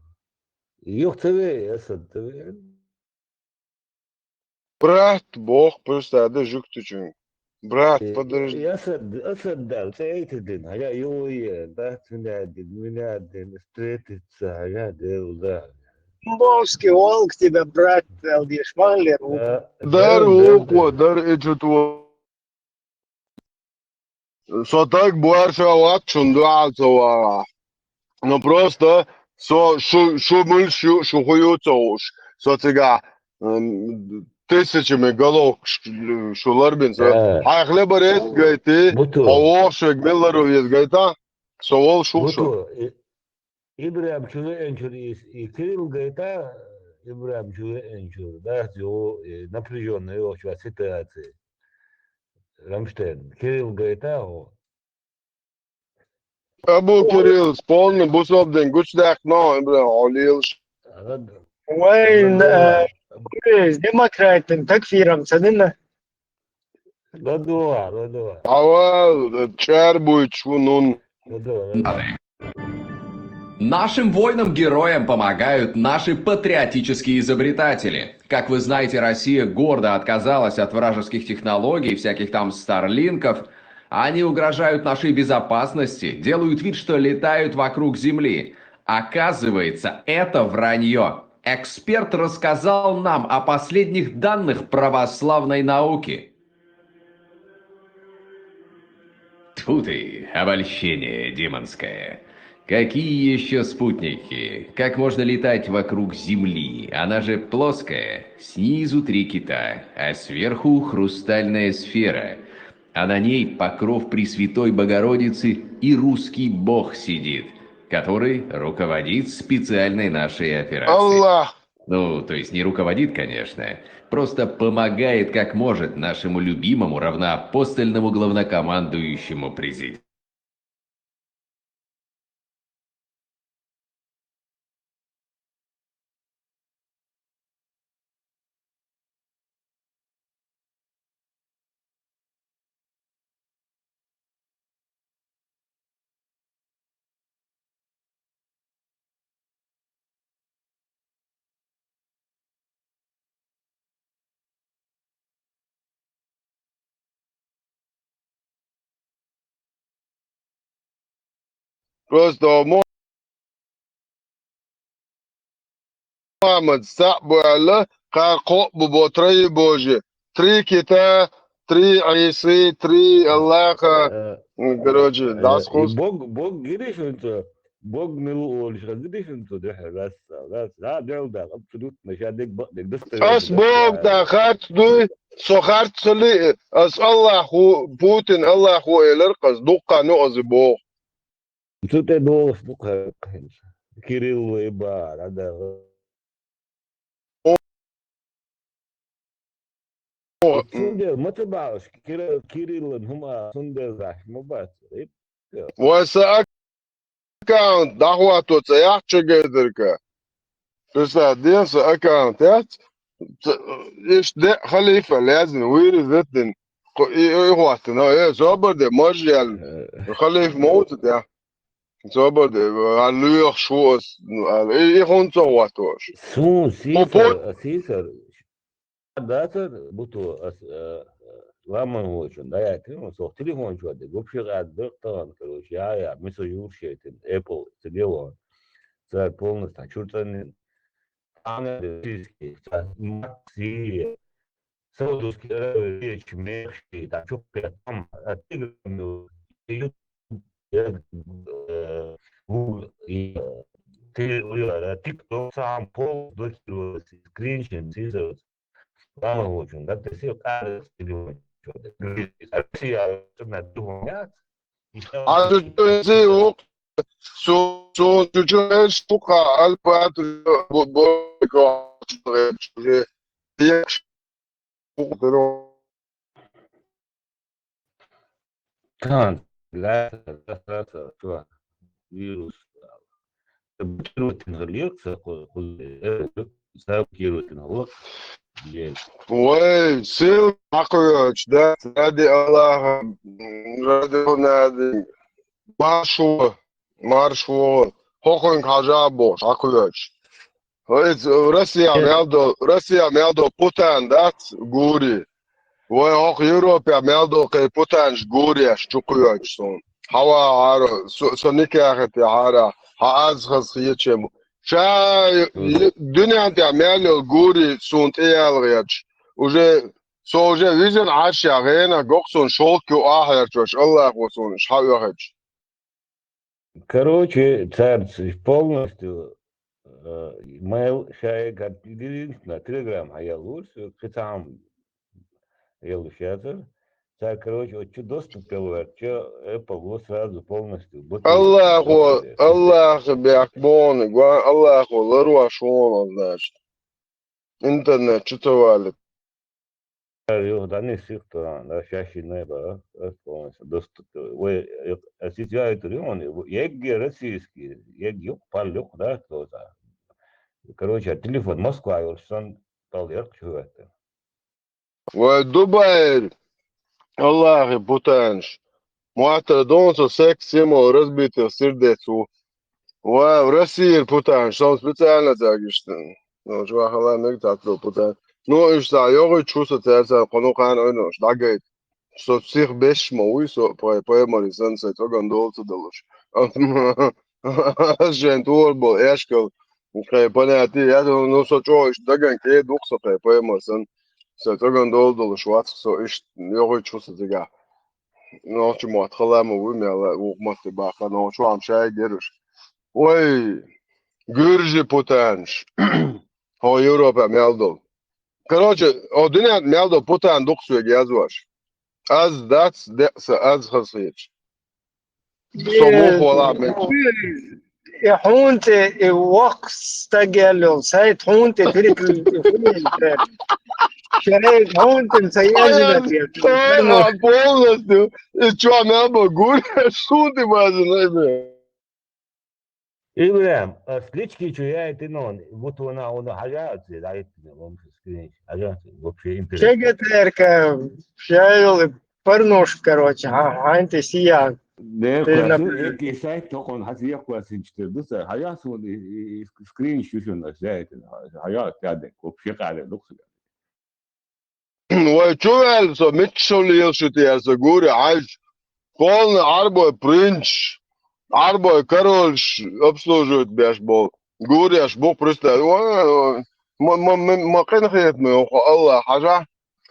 Юх, ца ве, Асад, ца ве. Брат, Бог просто да жуктучун. Брат, подожди. Асад, Асад, да, ца эти дин, а я ю е, да, меня дин, меня дин, встретиться, а я дел, да. Тамбовский волк тебя, брат, Алдиш Ванлер. Да, Дар да, уква, да. Дар эджутва. Со так буарша ват шунду алцава. Но просто со шу шу мыл шу шу хую цоуш. Со цига м, тысячами голов ш- шулар бин со. Да. Хайхле барет гайти. Буту. Хавошек миллару ез гайта. Со вол шу шу. Буту. И- Ибрам чуе энчур и, и Кирилл гайта, Ибрам чуе энчур, да, ё, и напряжённая очень ситуация. Рамштайн, Кирилл гайта, о. Абу Кирилл, с полным бусобден, гучдах, но, Ибрам, олил. Уэйн, э, демократин, так фирам, цадына. Ладуа, ладуа, Авал, чар буй чунун. ладуа, ладуа. Нашим воинам-героям помогают наши патриотические изобретатели. Как вы знаете, Россия гордо отказалась от вражеских технологий, всяких там старлинков. Они угрожают нашей безопасности, делают вид, что летают вокруг Земли. Оказывается, это вранье. Эксперт рассказал нам о последних данных православной науки. Тьфу ты, обольщение демонское. Какие еще спутники? Как можно летать вокруг Земли? Она же плоская. Снизу три кита, а сверху хрустальная сфера. А на ней покров Пресвятой Богородицы и русский бог сидит, который руководит специальной нашей операцией. Аллах. Ну, то есть не руководит, конечно, просто помогает как может нашему любимому равноапостольному главнокомандующему президенту. Просто мо Мамад сабуала ка ко бу ботраи божи. Три кита, три айси, три Аллаха. Короче, дас хус. Бог, Бог гиришунцо, Бог милу олишка гиришунцо, да, раз, раз, да, дел да, абсолютно, ща дег бак дег дастер. Ас Бог да харц дуй, со харц сали, ас Аллаху, Путин Аллаху элер кас дукка ну ази Бог. Цу те долус дукка. Кирилл и бар, ада. Сундел, мата баш, Кирилл, Кириллан хума, сундел баш, ма баш. Вайса аккаунт дахватоца яхча гайдырка. Туса денса аккаунт яц. Иш де халифа лязин вири зеттин. И хватна, э, собар де, можял. Халиф моут да. Собар де, алух шуос, и хонцо ватош. Сун, сисар, сисар. Датар буту ас ламан вочун, да, я тим, со телефон чуаде, вообще гад дыктаган, короче, я, я, ми со юршетин, Apple, телефон. Цар полностью чуртанин. Ана, Макси, Саудовский Аравия, речь, мехши, там, чё, там, а ты, э, Google, и, э, TikTok сам пол блокировался, скриншот, сизос. Ламан вочун, да, ты все, а, Россия, особенно, думаю, Хьажа чу зи вукх, су-, су-, чу-чу эш вукха, аль патру-, бу-, бу-, уже. Кан, ла, ла, ла, ла, чувак, вирус. Блокировать хилар лекса, ху-, ху-, э, заблокировать хилар. Блин. Вай, сил хьакхоьллинчу, да, ради Аллаха, ради Нади, маршо, маршо, хӀокхуьнга хьажа бохуш, хьакхоьллинчу. Вай, Россия мел до, Россия мел до Путин дац, гури. Вай, хӀокху Европе мел до кхин Путинаш гуреш чукхоьллинчу суна. Хьава хьара, со, со никахь тӀе хьара, хьан аз хаза хечем. Ша, дуьнен тӀехь мел йолу гури суна тӀеялгӀерчу. Уже, со уже визина Ӏаш я гӀенах, гоху суна шовкт ю ахьерчош, Аллахо суна иша хьаоьхуьйтуш. Короче, цаьрца полностью, э, mail шайга на Telegram хьаяллуш, кхин цхьаъ яллуш яцара. Цара, короче, оцу чу доступ делла ваьлча, Apple сразу полностью блокирует. Аллахо, Аллахо бехк боху, гуа, Аллахо ларвеш ву, значит. Интернет чу ца валийта. Юха дӀанисса, да, шаьш йина бара, ас полностью доступ. Вай, ас иза яйтур ю, он, егге российский, егге юкъ, пал юкъ, да, кто-то. Короче, телефон Москва йолуш санна, тал яккха чу хӀоьттина. Вай, Дубайра, Аллахе, путанаш. Моттара дон со секс символ разбитых сердец ву. Ва, в России путанаш, со специально так иштта. Ну, чувак, хала мега так про путан. Ну, иштта, йогӀуьйтуш ву со цаьрца, кхо ну кхана ойнош, дӀагайта. Со псих беш ма вуй, со пай-, пайхамарий санна, сайн цӀоган дола ца далуш. Ас шайн тӀора болу эшкал, кхайн понятие, я, ну, со чӀогӀа иштта даган кӀеда ву-кх со кхайн пайхамар санна. Сайн цӀоган дола долуш вац-кх со, иштта йогӀуьйтуш ву со цигахь. Нохча мотт хала ма вуй, мел вукху матте баккха, нохча хӀума шайга гераш. Вай, гуьржи путанаш. ХӀо Европа мел долу. Короче, хӀо дуьнен мел долу путан дукха соьга язваш. Аз дац, деа сан, аз хаза хеташ. Со муха вала а мега. И хьуна тӀе, и воккха стаг яьлла йолу сайт, хьуна тӀе переключить, и хьуна тӀе. Шайга хьуна тӀе ца езина тӀе. Полностью. И чо мел бан гур, шун тӀе базина, ай бе. Ибрахим, ас лички чу яйтина, вот вона, вона хьажа а ца дӀайиттина, вон скринш. Хьажа, вообще интересно. Чега терка, шайла порнушка, короче, хьа-, хьайн тӀе сияг. Дерка, тӀе шу, нап- эки сайт токон хьан сияг квасинчу тера ду ца. Хьажа суна и, и, и скринш ю шуна ас яйтина. Хьажа тӀаден, вообще къаьрен дукха. Вай, чу ваьлла со, мичча шо лела шу тӀера со, гури, хьаьжча, полный Ӏарбой принц, Ӏарбой корольш обслуживать беш болу, гуреш бу, представь, вай, ма, ма, ма, ма къинхетаме ву хьо, Аллах, хьажахь,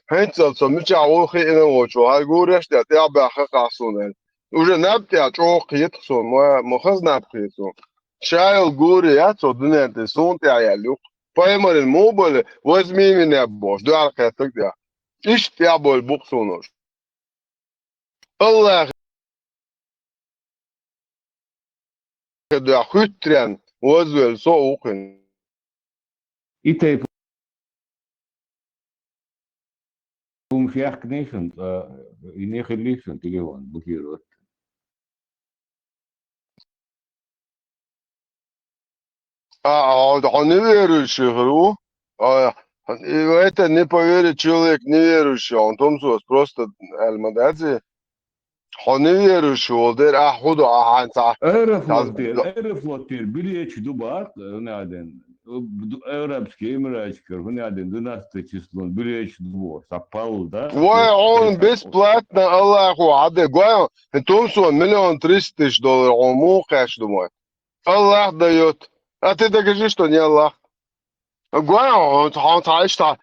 хӀинццалц со мичахь ву хиъна воцу, хьайн гуреш тӀе тӀехь баьхна хаа суна. Уже наб тӀехь чӀогӀа кхета суна, ма, ма хаза наб кхета суна. Шайла гури яц со дуьнен тӀе, суна тӀехь яьлла юкъа. Пайхамаран муха бали, возьми меня бохуш, дуьхьал кхеттарг тӀехь. Иштта тӀехь болу бу-кх суна уьш. Аллахе дуьхьа хуьттаренна, вазвелла со а ву кхин. И тайпа хӀумаш яьккхинехь шуна, ткъа и не хилли шуна телефон блокировать. А, а, хьо неверующий хир ву? А, и в это не поверит человек неверующий, он томсос просто аьлла ма дац и. Хьо неверующий волу дера, ахь хӀун ду, ахь хьайн ца. Аэрофлот тера, Аэрофлот тера билеташ ду бакъ, хӀун аьлла ден. Арабский Эмиратикара, хӀун аьлла ден, двенадцатое число билеташ ду бохуш, цхьа палла, да? Вай, хьуна бесплатно Аллахо хьаде, гой, томсо миллион триста тысяч доллар, хьуна муха кхаьчна ду вай? Аллах даёт. А ты докажи, что не Аллах. Гой, хьуна, хьуна цхьа иштта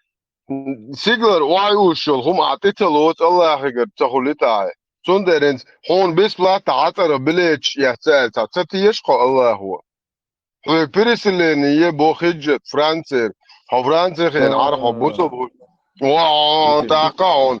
сигалара охьаууш йолу хӀума ахь тӀе ца лоцу Аллахигара ца хуьлу тӀаьхьа. Цундела хӀинца хьуна бесплатно хьан цӀарах билеташ эцна аьлла, ца теша хьо Аллахо? Хьоьга переселение е бо хиджет Францера. Хьо Францехь хенахь хьо бусалба. Ва, тӀаккха хьуна.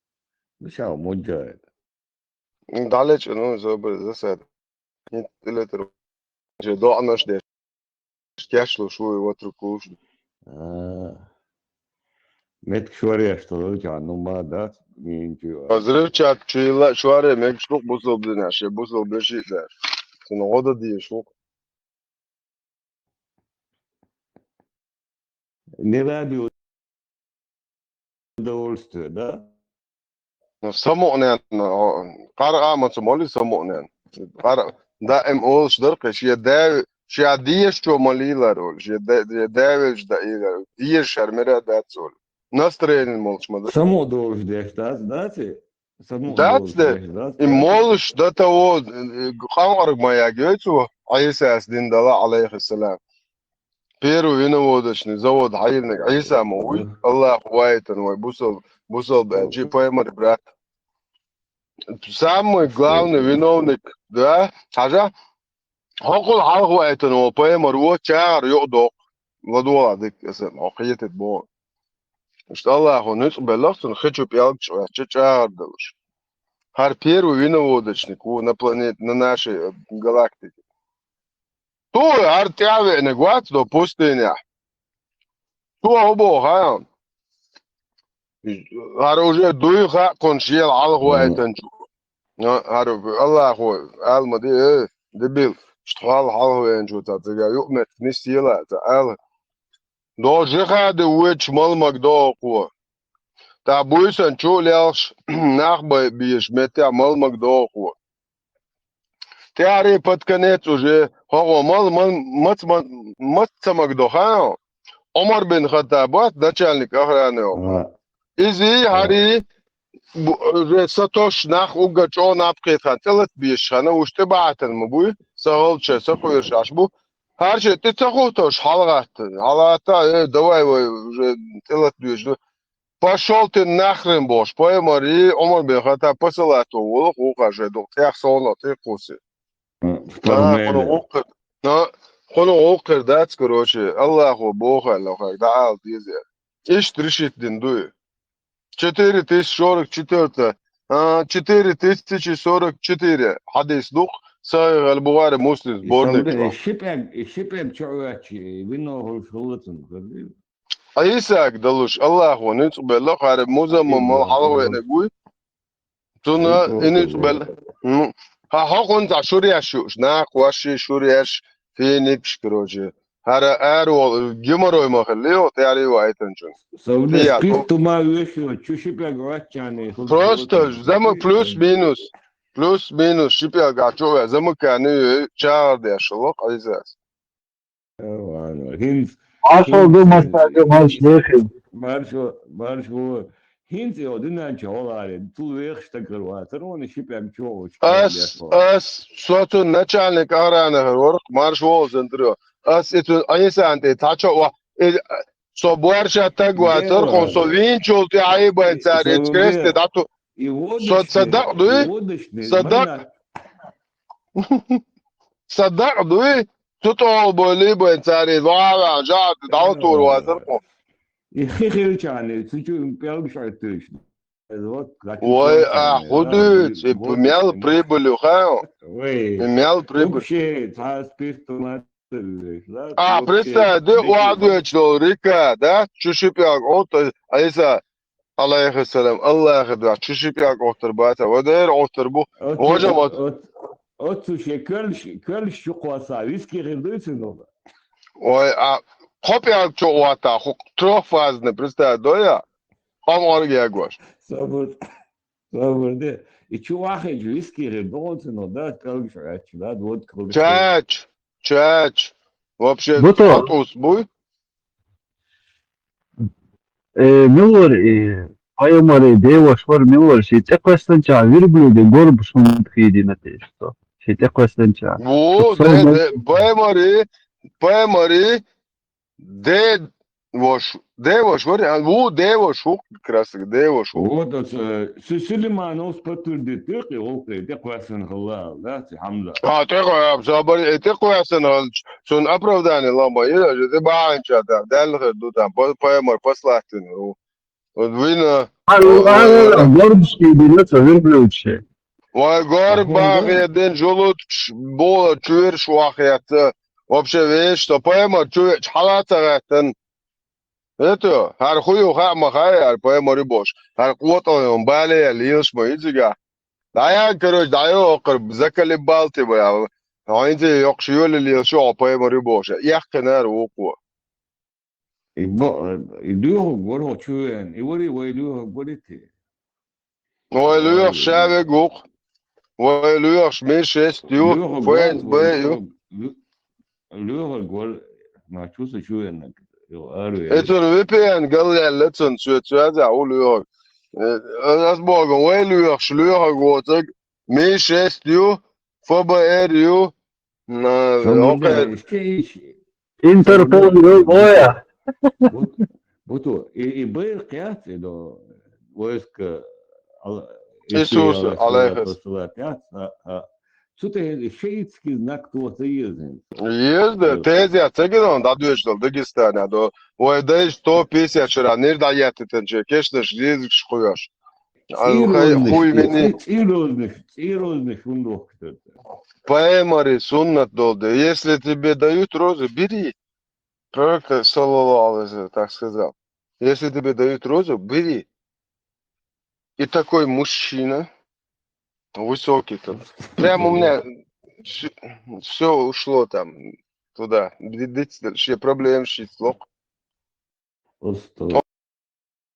Ша муджа это. ДӀалечкъа, ну, зобар, засада. ХӀинца тӀелетар. Же доӀанаш деш. Кешлуш ву, ватру куш. А. Метка шореш тулуча, ну, ма дац, минчу. А взрывчатка чуйла шоре мегаш тук бусалба динаш, бусалба беши даш. Цун гӀода деш ву. Не ради удовольствия, да? Ну, самуънен, о, къаргӀа ма ца моли самуънен. КъаргӀа даим олуш дар кхе, шен даь, шен дешчо ма лийлар олуш, шен да-, шен даь велча даийлар, дешар мера дац олу. Настроение молуш ма дац. Самуъ долуш деш дац, дац и? Самуъ Дац долуш де, деш дац, и дац и? Молуш да та во, э, къанкъарг ма ягой цо, Ӏийсас дин дала, алейхиссалам. Первый виноводочный завод хьайилниг Ӏийса ма вуй, Мгм. Аллаху вайтан вай, бусал-, бусалба, чи пайхамар брат. Самый главный виновник, да? Хьажа? Хьокхул хьалха вайтан вай, пайхамар ву, чагӀар юкъа доккху. ЛадогӀа дика, аса, хьо кхетит боху. Иштта Аллахо нуьцкъ беллах цунна хи чу пӀелг чӀоьттича чӀагӀар далуш. ХӀара первый виноводочник ву на планете, на нашей, э, галактике. Цо хӀара тӀаьхьа веаниг вац до пустыня. Цо хӀун боху, хаа? ХӀара уже дуй хаьа кхунна шел хьалха вайтанчу. А, хӀара Аллахо ала ма де, э, дебил, иштта хьал хьалха веанчу ца цига юкъаметтиг нисъела ца ала. До жихаде вуьйцуш малмаг догӀу кхо. Та буьйсанчу лелхаш нах бай бийш меттехь малмаг догӀу кхо. ТӀаьхьарий под конец уже хӀокхо мал-, мал-, мац-, ма-, мац ца маг до хаа? Ӏумар бин Хаттаб вац, начальник охраны йолу. Ага. Изий, Ага. хӀарий, бу-, уже са тосуш нах уггар чӀогӀа наб кхетахьана, тӀелатбеш хана, уьш тӀебахьатан ма буй, са гӀалча, са кхоьруш Ӏаш бу. ХӀара шен тӀе ца хӀуттуш, хьалагӀатта. ХьалагӀатта, э, давай вай уже тӀелатдоьжу. Пошёл ты нахрен бохуш, пайхамарий, Ӏумар бен Хаттаб пасалато волу, хӀокху шайн дукъ тӀех совна тӀе кхуссий. М, А, хьуна второй гӀуллакх хир, а, хьуна гӀуллакх хир дац, короче, Аллахо боху аьлла, хьайга дӀаала деза. Иштта решить дина дуй. Четыре тысячи сорок четвёртый, а, четыре тысячи сорок четыре хьадис ду-кх, Сахьихь аль-Бухари, Муслим, сборник чохь. Шипег, шипег чу оьттуш, вино хӀуш хӀуллацун хир. Ӏийсага далуш, Аллахо нуьцкъ белла, хӀара музаммам мала хьалхавеаниг вуй. Цунна и нуьцкъ белла. М. Хьан хьо хӀунца шур еш юуш, нах, воши шур еш, финикаш, короче. ХӀара ара волу, геморрой ма хилла, йо, тӀаьхьарий вайтанчун. Совдас Тия, кхин ну. Тума вешо, чу шипег ваччани, хӀума Просто хӀума замок хӀума плюс-минус. Плюс-минус шипег а чу ве, замок а ну, чагӀар деш, ло, Ӏийсас. Э, ладно. ХӀинца, Маршо хӀинца, ду, хӀинца, марша ду, марш хӀинца, лехи. Маршо, маршо. ХӀинца йо, динан чу гӀоларе, цул вехаш стаг хир вацара, вон шипег чу вочу Ас, деш вац. Ас, со цу начальник охраны хир вара, марш волу центре. Ас и цу Ӏийсан тӀе цхьа чо а, и, со борша таг вацара, хӀун со вийначул тӀе Ӏийбайн цара, и кресте дӀату. Со ца дакъ дуй? Ца дакъ. Сан дакъа дуй, цу тӀехула бойли бен цаьрца ваха-ваха жаӀа дӀа а тур вацара кху. И хи хилчарна, цу чу пӀелгаш Ӏуьттуьйтуш. Вай, а, хӀун дуьйцу, и мел прибыль ю, ха? Вай. И мел прибыль. Вообще, цхьа спирт ма А, представь, де охьадоьдуш долу река, да? Чу ши пӀелг Ӏутту, Ӏийса, алейхиссалам, Аллахьа дуьхьа, чу ши пӀелг Ӏуттур бац, ва дера Ӏуттур бу. Вожа ма. Оццу шен коьллаш, коьллаш чу кхосса, виски хир дуй цуьнан? Ой, а, кхо пӀелг чу Ӏотта, хӀу трёхфазный, представь, дой я? Къом орга ягош. Сабур, сабур де. И чу вахийча виски хир ду цуьнан, да, пӀелгаш Ӏоьттуш, да, водка хир. Чач, чач. Вообще, Буту. Хьан тӀус буй? Э, мила вара и, пайхамарий деваш вара, мила вара, шен тӀекхоьссинчохь верблюде горбаш хӀунда хийдина теша цо? Шен тӀекхоьссинчохь. Ву, де, де, пайхамарий, пайхамарий, де ваш, де ваш вара, а, ву, де ваш ву, красный, де ваш ву. Вот, э, Су-, Сулеймановс подтвердит дира, и гӀуллакхе тӀекхоьссина хилла, да, цу Хьамза. А, тӀекхо-, а, собар, э, тӀекхоьссина хилча, цунна оправдание лама, ира же, де бахьанча, да, Далла хир ду, там, па-, пайхамар послать дина ву. Вот вина. А, а, а, горбушки бинется, верблюдче. Вай горбахе ден жулуткш бола чуьрш вахетта. Вообще веш, со пайма чуьрш хала цагаттан. Это, хар хую ха ма хай, хар пайма рибош. Хар квотон бале лилш ма изига. Даян, короче, дайо окр закалибал ти бая. Айнти йокш юли лилш о пайма рибош. Яхкенар уква. И бо и дуьху горхо чуен, и вари вай дуьху горити. Вай луьхуш шаве гук. Вай луьхуш ми шесть ю. Ф С Б ю. Луьху гор ма чуса чуен. Ару. Эцун V P N галлялла цун цуя цуяза у луьху. Аз богу вай луьхуш луьху гоцаг ми шесть ю. Ф Б Р ю. Интерпол, оя. Буту, и, и бер кьяц, и до войска Иисус, алейхис. Цу те шиитский знак то езин. Езда, тезя цегедон да дуэчдал Дагестана до. Вай дай сто пятьдесят шира нир да ятитен че кешнеш зизгш хуяш. Хуй мини. Цирозныш, цирозныш ундох. Поэмори суннат долды. Если тебе дают розы, бери. Пророк, саллаллаху алейхи ва саллям, так сказал. Если тебе дают розу, бери. И такой мужчина, высокий там. Прям у меня все ушло там туда. Проблем шесть лок. Он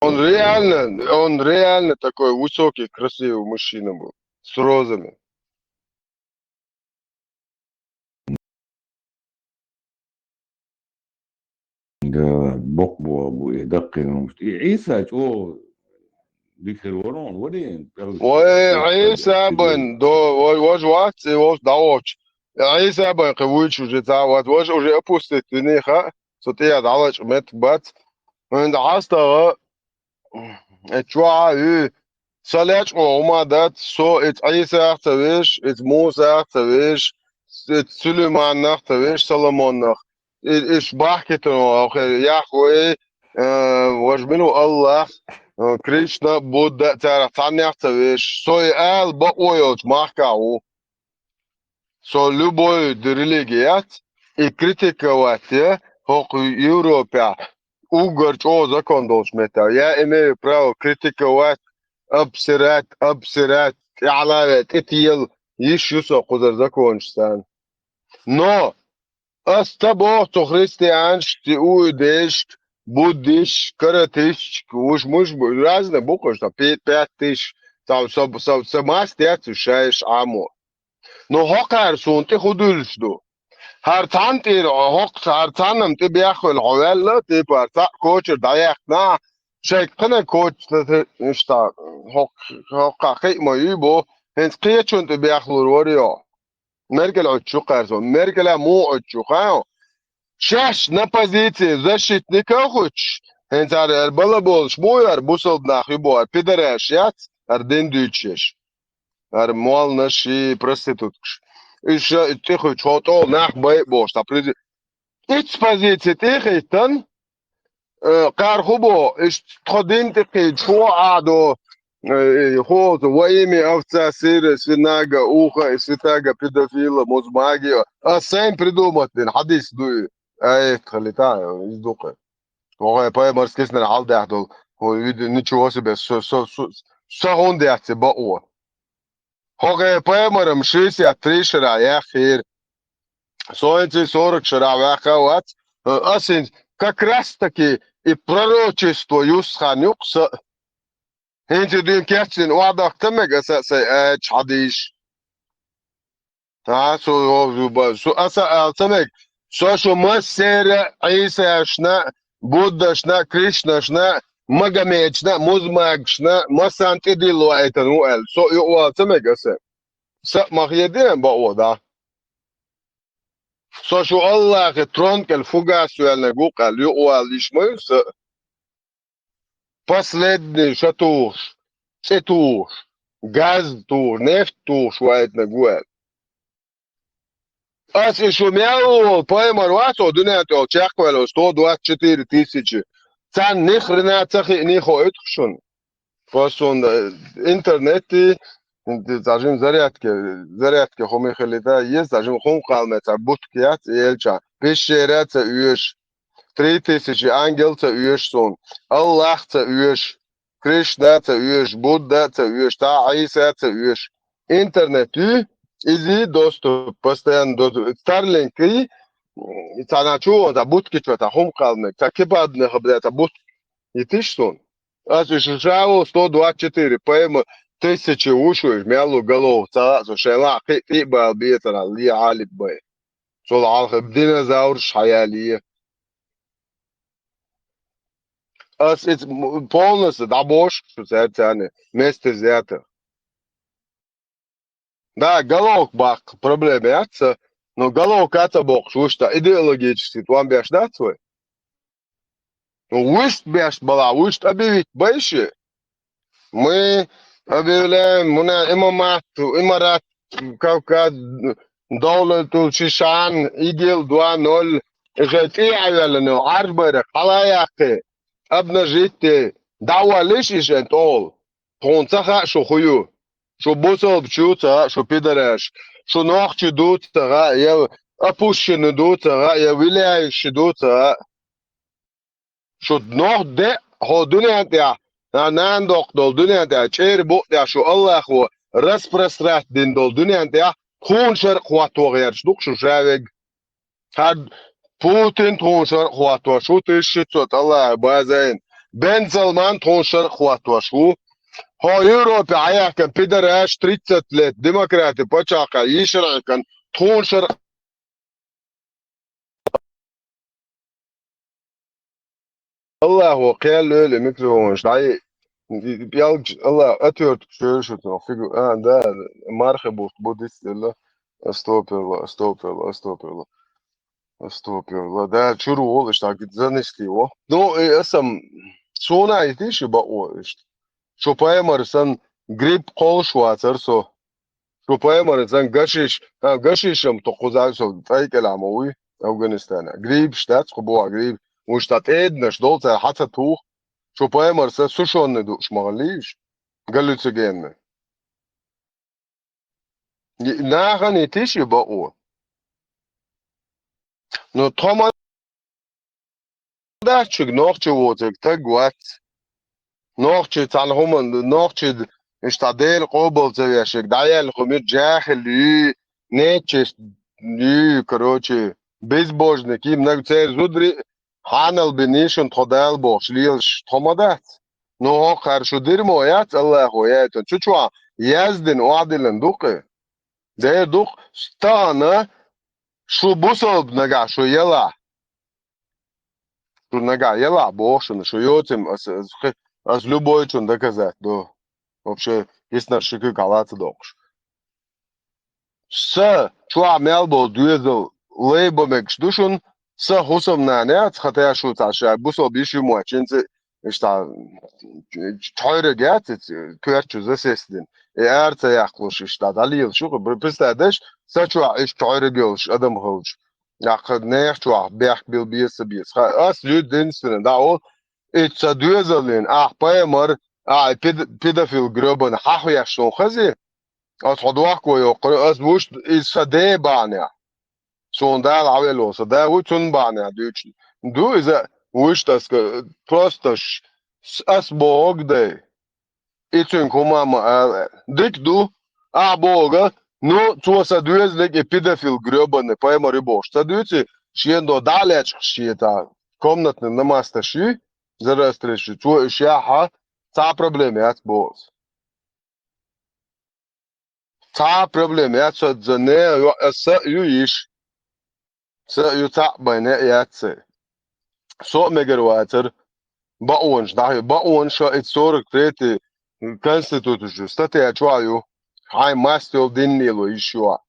реально, он реально такой высокий, красивый мужчина был. С розами. Да, бокъ бу абу, э, даккъин мушт. И Иса чо дикер ворон, вари. Ой, Иса бен, до, ой, вож вац, и вож даоч. Иса бен, кы вуч уже та вац, вож уже опустить вини ха, со те я далач мет бац. Он да астава, э, чуа, э, саляч о, ума дат, со, э, Иса ца веш, э, Муса ца веш, э, Сулейман нах ца веш, Соломон нах. Иш бахкитун охе Яхве, э, вож мину Аллах, э, Кришна, Будда, цара цанях ца веш. Сой ал бакъойолч махкау. Со любой религият и критиковать я, хок Европе угар чо закон долч мета. Я имею право критиковать, обсирать, обсирать, тялаве, титил, иш юсо кузар закончсан. Но Аз та бохту христианш, ти уйдешт, буддиш, каратишк, уж муж разные буквы, что пять тысяч, там со, со, со мас тяцу шаеш амо. Но хокар сун ти худульш ду. Хар тантир хок, хар танам ти бяхвел ховелла, ти пар та кочер даяхна, шайк кана коч, что хок, хокка хей мо юбо, хенс кечун ти бяхлур ворио. Меркель отчу карсон. Меркель а му отчу хау. Шаш на позиции защитника хуч. Хенцар эр бала болш муяр бусалд нах юбуар пидораш яц ар дин дючеш. Ар муал наши проституткш. Иша тихуч хотол нах бай болш та приди. Ич позиции тихитан Э, къархубо, иш тхо дин тӀекхийча, хӀун Ӏадо, э, хӀу во имя Отца, Сына, Сына, Духа Святаго, педофила, музмаги. А сам придумать дин, хьадис дуй. Ай, халита, из дукъе. Вогъай пайхамар скиснер хьалдахдул. Ху вид ничего себе, со, со, со, со гъун дяхце баъо. Хогъай пайхамарам шестьдесят три шара яххир. Соинци сорок шара ваха вац. Асин как раз таки и пророчество юсхан юкса. Хинци дин кяцин уадах тамег аса сай ач хадиш. Та су су аса ал тамег. Со шу массера Исашна, Буддашна, Кришнашна, Магомедшна, Музмагшна, массан тидилу айтан уэл. Со ю уал тамег аса. Са мах еден ба ода. Со шу Аллахи трон кел фугас уэлна гукъал ю уал ишмаюса. Последний шатуш, цетуш, газ туш, нефть туш вайтна гуэл. Ас ишу мяу пайхамар васо дунятол чахвело сто двадцать четыре тысячи. Царна ни хрена ца хиъний хоуьйтуш шуна. Просто, э, интернетти, м, цхьа жима зарядка, зарядка хӀума хилита, еза цхьа жима хӀума кхалме цхьа бутка яц, элча. Пещера ца оьшу. Три тысячи ангел ца оьшу суна. Аллах ца оьшу. Кришна ца оьшу, Будда ца оьшу, та Ӏийса ца оьшу. Интернет ю, иза доступ, постоянно доступ. Старлинк и, м, цхьана чу вон, цхьа бутки чу, цхьа хӀума кхалме, цхьа кипадна хабда, цхьа бутки. Йитиш суна. Ас уьш ша ву сто двадцать четыре, поэма тысячи ву шу, мел ву гало, цхьа а со шайн лаьа кхин тӀе а бала бецара, ле Ӏалиб бай. Цул хьалха динозаврш хьаяле. Ас иза м-, полностью дӀабошу шу цаьрца цхьана, вместе взятых. Да, головка баккха проблема яц, но головка ца боккхуш вуш та идеологически тӀом беш дац вай? Ну, вуьшта беш бала, вуьшта объявить байши? Мы объявляем, муна имамат, имарат, Кавказ, Давлатул Шишан, ИГИЛ два ноль, иже тӀе а ваьлла, ну, Ӏарбайра хьала а яьккхи, обнажить де, дӀаваллиш иже тӀол. Тхуна ца хаьа шу хӀу ю. Шу бусалбачу ца хаьа, шу пидараш. Шу нохчи ду ца хаьа, я опущенный ду ца хаьа, я виляющий ду ца хаьа. Шу нох де, хьо дуьнен тӀехь, на-, нана доккха долу дуьнен тӀехь, чӀера букъ тӀехь шу Аллахо распросрать дина долу дуьнен тӀехь, тхуна шаркъ хӀотто гӀерташ ду-кх шу шавег. Хьан Путин тхуна шаркъ хӀоттош ву, тысяча шестьсот Аллаха базайн. Бен Салман тхуна шаркъ хӀоттош ву. Хьо Европе хьаяхкан пидараш тридцать лет демократи пачхьалкха йишархьаькан тхуна шаркъ. Аллахо кхел лоьли микрофонаш дӀай. Пьялгаш Аллах отвертка шоьлуш шу фигу. А, да, мархи бухт буддист дела. Астопирла, астопирла, астопирла. Астопирла. Да, чур волуш так занести его. Ну, и эсам суна и тиши бао ишт. Шу паймар сан грипп кхолуш вацар со. Шу паймар сан гашиш, а, гашишам ту кхуза со цӀай кӀелама вуй Афганистана. Гриппш дац, кху буа грипп. Уж та тӀеднаш дол цара хьаца тух. Шу паймар са сушонный душ махаллиш. Галлюцигенный. Нахана и тиши бао. Ну, тхо ма дац чуьга нохчи воцург таг вац. Нохчи цхьана хӀума, нохчи иштта Дела къобал ца вешиг, дӀаяьлла хӀума ю, жаьхил ю, нечист ю, короче, безбожник ю, мнаг церан зудари хьанал бинишун тхо Дала бохуш лелаш тхо ма дац. Ну, хӀокхара шу дирмо яц, Аллахо яйтан чу чохь яздина охьадиллина ду-кх. Дера ду-кх, стагана шу бусалба нагахь шу ялахь. Шу нагахь ялахь боху шуна, шу йоцим ас, ас, хи-, ас любойчун доказать ду. Вообще, гиснар ши куьг хьала ца доккхуш. Са чохь мел болу доьзал лай бо мегаш ду шуна, са хӀусамнана яц, хата шу цхьа ша бусалба йиш ю моьттинца, иштта, чхьойраг яц, коьртачу засестина. И ара ца яккхалуш, иштта, дӀалелаш ю, представь даш, са чохь иштта чхьойраг йолуш адам хилча. Яккха нехан чохь бехк бил беза ца беза. Ха, ас единственный, да, ол, и ца доьзаллин, ахь паймар, ахь пед-, педофил грёбан хьахвеш сон хази? Ас хьо дохко йоккхура, ас вуш и сан ден бахьанехь. Суна Дала хьавелла, сан да ву цунна бахьанехь дуьйцу. Ду иза вуш ас, просто ш-, с-, ас боху дай. И цуьнга хӀума ма ала. Дика ду, ахь боху, ну, цо сан доьзалиг и педофил грёбаный паймар ю бохуш. Ца дуьйци, шен до дӀа а лечкъаш шен та комнатный намаз таш ю, зарастреш ю, цо и шехьа, цхьа проблема яц боху. Цхьа а проблема яц, со за не йо-, аса а ю йиш. Са а ю цхьаъ байна а яц сан. Со а мегар вацара. Баонаш дӀахьо. Баонаш ша и сорок третий конституцию статья чохь ю. Хьайн маст йолу дин лело йиш ю ахь.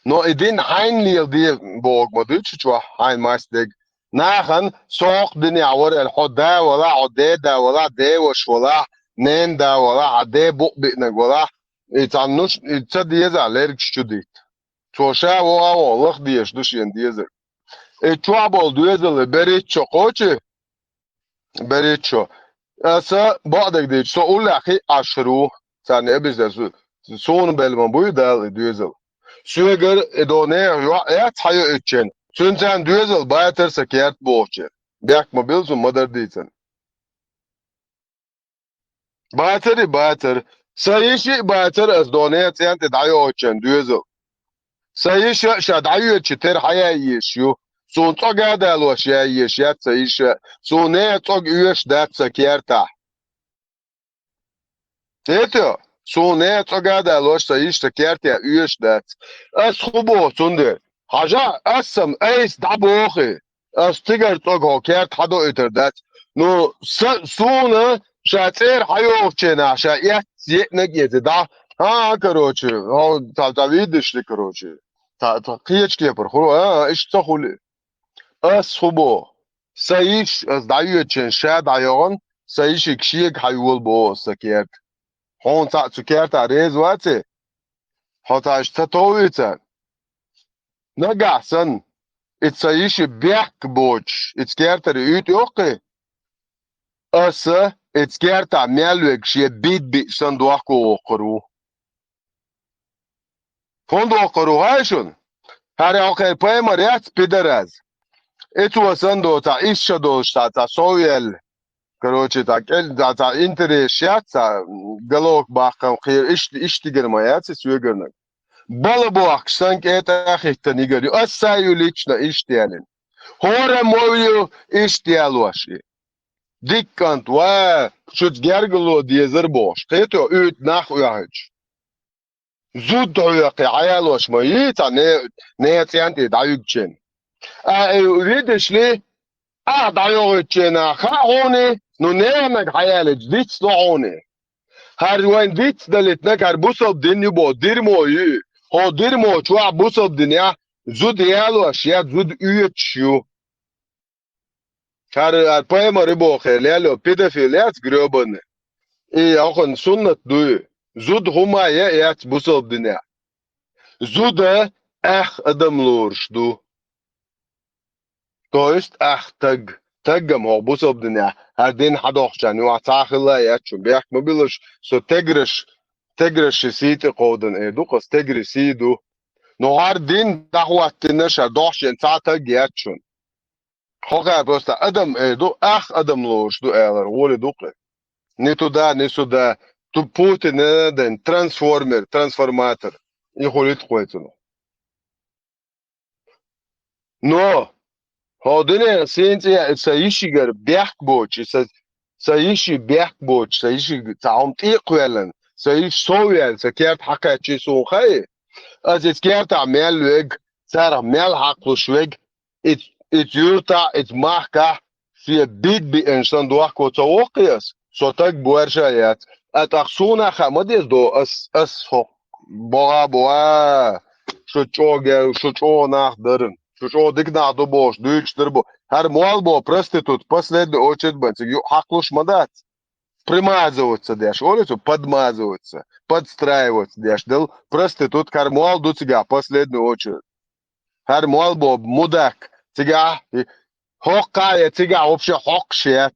Но и дин хьайна леладе боху ма дуьйцу чохь, хьайн маст дерг. Нахана со хӀокху динехь вара аьлла, хьо да валахь, хьо деда валахь, деваш валахь, нен да валахь, хьан ден букъ биънарг валахь, и цхьаннуш, и ца деза лергаш чу дитта. Цо ша вогӀа а вогӀу, лаха дезаш ду шена дезарг. И чохь болу доьзале берриг чо кхочий, Беричо. Аса бакъдерг дийцича, со уллехь хиъ Ӏаш хир ву, царна эбиза дерг. Суна белла ма буй Дала и доьзал. Соьгара и дона йоӀ яц хьайоуьйтучеран. Цуьнан царна доьзал бацара сан керта бохучеран. Бехк ма билла цунна ма-дарра дийцина. Бацара и бацара. Сан йиши а бацара аса дона цӀен тӀе дӀайохучеран доьзал. Сан йиша а ша дӀайоьдучу тера хьаяьй езаш ю. Суна цӀога а далош яьй езаш яц сан йиша а. Суна нехан цӀога оьшуш дац сан кертахь. Это, суна нехан цӀога а далош сан йиша сан кертахь оьшуш дац. Ас хӀун боху цундела? Хьажа, ас-м айса дӀабоху. Ас цигара цӀога хьо керта хьадоуьйтур дац. Ну, са, суна ша цӀера хьайохучу хенахь, ша эцна еънарг эца дӀа. А, короче, хьо цхьа, цхьа видишли, короче. Цхьа, цхьа кхечу кепара хуьлу, а, а, иштта ца хуьлу. Ас хӀун боху? Сан йиш, ас дӀайоьдучу хенахь ша дӀайохна, сан йишига шега хьайола боху ас сан керта. Хьуна цхьаъ цу кертахь реза ваций? Хьо цхьа иштта ца товвий царна? Нагахь санна, и сан йиши бехк боцуш, и кертара уьйтӀа йоккхий, аса и кертахь мел верг шен бид-биъ санна дохко воккхур ву. ХӀунда воккхур ву хаьий шуна? ХӀара хьо кхеран пайхамар яц пидараз. И цо санна доцахь, исс шо долуш цхьа, цхьа сов яьлла. Короче, цхьа кӀел-, цхьа, цхьа интерес яц, цхьа головка баккхам кхера, иштта, иштта дигар ма яц и соьгарнаг. Бала бохкуш санна кӀетӀа а хӀиттина йигар ю. Ас а ю лично иштта ялийна. ХӀора а ма ю иштта ялош и. Дика кӀант, ва, шуьца гергарло дезар бохуш. Кхето, уьйтӀа нах оьхуьйтуш. Зуда хьоькхий хьаялош ма йий цхьа не-, нехан цӀен тӀе дӀавигчина. А, э, видишли, ахь дӀайохуьйтучу хенахь хаьа хьуна, ну, неханаг хьаялийча дицдо хьуна. ХӀара вайн дицдалийтинарг хӀара бусалба дин ю боху, дирмо ю. Хьо дирмо чохь бусалба динехь зуда ялош я зуда оьцуш ю. ХӀара, хӀара пайхамар и боху хьо, лело, педофил яц грёбаный. И хӀокхуьнан суннат дуй. Зуда хӀума а яц бусалба динехь. Зуда аьхха адам лоруш ду. То есть аьхха таг. Таггам хӀокху бусалба динехь, хӀара дин хьадохучарна юкъахь цхьа а хилла а яц шуна. Бехк ма билаш, со теграш, теграш ши сий тӀе кховдана эр ду-кх ас, тегри сий ду. Но хӀара дин дӀахӀоттийна ша дохчийна цхьа а таг яц шуна. Хьо кхара просто адам эр ду, ах адам лоруш ду алар, гӀоле ду-кх. Ни туда, ни сюда. Ту Путин ден трансформер, трансформатор. И хуьлу ит кхойцуна. Но, хьо дуьнен сийна цӀе а сан йишигара бехк боцуш, и сан, сан йиши бехк боцуш, сан йиши цхьа хӀума тӀе а кхоьллина, сан йиш сов яьлла, сан керта хьакхаьччий суна хаьий? Аса иза кертахь мел вег, царах мел хьакхалуш вег, и, и юьртахь, и махкахь шен бид биъна санна дохко ца воккхий ас? Со таг борша яц. А тӀаккха суна а хаа ма деза до, ас, ас хӀокху богӀа а бу, а, шу чӀогӀа, шу чӀогӀа нах дара, шу чӀогӀа дика нах ду бохуш, дуьйцуш дара бу. ХӀара мол бо проститут, последний очередь бан, цига юкъа хьакхалуш ма дац. Примазываться деш, олу цо, подмазываться, подстраиваться деш дала проститут, хӀара мол ду цигахь последний очередь. ХӀара мол бо мудак, цигахь, хӀокху кхае цигахь вообще хьокхуш яц.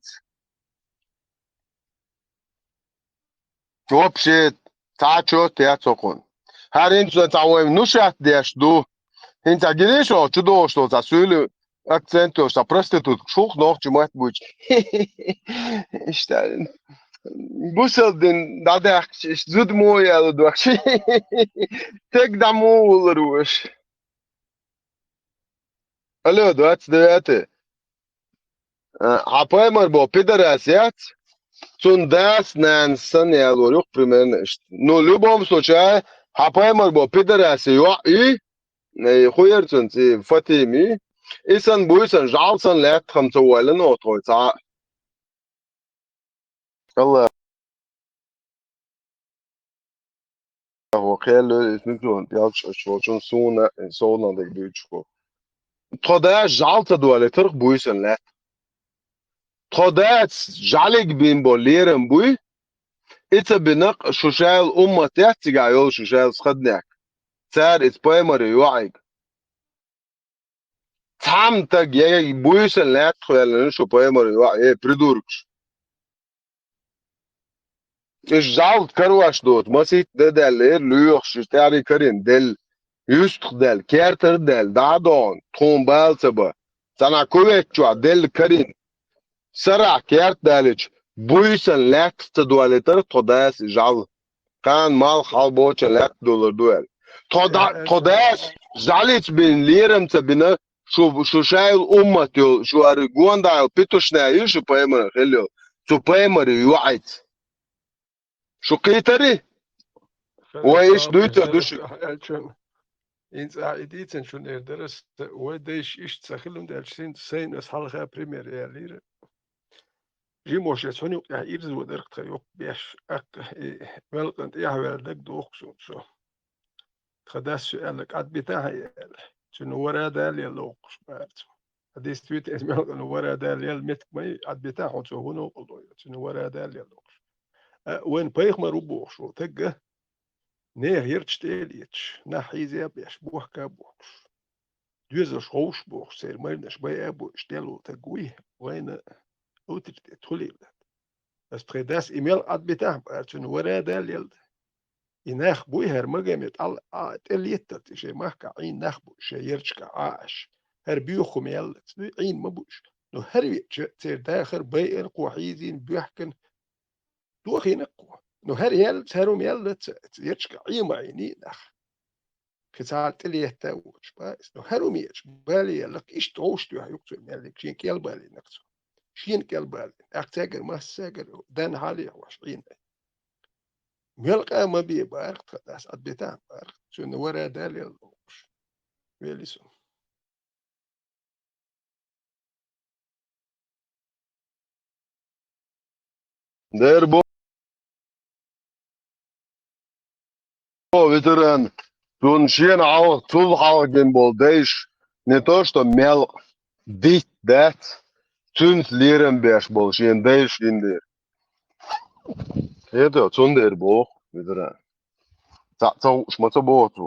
Вообще, цхьа чот яц хӀокхунна. ХӀара хӀинца цхьа вайн нушат деш ду. ХӀинца гиний шо, чу догӀуш долу цхьа суьйлу акцент йолуш, цхьа проститутка шух нохчи мотт буьйцу. Иштта, бусалба дин дӀадаьхкича, иштта зуда мо яла дохуш. Тег дӀа мо вуллар вуш. Алло, двадцать девятый. А, хьан пайхамар бо пидорас яц? Цунна дас, нанас санна ялор юкъа примерно иштта. Ну, в любом случае, хьан пайхамар бо пидорас йоӀ и, э, хуер цунна цӀе Фатими, и санна буй санна, жӀал санна лаьттахам ца войла но тхой цхьа. Аллах. Хьо кхел ло, иза микрофон пӀелгаш аш волчун суна, э, совнах дерг дуьйцуш ву. Тхо дас жӀал ца долийтарх буй сан лаьтта. Тхо дас жӀалиг бин бо лерам буй, и ца бинакъ шу шайла уммат яц цигахь йолу шу шайла схаднек. Цара иза пайхамаре йоӀиг. цхьамма таг, я буьйсан лаьттах ваьллина шу, пайхамар йоӀ, э, придуркаш. Уьш жӀалт карош доцу, масийтта де даьлла эр лоьхуш, уьш тӀаьхьа карийна делла, юьстах даьлла, кертара даьлла, дӀа а догӀна, тхуна бала ца бан. Цхьана куьвет чохь делла карийна. Сарахь керта далича, буьйсан лаьттах ца долийтара тхо дас и жӀал. Кхана малх хьалбоча лаьтта долур ду аьлла. Тхо да-, тхо дас жӀалица бина, лерам ца бина, шу, шу шайла уммат йолу, шу ара гондахьа йолу питушна ю шу пайхамар хилла йолу. Цу пайхамаре йоӀица. Шу кхийтари? Вай иштта дуьйцур ду шу. Аьллачун. ХӀинца ахь и дийцина шуна эр дара ас, вай дайша иштта ца хилла ма даьлча, син-, сайна ас хьалха пример ялийра. Жимош я цхьана юкъа тӀехь ирзо дара тхан юкъа беш, аккха и велкъан тӀехь ваьлла дага доху суна со. Тхан дас шу аьлла, кӀад битахьа аьлла. Цуьнан вара далла локхуш бара цо. А действительно, иза мелкъана вара далла меттиг ма ю, кӀад битахьа хьо цо хӀун новкъа ло, цуьнан вара далла локхуш. А, вайн пайхамар ву бохуш волу тагга, нехан ярташ тӀе а леташ, нах хьийза а беш, бохка а бохкуш. Доьзалш ховш бохуш, церан марнаш байа а бойуш, делла волу таг вуй, вайна авторитет хуьлийла. Ас тхайн дас и мел кӀад битахьа бара, цуьнан вара далла. И нах буй хӀара Магомед Ӏал-, а, тӀе летталц, и шайн махкахь Ӏийна нах бу, шайн ярташкахь Ӏа аш. ХӀара боьха хӀума яьллац, дуй, Ӏийна ма бу уьш. Но хӀара веча, церан дахар байар кхо хьийзийна, боьхкина, дохийна кхо. Но хӀара яьллац, хӀара хӀума яьллац, цу ярташкахь Ӏийна ма Ӏийний нах. Кхин цхьа тӀе летта а воцуш, ба, но хӀара хӀума ечу, бале яьлла, иштта гӀовш тоьхна юкъа цо меллиг, шен кӀел балийна цо. Шена кӀел балийна. Ахь цаьггара, массаьггара, данна хьалехьош Ӏийна. Мелкъа ма бе бара тхан дас, кӀад битахьа бара, цуьнан вара далла локхуш. Вели со. Дер бо, ветеран, цунна шена хьалха, цул хьалха гина болу дайша, не то что мел дитт дац, цуьнца лерам беш болу шена дайша гина дера. ХӀета, цундела боху, ветеран. Цхьаъ ца хууш ма ца боху цо.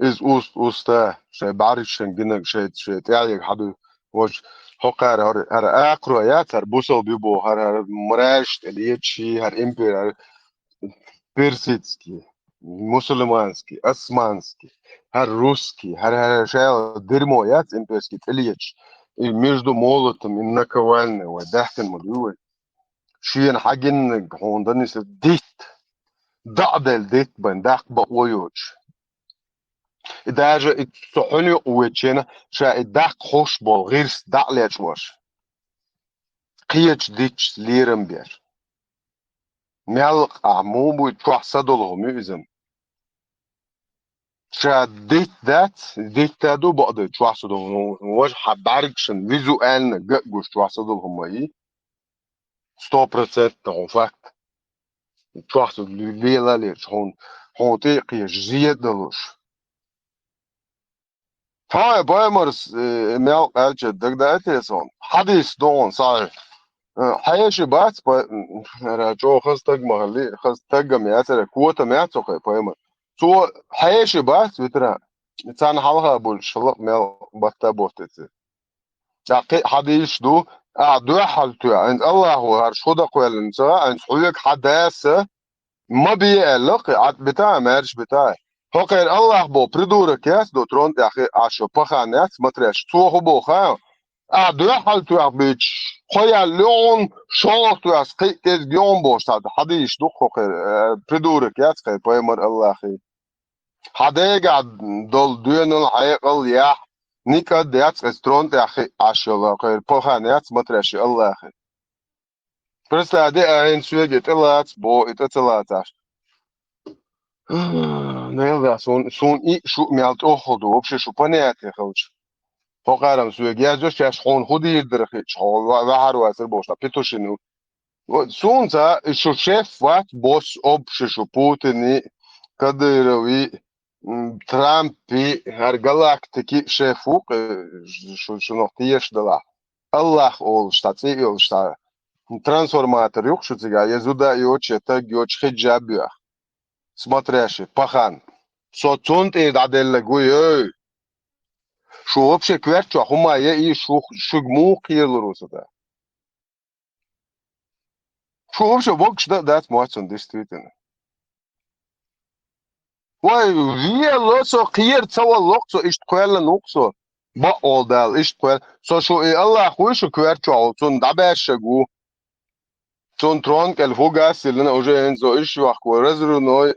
Иза уст-, уста, шайн бӀаьргашна гинарг шайн, шайн тӀаьхьега хьабуьллу. Вож хӀокхара хӀара, хӀара акхаро яц, хӀара бусалба ю боху, хӀара, хӀара мразь тӀе леташ, хӀара импери, хӀара персидский, мусульманский, османский, хӀара русский, хӀара, хӀара шайла дерьмо яц имперский тӀе леташ. И между молотом и наковальней вай даьхкина ма дуй вай. Шена хьагиннарг хьуна дан иза дитт. ДӀа а делла дитт бен, даккха бакъо йоцуш. И даже и со хьуьнан юкъа вочу шена, ша и даккха ховш болу гӀирс дӀа а лечкъош. Кхечу дитташ лерам беш. Мел къахь муха буй чохь са долу хӀума ю иза. Ша дитт дац, дитта ду бакъдой чохь са долу хӀума. Важа хьан бӀаьргашна визуально ган а гуш чохь са долу хӀума ма ю. Сто процентов хьуна факт. Чохь ца лела а лерча, хьуна, хьуна тӀе а кхеча, зе а далуш. Хьайн пайхамарс, э, мел къаьлча дагадайтий суна? Хьадис ду хьуна сахьихь. Э, хьеший бац, пай-, м, ара, чӀогӀа хаза стаг ма хилли, хаза стаг-м яцара, котам яц цу кхайн пайхамар. Цо хьеший бац, витара. Царна хьалха болчу шалакъ мел батта бохтуьйтур. Цхьа кхин а хьадисаш ду, ахь дуьхьал тоьхна, хӀинца Аллахо хӀара шу дакхвеллина ца хаьа, хӀинца хьоьга хьан даса ма бе аьлла, кхин Ӏад бита, маьрша бита. ХӀокхеран Аллах бо придурок яц, до трон тӀехь хи-, Ӏаш йо пахан яц, смотрящий. Цо хӀун боху хаьа? Ахь дуьхьал тоьхна бийча, кхо ял йогӀун, шолгӀа тоьхна кхин а кӀезиг йогӀун бохуш цхьа хьадисаш ду хӀокхеран, э, придурок яц кхайн пайхамар Аллахе. Хьан дегахь долу доьналла, хьекъал, яхь, никӀа а дац, иза трон тӀехь хи-, Ӏаш йолу, кхеран пахан яц, смотрящий Аллахе. Представь, де а хӀинца соьга и тӀе лаца бо, и тӀе ца лацаш. Нел да, суна, суна и шу мел тӀоххал ду, вообще шу понятие хилча. ХӀокхарам соьга яздо, шаьш хьуна хӀун дийр дара хиъча, хьо ва-, ваьхьар вацар бохуш, петушини. Вот, суна ца, и шу шеф вац, босс обши шу Путини, Кадырови, м, Трампи, хӀара галактики шеф ву, э, шу, шунах теша далахь. Аллах олуш, цхьа цӀе йолуш, цхьа трансформатор юкъа шу цигахь, я зуда йоцу, я таг йоцу, хиджаб йоьху. Смотрящий, пахан. Со цунна тӀера дӀаделлаг вуй, эй! Шу вообще коьрта чохь хӀума яй, шу, шуьга муха кхералур ву со да? Шу вообще вогаш дан а дац моцун, действительно. Вай, вела со, кхера ца валлалц со, иштта кхоьллина ву-кх со. Бакъ волу Дала, иштта кхоьллина. Со шу и Аллах вуй шу коьрта чохь волу, цунна дӀабаьшшаг ву. Цунна трон кӀел фугас йиллина, уже хӀинца со иш йохку, разрывной,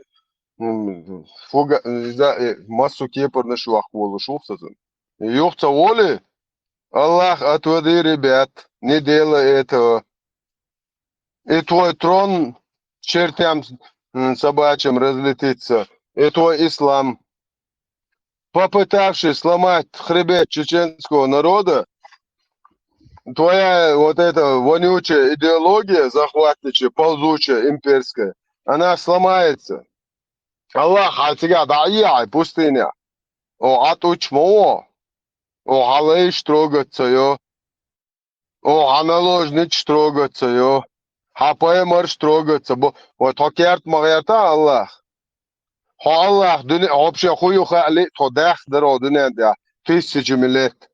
м, фуга-, иза, э, массо кепарнаш йохку волуш ву-кх со цунна. Юха ца волий, Аллах, отводи ребят, не делай этого. И твой трон чертям, м, собачьим разлетится, и твой ислам, попытавший сломать хребет чеченского народа, твоя вот эта вонючая идеология захватничья, ползучая, имперская, она сломается. Аллах, хьайн цигахь дӀа а йийхьа, хьайн пустыня. О, Ӏа тӀучу ма во. О, хьан лайш трогать ца йо. О, хьан наложничаш трогать ца йо. Хьан пайхамарш трогать ца бо. Вай тхо керта ма гӀерта Аллах. Хьо Аллах дуьне, хьо вообще хӀун ю хаале, тхо даьхна дара хьо дуьнен тӀехь тысячами лет.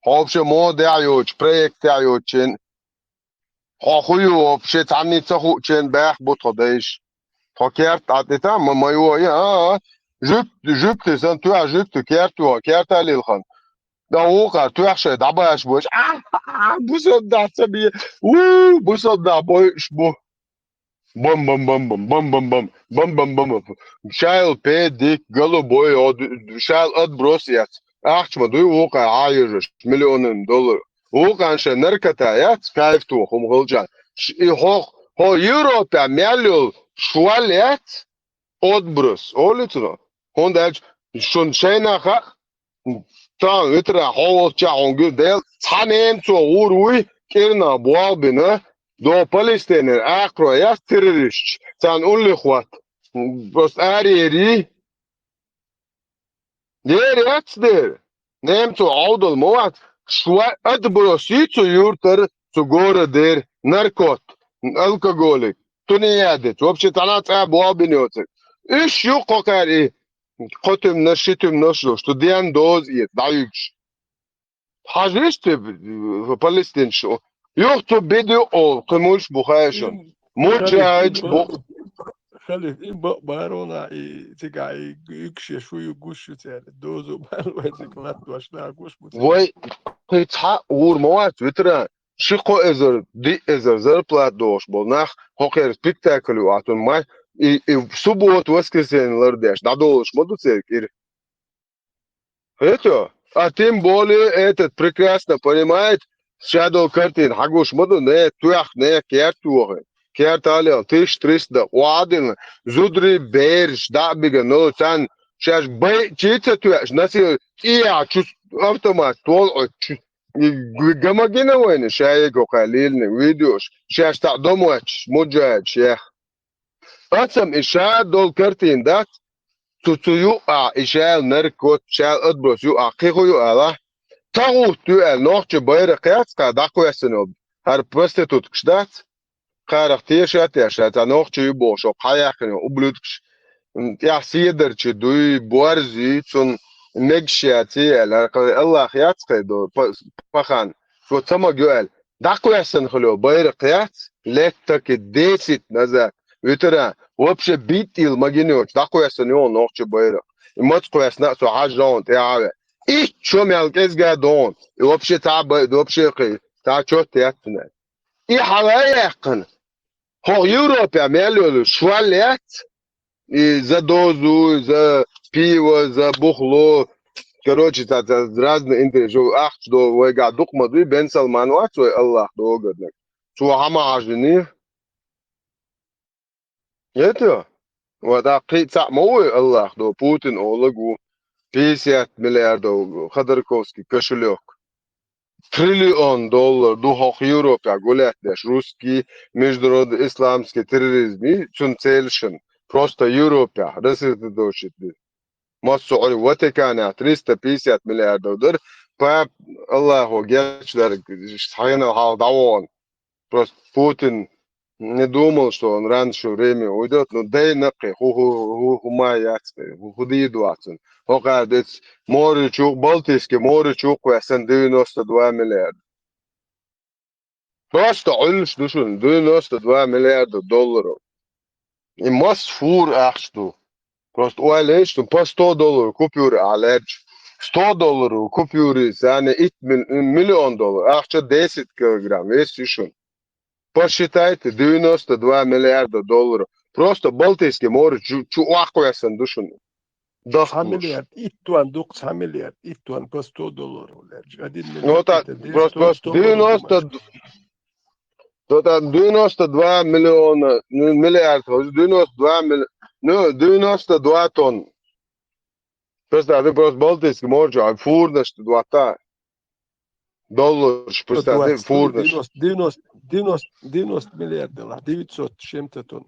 Хьо вообще муха дехьа йоцуш, проект тӀехь йоцучийн. Хьо хӀун ю вообще, цхьанний ца хуучийн баьхна бу тхо дайша. Тхо керта Ӏа тӀе тан, ма, ма йо, а, а. Жуьгти, жуьгти, сан тоьхна жуьгти, керта йо, керта а лилхина. Да вукхара тоьхна шайн дӀабаш бойуш. А, а, а, бусалба нах ца бе. У, бусалба нах бойуш бу. Бам-бам-бам-бам, бам-бам-бам, бам-бам-бам. Шайл педик, голубой, о, ду-, ду-, шайл отброс яц. Ахча ма дуй вукхара хьан ежаш, миллионан доллар. Вукхана шайн наркота яц, кайф тоха хӀума хилча. Ш-, и хьо, хьо Европехь мел йолу шваль яц, отброс, олу цунах. ХӀунда аьлча шуна шайна хаьа, тахана витаран хьо волчохь хьуна гуьр Дела, цхьа немцо гӀур вуй, кӀирнах болх бина, до Палестинера акхарой яц террористаш, царна уллехь хӀотта. Просто арерий. Дера яц дера. Немцо Ӏовдал ма вац. Шваль отброс ю цу юьртара, цу городера, наркот, алкоголик, тунеядец. Вообще, цхьана цкъа болх бина йоцург. Уьш ю кхокхаьрий, кхо туьманаш, ши туьманаш долуш, шу ден доза эца, дӀаюьгуш. Хьажа иштта, э, палестинцаш. Юха цу беду олу, кхин муьлш бу хаьа шуна. Муджахидаш бу. Халид, и ба-, барона, и цигахь, и юьгуш я, шу ю гуш ю церан. Дозу бан вай цигахь латтош нах гуш бу церан. Вай, кхин цхьа гӀур ма вац, витаран. Ши-кхо эзар, диъ эзар зарплата дохуш болу нах, хӀокхеран спектакль ю ахь цунна май, и, и суббота, воскресенье лардеш, дӀадолуш ма ду церан кӀира. Хето? А тем более этот прекрасно понимает, ша долу картина хьагуш ма ду, не, тоьхна, не, керта вохуьйту. Керта алел, тысяча триста дакъа, охьа а дина, зударий, бераш, дӀа а бигана, но царна шаьш байчий ца тоьаш, насил, тӀехьа чу автомат, толгӀа чу, и г-, гамагина вайна, ша его кхаьа лелина, видеош, шаьш таӀа домочаш, муджаьдаш, ех. Ацам и ша долу картина дац, цу, цу юкъахь, и шаьла наркот, шаьла отброс юкъахь, кхин хӀун ю алахь? ТагӀут ю аьлла, нохча байракх яц кхара дӀакхоьссина йолу, хӀара проституткаш дац? Кхарах теша а тешна, цхьа нохча ю бохуш, хьан яьккхина йолу ублюдкаш, м, тӀехь седарчий дуй, борз юй, цунна мегаш яций аьлла, хӀара кхин Аллах яц кхин до, па-, пахан, цо ца магайо аьлла. ДӀакхоьссина хила йолу байракх яц, лет таки десять назад, витаран, вообще биттӀийла магина йоцуш, дӀакхоьссина йолу нохча байракх. И маца кхоьссина а, со хьажжа ван тӀе а ве. Итт шо мел кӀезга а догӀун. И вообще цхьа а бай-, вообще кхин, цхьа а чот яц цуьнан. И хьала а яьккхина. ХӀокху Европехь мел йолу шваль яц? И за дозу, за пиво, за бухло. Короче, цхьа, цхьа разный интересы. Ахча до вайгахь дукха ма дуй, Бен Салман вац вай Аллах догаднарг. Цо хьан ма хьажинера? Нет, ё? Вот, а кхин цхьаъ ма вуй Аллах до, Путин олаг ву, пятьдесят миллиардов Ходорковский кошелёк. Триллион доллар ду хӀокху Европехь гулять деш, русский, международный исламский терроризм, и цуьнан целишна. Просто Европехь, рассредоточить ду. Массо а Ватиканехь триста пятьдесят миллиардов дара, пап, Аллахо гечдар, схьенал хьалха дӀавогӀу. Просто Путин не думал, что он раньше времени уйдёт, но дай на кхе, ху-, ху-, ху-, ху-, ма яц кхе, ху-, ху-, ди дуацун. Хо кхе, дец, море чук, Балтийский море чук, весан девяносто два миллиарда. Просто Ӏуьллуш ду шуна девяносто два миллиарда долларов. И масса фур ахча ду. Просто ойла еш, по сто долларов купюра а лерча. Сто долларов купюри, царна итт мил-, миллион доллар. Ахча десять килограмм вес ю шуна. Посчитайте, девяносто два миллиарда долларов. Просто Балтийский море чу, чу охуясан ду шуна. Цхьа миллиард, итт тонн ду-кх, цхьа миллиард, итт тонн по сто долларов лерча. Один миллиард. Ну, так, это просто, просто девяносто, девяносто два миллиона, ну, миллиард, девяносто два милли-, ну, девяносто два тонн. Просто, ты просто Балтийский море, а фурнаш ты два та. Доллар, просто, ты фурнаш. девяносто, девяносто, девяносто, девяносто миллиард доллар, девятьсот с чем-то тонн.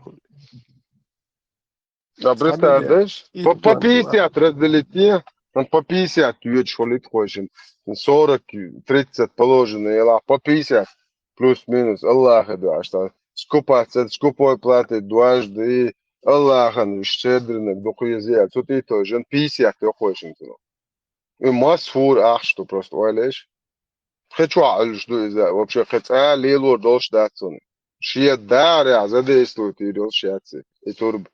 Да, представляешь? По, по пятьдесят разделить, не? Он по пятьдесят веч холит хойшин. Сорок, тридцать положено, и ла по пятьдесят. Плюс-минус. Аллах это, а что? Скупаться, скупой платит дважды. Аллахан щедренок, духуезия. Тут и тоже. Пятьдесят, я хойшин. И масса фур ахча ду, просто, ойла еш. Кхечо Ӏуьллуш ду иза, вообще кхе цӀа лелор долуш дац цунна. Шен дарехь задействовать йийр йолуш яц и турба.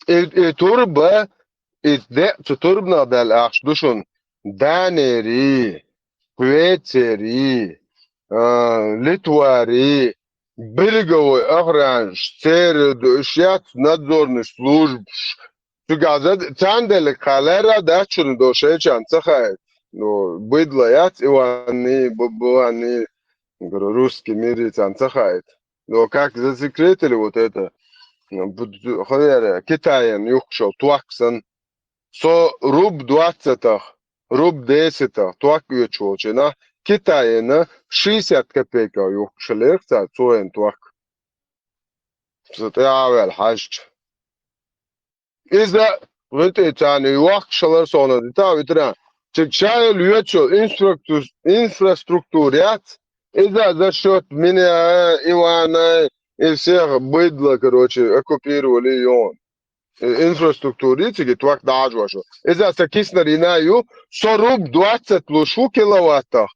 И, и турба, и де цу турбанах даьлла ахча ду шуна Данери, Швецери, а, Литвари, береговой охранаш, церан ду, иш яц надзорный службаш, цигахь зад-, царна деллиг кхалара дац шуна до шайчарна ца хаийта. Ну, быдло яц, Иванни, Б-, Буванни, говорю, русский мири царна ца хаийта. Но как засекретили вот это, ну, бу-, хо яра, Китайан юхкушал ток сан. Со руб двадцатах, руб десятах ток оьцуш волчу нах Китайна шестьдесят копейках юхкушалерх цара цоян ток. Со тӀе а ваьлла хьаьжча. Иза гӀуьнтӀе царна йохкуш хилар сона дита а витира. Цига ша йолу йоьцу инфракту-, инфраструктура яц. Иза за счёт меня, Ивана и всех быдла, короче, оккупировали йон. Э, инфраструктура цига ток дӀажошу. Иза сан киснарина ю, со руб двадцать луш ву киловаттах.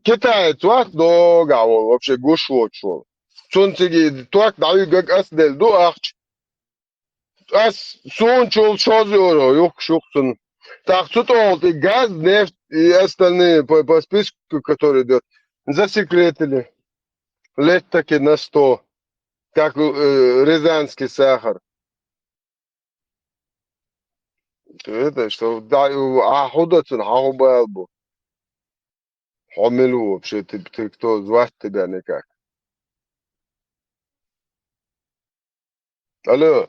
Китаец вац догахь волу, вообще гуш воцуш волу. Цунна цига ток дӀаюьгург ас делла ду ахча. Ас суна чул шозза евро юхкуш ю-кх цунна. Так цу тӀехула и газ, нефть, и остальные по, по списку, который идёт, засекретили. Лет таки на сто, как, э, рязанский сахар. Это, что, да, а хӀун дан цунна, хьан хӀун бала бу? Хьо мила ву вообще? Ты, ты кто? Звать тебя никак. Алло.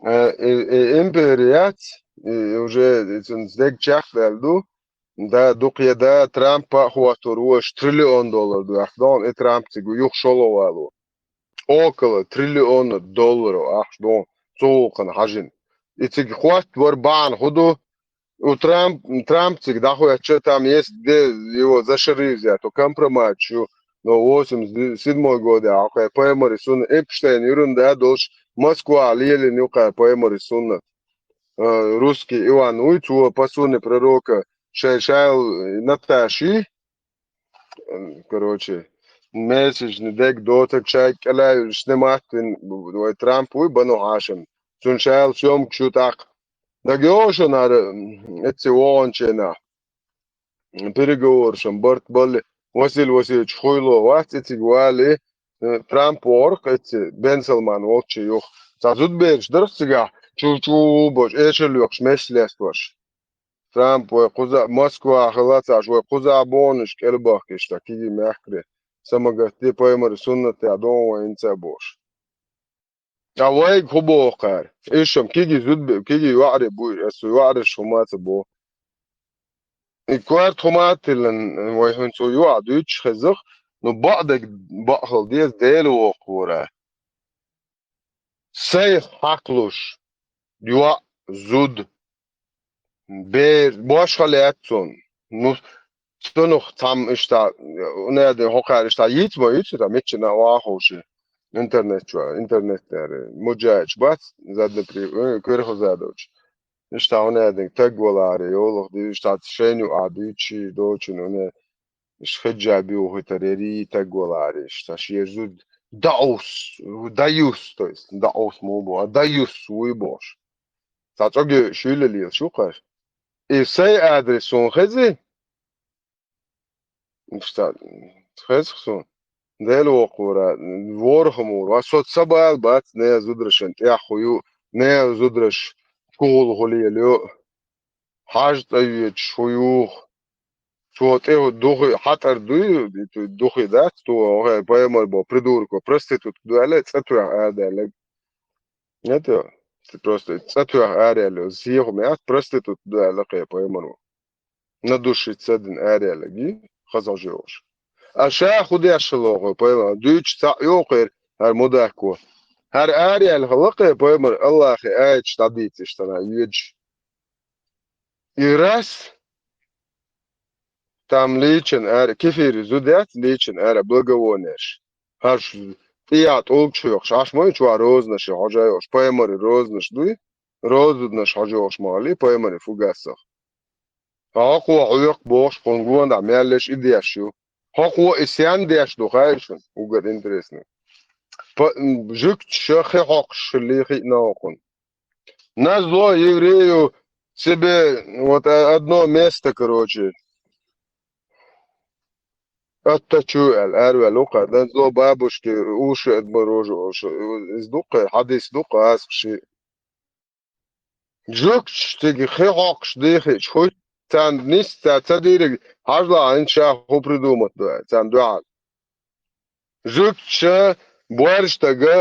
Э, э, э, империяц, э, уже, э, цуьнан стегчех а даьлла ду. Да, дукха я да, Трампа а хӀоттор ву, аша триллион доллар ду, ахь дон, и Трамп цига юха шолгӀа вало. Около триллиона долларов ахча дон, цу гӀуллакхана хьажина. И цига хӀоттавар бахьана хӀун ду? У Трамп, Трамп цига дӀахӀоьттича, там есть где его зашифровать, то компромат ю, но восемьдесят седьмой года, а кхе Паймари Сунна Эпштейн юран да долуш, Москва лелийна ю кхе Паймари Сунна. Э, русский Иван вуй, цо по Сунне пророка шай шайл Наташи, э, короче, месячный дег доцург шайга кӀелайуьлуш снимать вина вай Трамп вуй, Бану Хьашим. Цуьнан шайл съёмкаш ю тӀаккха. Дага йогӀу шуна ара, м, эцци вогӀанченахь? Переговорашна барт балли, Василий Васильевич хуйло вац, и цига вали, э, Трамп вогӀурх эцци, Бен Салман волчу юха. Цхьа зудабераш дарх цигахь, чу-чу бохуш, эшар лоькхуш, мес лесталаш. Трамп вай кхуза, Москва хила ца Ӏаш, вай кхуза бохуш, кӀелбахкаш, ца киги мехкаре, самагатде Паймари Суннате дон вайна ца бохуш. А вайга хӀун боху кхара? Иштта киги зудбе-, киги йоӀаре бу, аса йоӀараш хӀума ца боху. И корта хӀума а тиллина, вай хӀун цу йоӀа дуьйцуш хезах, ну, бакъдерг бакъ хила деза, Дела воккхавара. Сайх хьакхалуш, йоӀ, зуда, бер, бошхалла яц цунна. Ну, цунах цхьамма иштта, унаде хӀокхара иштта йийца ма йийца, та миччина вахуши. Интернет чу, интернет дара. Муджаич бац, заднепри, э, кверху задовч. Иштта унаде таг валаре, йолах ди, иштта шайну а дичи, дочун уна. Иш хиджаб юхитар, ери таг валаре, иштта ши зуд даус, даюс, то есть, даус му бо, а даюс вуй бош. Цхьа цӀоге шуьйлалел шу кхаш. И сай адрес сун хези? Иштта, хеза сун. Дела вокхура, ворхӀ мур, ва со ца бал бац, не зудрашан тӀехь ху ю, не зудраш чугӀул хулел ю. Хьаж тӀайечу ху юх. Цо тӀе духи хьатӀар дуй, духи дац, то, хе, пайхамар бо, придурко, проститутка ду аьлла, цӀа тоьхна арадаьлла. Нет, ты просто цӀа тоьхна арадаьлла, зеху мят, проститутка ду аьлла, кхе, пайхамар бо. На души ца дин арадаьлла, ги, хаза жеваш. А ша ху деш лоху, пайхамар, дуьйцу цхьаъ йоху хӀара, хӀара мудакко. ХӀара арадаьлла хала, кхе, пайхамар, Аллахе аяташ дӀадийцаш тана, йоьдуш. И раз, там лийчан ара, кефири зудац, лийчан ара благовонеш. Хаш тӀия тӀулгаш хьоьхуш, хаш мой чуа розанаш хьожа йош, пайхамари розанаш дуй, розанаш хьожа йош мали, пайхамари фугасах. Хьокхо хьоькху бохуш, кхуьнга гонахь мел леш и деш ю. Хьокхо и сен деш ду, хаьий шуна? Угар интересно. Па-, м, жуьгташа хи хьокхуш лихиъна хьокхун. Назло еврею себе вот, а, одно место, короче. Оттачу аьлла, араваьлла ву кхара. Назло бабушки уши отморожу, иза ду кхе, хьадис ду кхе, аз ши. Жуьгташ цига хи хьокхуш дийхича, хуьттан нисса ца дийриг, хьажла хӀинца ша хӀу придумать ду аьлла, царна дуьхьал. Жуьгташа боьрша стага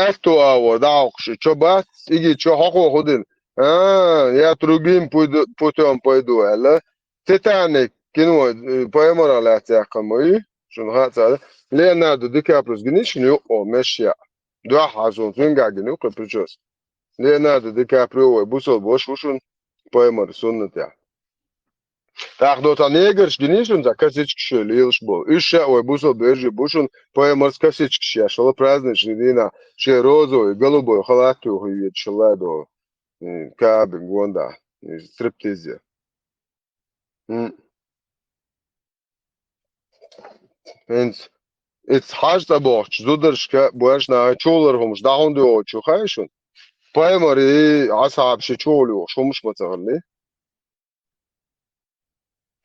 аьтту агӀор дӀахьокхуш, чо бац, иги чо хьокхо хӀу дина. А, я другим пуйду-, путём пойду, аьлла. Титаник кино, э, пайхамарах лаьцна яьккхина ма ю, шуна хаа ца. Леонардо Ди Каприос гиниш шуна юкъо, меш яа. Дуьхьа хьажун, цуьнгахь гина юкъа причёс. Леонардо Ди Каприо вай бусалба ваша ву шуна, пайхамар суннатехь. ТӀаккха до цхьа негрш гиниш шуна, цхьа косичкаш шуьйла лелаш болу. Уьш ша вай бусалба вежарий бу шуна, пайхамарс косичкаш еш, хала праздничный дийнахь, шен розовый, голубой халат юхуьйтуш хилла до, м, Каабин гондахь, м, стриптизе. М. ХӀинца, иза хьажа цӀа бохучу зударшка, боьрша наха чулара хӀумаш дӀа хӀунда йохучу хаьий шуна? Пайхамари, асхьабаши чугӀула йохуш хӀумаш ма ца хилли?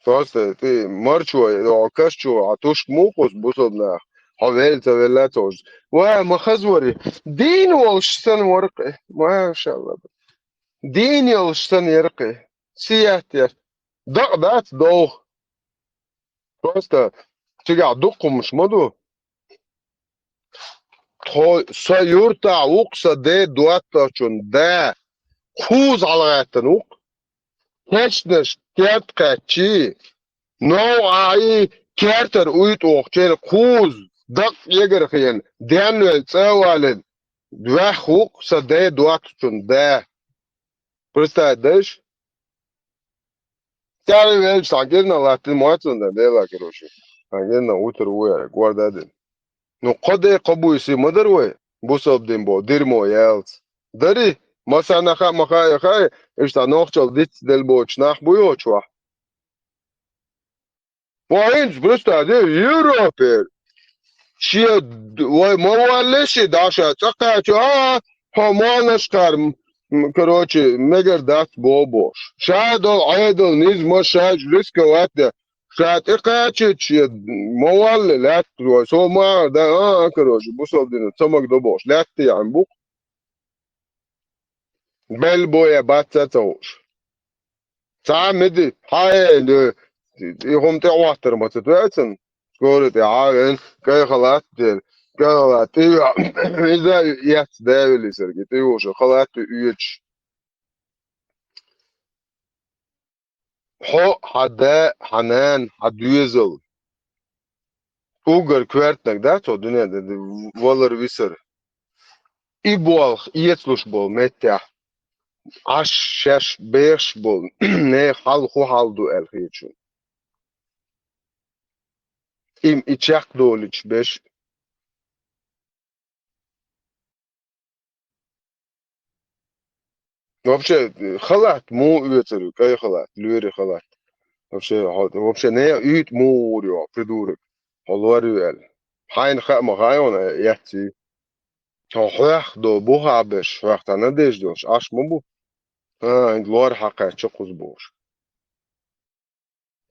Просто тӀе марчо, йо, каш чу, хьан тушка муха кхуссу бусалба наха? Хьо велла ца велла ца хууш. Ва, ма хаза вари. Дийна волуш санна вара кхе. Машалла. Дийна йолуш санна яра кхе. Сиятта яра. Дакъа дац, довха. Просто цигахь дукха хӀумаш ма ду. Тхо, сан юртахь ву-кх сан ден доттагӀчун да. Кхуза хьалагӀаьттина ву-кх. Кешнаш керта кхаьччий, новкъахь а кертара уьйтӀа вохучеран кхуза дакъа эгара хиъна, денвелла, цӀа а валийна, ваьхна ву-кх сан ден доттагӀчун да. Представить дайша? Цаьрга велча, цхьа гирна латтина моцунда дела, короче. Цхьа гирна утар ву яра, горда дина. Ну, кхо де, кхо буйси ма дара вай, бусалба дин бо, дирмо ялц. Дари, масанна хаа, ма хаа, хаа, иштта нохчалла диц делла боцуш нах буй оцу чохь? Вай хӀинца, представь, Европе шен д-, вай ма валле ши дӀа ша цӀа кхача, а, хьо молнашкара, м, м, короче, мегар дац боху бохуш. Ша долу Ӏедал низа ма шайчу рисковать де. Ша тӀе кхачийта шен ма валле лаьтта вай. Со ма а, да, а, а, короче, бусалба дина ца магадо бохуш. Лаьтта яьхьна бу-кх. Белла бу я бац а ца хууш. Цхьа а меди, хьан э, и хӀума тӀе а хӀоттар ма ца тоьцан, скоро тӀе хьан а вен, кӀай халат а дер, кӀай халат тӀе а, иза а эцна, да веллий сарги, тӀе а вуша, халат а оьцуш. Хьо, хьан да, хьан нана, хьан доьзал. Уггар коьртаниг дац хьо дуьнен тӀе валар-висар. И болх эцалуш болу меттехь Ӏаш шаьш бехаш болу нехан хьал хӀун хьал ду аьлла хета шуна? Им и чекхдолуьйтуш берш. Вообще, халат муха оьцур ю, кӀай халат, лоьрийн халат? Вообще, хьо, вообще, не, уьйтӀа муха гӀур ю, придурок? Хьо лор ю аьлла. Хьайна хаа ма хаьа хьуна, яцций. Хьо хьоьх до, буха берш, хьоьх цхьа надежда йолуш, Ӏаш ма бу. А, лор хьакхаьчча кхуза бохуш.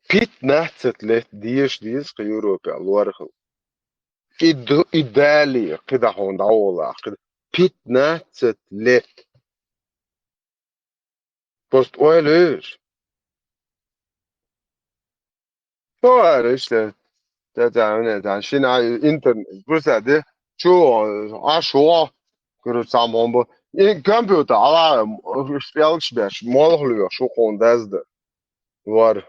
Пятнадцать лет деша деза кху Европехь лор хила. И д-, и далее, кхидӀа хьуна дӀаволахь, кхидӀа. Пятнадцать лет. Просто ойла уьш. Хьо ара иштта, ца цхьа, ца цхьа, шина интернет, просто де, чу, Ӏаш ву, короче, цхьа мо бу. И компьютер, ала, пӀелгаш беш, молха лоьхуш ву кхуна дазда. Вар.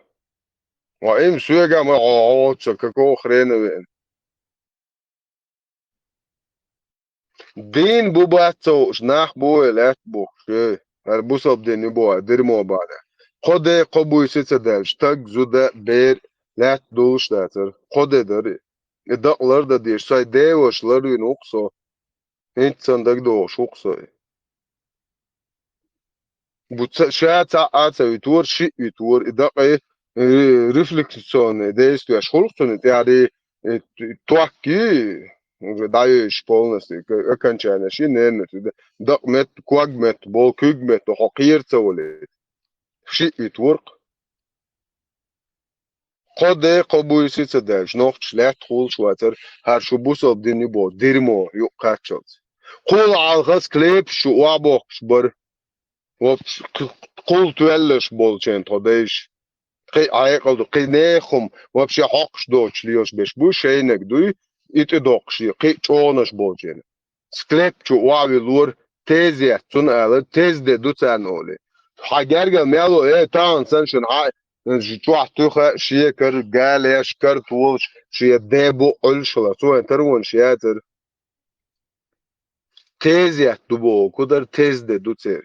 Ва им соьга ма хьо, хьо, ца какого хрена веана? Дийна бу бац ца хууш, нах бу вай лаьтта бухкуш, эй, хӀара бусалба дин ю боху, дерьмо бахьана. Кхо де, кхо буьйса ца даьлча, стаг, зуда, бер лаьтта дуллуш дацара. Кхо де дара и. И дакъа лардан дезаш, сайн деваша ларвина ву-кх со. ХӀинца санна дагадогӀуш ву-кх со и. Бу ца, ша цхьаъ а ца витора, шиъ витора, и дакъе, э, рефлекционное действие хуьлу-кх цунна, тӀаьхьарий, э, т-, ток и, уже дӀаевзаш полностью, к-, окончание ши нервный, д-, дакъа метта, ког метта, бо-, куьг метта, хьо кхера ца валийта. Шиъ витора-кх. Кхо де, кхо буьйса ца даьлча, нохчаша лаьтта хулаш вацара, хӀара шу бусалба дин ю боху, дерьмо юкъа кхаччалц. Кхул хьалха склепаш чу охьабохкуш бара. Вообще, кх-, кхул тоьллаш болчеран тхо дайша. Кхин а хьекъал ду, кхин нехан хӀума вообще хьокхуш доцуш лелаш берш буй, шайниг дуй, и тӀедоккхуш, кхин а чӀогӀанаш болчеран. Склеп чу охьавиллора, тезет цунна алара, тезде ду царна олий. Хьан гергара мел ву, э, тахана санна шуна хьан, чохь туьха, шен кара галеш, кара толуш, шен ден бу Ӏуьллуш хилар. Цо вайн таронаш яцара. Тезет ду боху, кху дара тезде ду церан.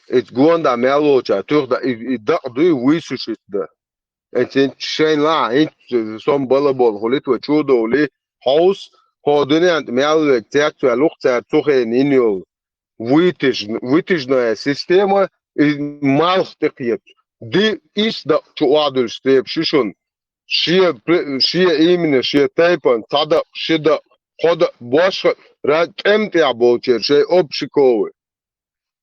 Эца гонда мел волча туьха дан, и, и дакъа дуй, вуй со шуьца дан. Эца хӀинца шайна лахьа, хӀинца сом бала болу хуьлуьйту вай чу а довлий, хьовса, хьо дуьнен тӀе мел вега цецваьлла ву-кх цара цу хенахь йина йолу вытяж-, вытяжная система, и малх тӀекхеташ. Ди исс дакъа чу охьадуьллуш склеп ю шуна. Шен пре-, шен именно, шен тайпана цхьа дакъа, ши дакъа, кхо дакъа, бошха а, ра-, тӀем тӀехь болчеран шайн общаковый.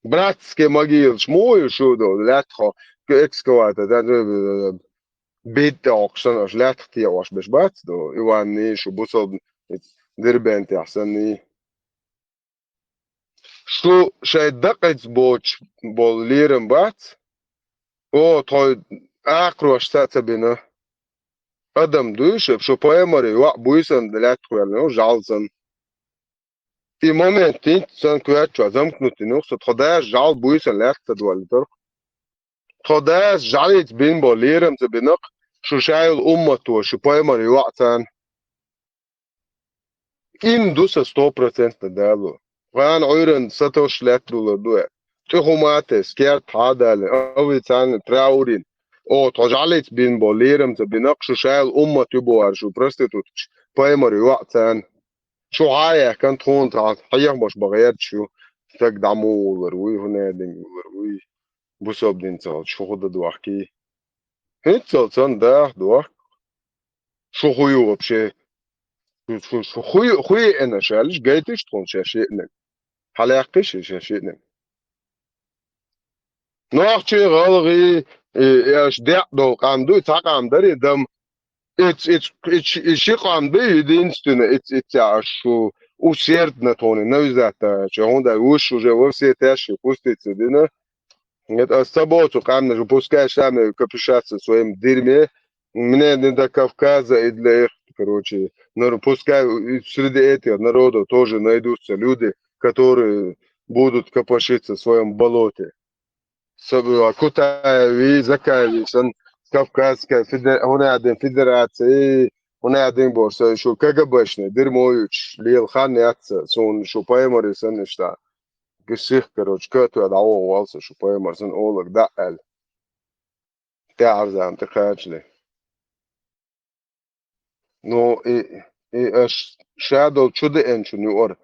Братские могилаш муха ю шу ду, лаьттахо, экскаватор, да, да, да, да, битта хьокхуш санна, аша лаьттах текъош берш бац ду, Иванний, шу бусалба Дербентехь санний. Шу шайн дакъаца боцуш болу лерам бац? О, тхо акхарошца а ца бина. Адам дуй шу, шу пайхамаре йоӀ буй санна, лаьттах ваьлла, жӀаьла санна. И момент хӀинца сан коьртачохь замкнутый ю-кх со, тхо Дас жӀаьла буьйсанна лаьтта ца долуьйтура-кх. Тхо Дас жӀаьлица бина болу лерам ца бина-кх, шу ша йолу уммато, шу пайхамар йоӀ царна. Ина ду сан сто процентов Дало. Ван Ӏуьйранна сатосуш лаьтта дулар ду аьлла. ТӀе хӀума а тесна, керта хьа а далийна, а вай царна траур йина. О, тхо жӀаьлица бина болу лерам ца бина-кх, шу ша йолу уммат ю бохура шу проституткаш, пайхамар йоӀ царна. Шу хьа а яьккхина тхуна цхьа хьехамаш бан гӀерташ ю, стаг дӀа муха вуллар вуй, хӀун а дина вуллар вуй, бусалба дин ца хилча, шу хӀун дан дохкий? ХӀинццалц санна даха дохку. Шу хӀун ю вообще? Шу, шу, шу хӀун ю, хӀун еана ша аьлча, гайташ тхуна шаьш еанарг? Хьалаьккхий ша шаьш еанарг? Нохчий, гӀалгӀий, и, и аша декъ долу къам дуй, цхьа къам дарий дам? Иц, иц, иц, и ши къам дуй, единственно, иц, иц аша шу усердно тхуна навязать даьлча, хӀунда аьлча уьш уже во все тяжкие пуститься дина. Нет, ас ца боху цу къаьмнаша, пускай сами копошатся в своём дерьме. Мне не до Кавказа и для их, короче, нар-, пускай и среди этих народов тоже найдутся люди, которые будут копошиться в своём болоте. С-, а, Кутаеви, Закаеви, сан Кавказская федер-, хӀун а дина федерация, хӀун а дина боху, со шу КГБшный, дерьмо юьтуш, лела хан яц сан, суна шу пайхамаре санна иштта. Гисих, короче, катоьхна дӀавогӀу валса шу пайхамар санна олаг дӀа аьлла. ТӀаьхьарза тӀе кхачале. Ну, и, и аш шадол чу деанчун юар.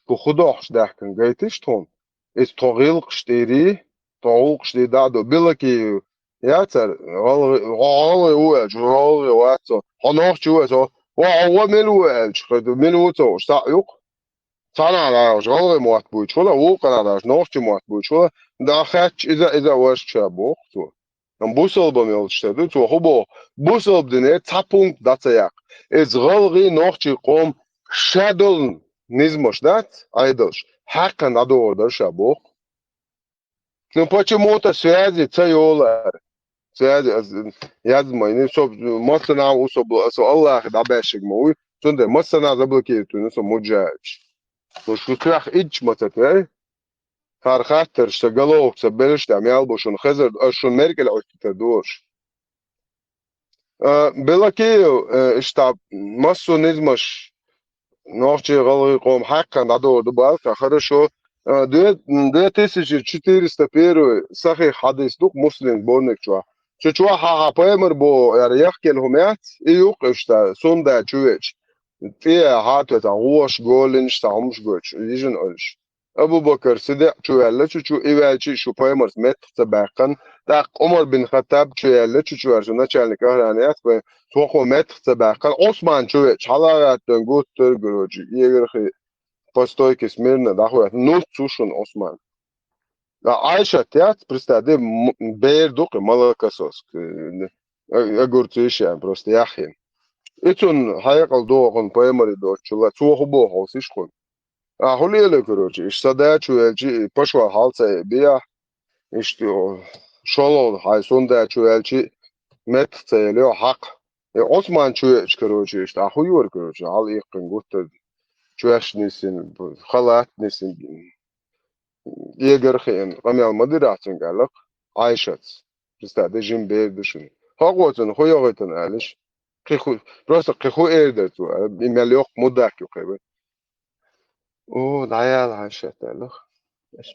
Ку худохш дахкан гайтиш тхун. Из тхо гилкш тири, тхо гулкш ди дадо. Билаки яцар, гал, гал уэч, гал вацо. Хонохч уэцо. Ва, ва мил уэч, хад мил уцо, са юк. Цана лаш, гал мот буч, вала, у кара лаш, нохч мот буч, вала. Да хач иза, иза ваш ча бохцо. Ам бусалба мелчтаду, цо хубо, бусалба дине ца пункт даца як. Из галги нохчи ком шадол низмаш дац, айдалш, хакан адор дар ша бох. Ну, почему-то связи ца ёлар. Связи, аз, язма, не, со, массана усо, со Аллах да башиг ма, уй, сунде, массана заблокирует, ну, со муджач. Ну, что свях ич ма ца тер. Хар хаттар, што головок ца белш, да, мял бо шун хезер, а шун меркел очтитар дуош. Э, Белакеев, э, ишта массу низмаш, нохчи галги ком хакан дадо дубалка, хорошо. Э, две, две тысячи четыреста первый сахих хадис дук, Муслим сборник чуа. Чу чуа ха ха паймар бо, яр яхкел хумяц, и юк ишта, сунда чуеч. Тия хатвета, гуаш голинш, та хумш гоч, ижин ольш. Абу Бакр Сиддикъ чу ваьлла чу, чу и ваьлчи шу пайхамарс меттах ца баьккхана, тӀаккха Умар бин Хаттаб чу ваьлла чу, чу ваьлча начальник охраны яц, пай-, цо хо меттах ца баьккхана, Осман чу ваьлча, хьалагӀаттан гуттар, короче, эгар хи по стойке смирно дӀахойтта, нуц цу шун Осман. А Айшат яц, представь, де, м-, бер дукха молокососка, э, огурцы ишан, просто яхин. И цун хьаякъал дохун пайхамари дочула, цо ху боху сиш хун. А хулиеле, короче, иш садачу велчи, пашвал хьалца биа, иш шолол хай сундачу велчи, мет цаеле хак. И Осман чуеч, короче, иш а хуюр, короче, хьал иккин гутта чуэшнисин, халатнисин, егар хиин, къамел мадирацин галак, Айшац. Представь, да жим бер душин. Хакъоцин хуёгъитан алиш. Киху, просто киху эрдер ту, а, и мел ёк мудак ю кайбе. О, даял хашаталах.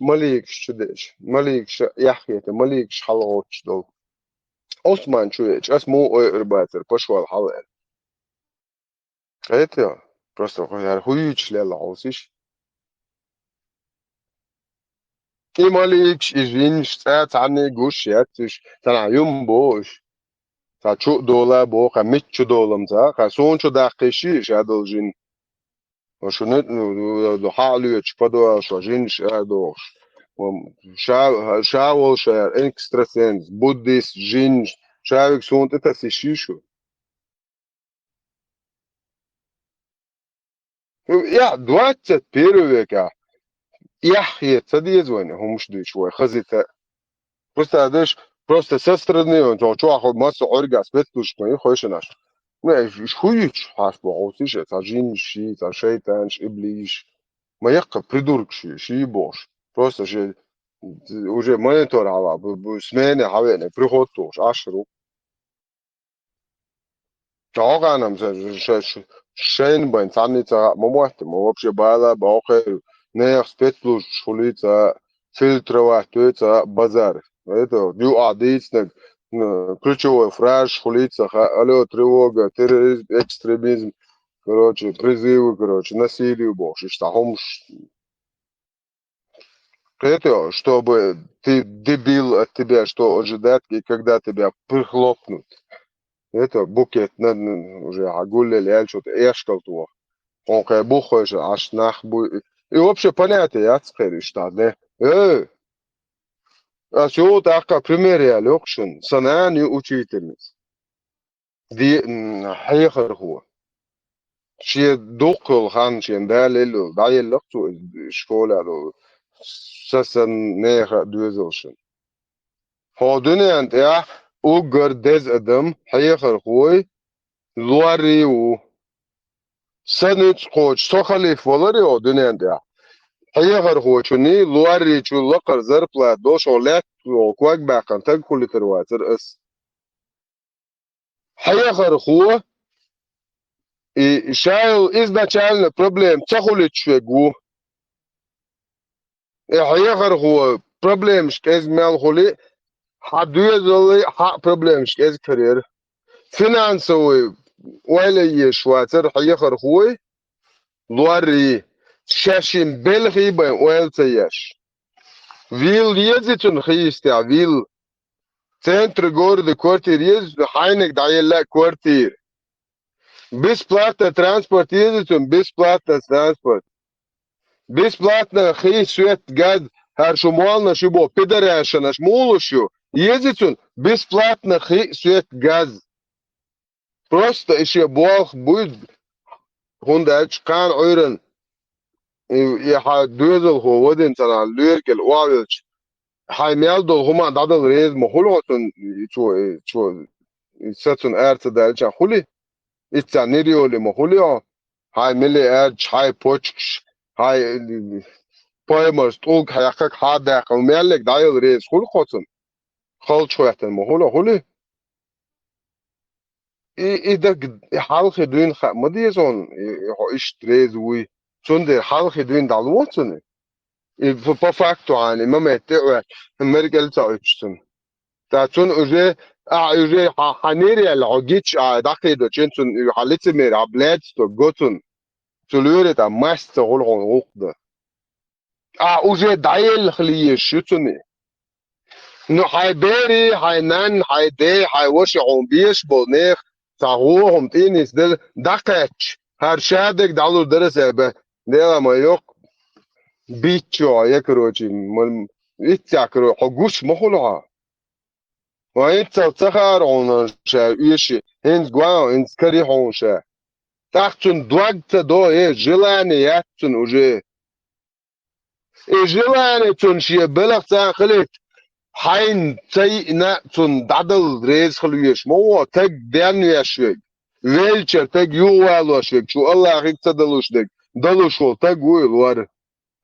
Маликш чудеш. Маликш яхьета, маликш халгъоч дол. Осман чуеч, ас му ой ирбатер, пашвал хал эр. Кхетё, просто ху-, яр хуюч лела гъосиш. И маликш, и жинш, цӀа цӀани гуш яциш, цана юм бош. Ца чу дола бо, ка мит чу долам ца, ка сон чу даккхиши, шадал жин. Ошуну, ну, ну, ну, хьалуьечу подвал шо, жинш а дохуш. Ва ша, ша волу шаяр экстрасенс, буддист, жинш, шавиг сон тӀе тасиш шу. Ну, я двадцать первый века. Яхье ца деза вайна хӀумаш дуьйцуш вай хазита. Просто деш, просто со стороны, он чо, чо, масса Ӏурга спецслужбаи хойшанаш. Ну, э, ш-, ш-, хуюч хьаш бохуциш, ца жинш, ца шайтанш, иблиш. Ма яккха придуркш, ши бохуш. Просто же, уже монитор хьала, бу, бу, смене хьавене, приход тохуш, ашру. Чагъанам ша, ша, ша, шайн байн царни ца ма мотти, ма вообще бала, бохер, нех спецслужб хули ца, фильтровать туй ца базар. Это, ю а дицнаг, м, ключевой фраж хули ца ха, алло, тревога, терроризм, экстремизм, короче, призывы, короче, насилию бохуш, ишта хумш. Это, чтобы ты дебил, от тебя что ожидать, и когда тебя прихлопнут. Это букет на, на, уже агулле ляльчут эшкал туа. Он кай бухойша, аш нах бу. И вообще понятие яц кайриш та, не? Э! А сё такка пример я лёкшин. Санан ю учительница. Ди-, м, хьехархо. Шен дуккха йолу хан шен далалло, дӀаеллакх цо иза школа долу, са сан нехан а доьзалшна. Хьо дуьнен тӀехь уггар деза адам, хьехархой, лоррий ву. Сан нуьцкъачу со халиф валаре хьо дуьнен тӀехь. Хьехархочунний, лоррийчу лакхара зарплата долуш хьо лаьтта ког баьккхина таг хулитар вацара ас. Хьехархо, и ша йолу изначально проблема ца хуьлуьйтуш верг ву. И хьехархо проблемаш кӀезиг мел хуьлу, хьан доьзаллий, хьан а проблемаш кӀезиг карийра. Финансовый ойла еш вацара хьехархой, лорри, шаьшин белхий бен ойла ца еш. Вилла еза цунна хийстя, вилла. Центр города квартира еза цунна, хьайниг дӀаелла квартира. Бесплатно транспорт еза цунна, бесплатно транспорт. Бесплатно хи, свет, газ, хӀара шу молнаш ю бо, пидорашанаш мулуш ю. Еза цунна бесплатно хи, свет, газ. Просто ише болх буй, хӀунда аьлча кхана Ӏуьйран, и, и хьа доьзалхо вадин царахь лоьргал охьавелча, хьай мел долу хӀума дӀадала реза ма хуьлу хьо цунна, и чо, и чо, и са цунна ара ца даьлча хуьлий? Иццан нир йолий ма хуьлий хьо? Хьай милли аьрча, хьай почкаш, хьай поймарс, тӀулг хьаькхаг хьа а даьккха, меллиг дӀаяла реза хуьлу хьо цунна? Халчахоьттина ма хуьлу, хуьлий? И, и даг, и хьалхе дуьйна хаа ма деза хьуна, и, и хьо иштта реза вуй. Цундела хьалхе дуьйна дӀалоцуна. И по, по факту хьайна, и ма метте а, меркӀал ца Ӏуьттуш цунна. Ткъа цунна уже, а, уже хьа, хьан нир яьлла хьо гича, а, дӀакхийдо чин цунна, и хьан лицемер, хьан блядство го цунна. Цу лоьре тӀа масса ца хуьлу хьуна гӀуллакх дан. А, уже дӀаелла хила езаш ю цуьнан. Ну, хьайн берий, хьайн нанна, хьайн дей, хьайн ваши хьуна безаш болу нехан цхьа гӀо хӀума тӀе а нисделла, дӀакхаьчча, хӀара шадерг дӀалур дара аса бен. Дела ма йоккха, биччо, я, короче, ма, иццехь, короче, хьо гуш ма хуьлу хьо. Ва иццал ца хаьара хьуна ша оьший, хӀинца гоьна, хӀинца карий хьуна ша. ТӀаккха цунна дог ца до, э, желание яц цунна уже. И желание цунна шен белах царна хилийта, хьайна ца йиъна цунна дӀадала реза хила везаш ма ву, таг денвеш верг, веллачара таг юхавалош верг, шу Аллахьига ца далуш дерг, далуш волу таг ву и лор.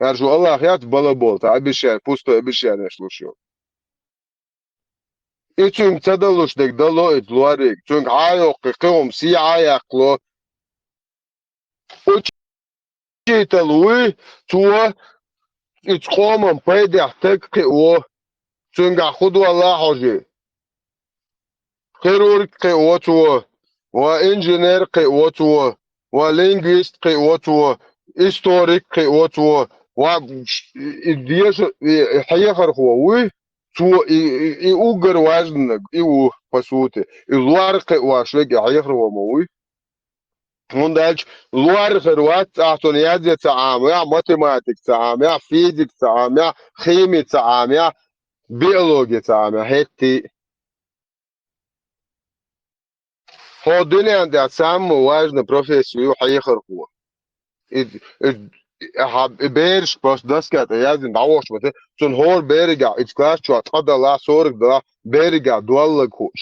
ХӀара шу Аллахь яц бала болу, цхьа обещание, пустой обещаниеш луш йолу. И цуьнга ца далуш дерг дало иза лорига, цуьнга хьа а йоккхий, кхин хӀума сий хьа а яккхало. Учитель вуй, цо иза къоман пайдехь таг кхио, цуьнгахь хӀун долла а хьожий. Хирург кхио цо, ва инженер кхио цо, ва лингвист кхио цо, историк кхио цо, ва и деша, и, и хьехархо вуй, цо и, и, и уггар важнанаг, и ву, по сути. И лор кхиош верг и хьехархо ма вуй. ХӀунда аьлча лор хир вац, ахь цунна язъе ца Ӏамавехь, математика ца Ӏамавехь, физика ца Ӏамавехь, хими ца Ӏамавехь, биологи ца Ӏамавехь, хӀетте а. Хьо дуьнен тӀехь самый важный профессия ю хьехархо. И, и, и, хьан, и бераш просто доска тӀе яздина дӀавохуш ма ца, цунна хӀора беригахь, ицу класс чохь ткъа далахь, сорок далахь, беригахь доллаг хууш.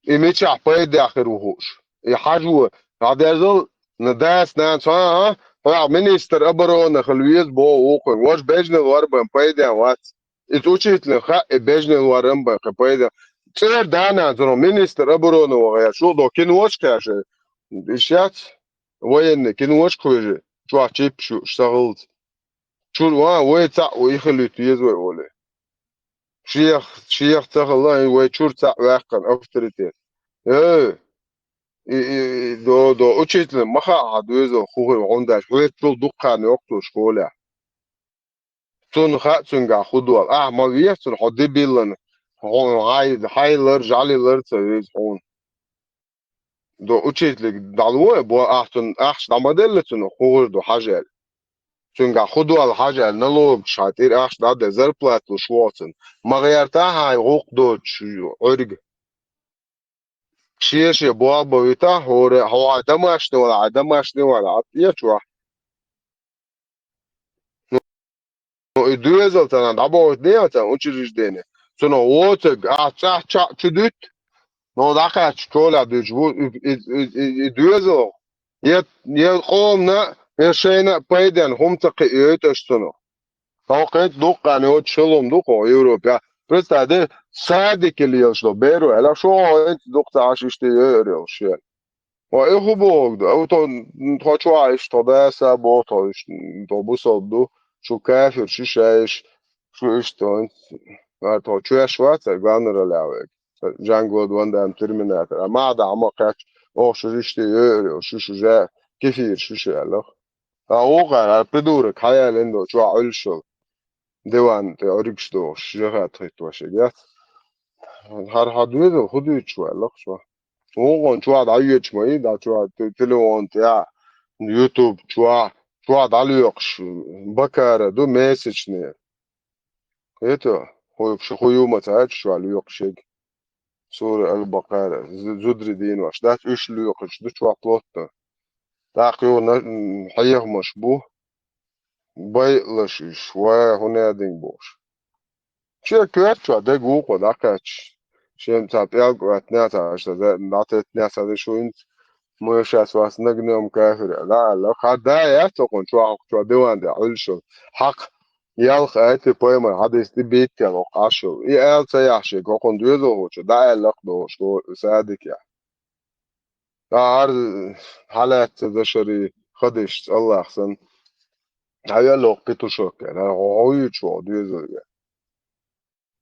И мичахь пайдехь хир ву хууш. И хьажо, дӀадерзал, на дас, нанас, хьан, а? Хьо министр обороны хила веза боху вукхуьнга. Важа бежнал вар бан пайден вац. Иза учитель хаьа, и бежнал варан бан кхин пайда. ЦӀера да-нана цунах министр обороны ваха, я шу до киношка кхаьша. Иш яц военный киношка хьуьжи, чохь чиппаш юуш сахалца. Чур ван вай цхьаъ ву, и хилуьйту еза вай олий. Шех, шех ца хилла, и вай чур цхьаъ ваьккхина авторитет. Э, и, и, и, до, до, учитель ма хаьа хьан доьзал хӀун хир ву, хӀунда аьлча хьоьцчул дуккха хан йоккху цо школехь. Цунна хаьа цуьнгахь хӀун долу. Ахьа ма веха цунна, хьо дебилан, хьо хьай-, хьайлар, жӀалилар ца веза хьуна. До учителиг дӀалуо а бо, ахьа цунна ахча дӀа ма делла цунна, хӀун хир ду хьажа аьлла. Цуьнгахь хӀун долу хьажа аьлла, налогаш хьан тӀера ахча дӀа а де, зарплата луш вогӀу цунна. Ма гӀертахьа хьайн гӀуллакх доцуш Ӏуьрга. Шен-шен болх бан витахь, хӀора, хьо хьайн домашний вала, хьайн домашний вала, хьан тӀечохь. Ну, и доьзал царна дӀабохуьйту дехьа царна учреждение. Цунах воцург, ахьа цӀахь чхьаъ чу дуьту, ну, дӀакхаьчча чолехь дуьтуш бу, и, и, и, и, и доьзал. Я, я къомана, я шайна а пайденна хӀума ца кхиойту аша цунах. Хьо кхин дуккха а йоцуш хилла хӀума ду кху Европе. Представь, де, садике лелаш долу беро, аьлла, шу хьо хӀинца дукха ца Ӏаш иштта йойур йолуш шена. Ва и хӀун бохург ду? Ва тхо, тхо чохь иштта тхо даса а боху, тхо иштта, тхо бусалба ду, шу кафир, шу шайш, шу иштта, хӀинца, тхо чоьш вац, главный роль а вайга. Жан-Клод Ван Дам Терминатор. А мада хьама кхаьчча, оха шу иштта йоьр, шу шу жа, кефир шу шу аьллах. А оха, а придурок, хьаялин до, чуа Ӏуьлшал. Диван тӀе Ӏургаш дохуш, жаха тхиттош яц. Хьар хьа доьзал хӀу дуьйцуш ваьллах чуа. Вукхун чуа дӀайоьдуш ма и, да чуа те-, телефон тӀе, YouTube чуа, чуа дӀалоькхуш, бакара ду месячные. Это, хӀу, хӀу ю ма ца аьлча, чуа лоькхуш яга. Сура Аль-Бакара, з-, зударий денош дац, уьш лоькхуш ду чуа плотно. ТӀаккха юха на-, м, хьехамаш бу, байлаш уьш, ва хӀунединг бохуш. Шен коьртачохь дерг вукхо дӀакхаьчча, шен цхьа пӀелг а оьттина, цхьа аша за-, дӀатеттина, цхьа за шу хӀинца, ма шаьш вас нагнем кафира, да аьлла, хьан да яц окхун чохь, чохь диван тӀе Ӏуьллушал, хьакха, ялх айти пайхамар хьадис тӀе биттел окху Ӏашал. И аьлла ца яхьаш, хӀокхун доьзалхочо дӀа аьлла-кх дохуш, садикехь. ТӀаккха хьалаьцна дашари хадишца Аллах санна. Хьавелла хӀокху петушок, хьо, хьо юьйцуш ву доьзалга.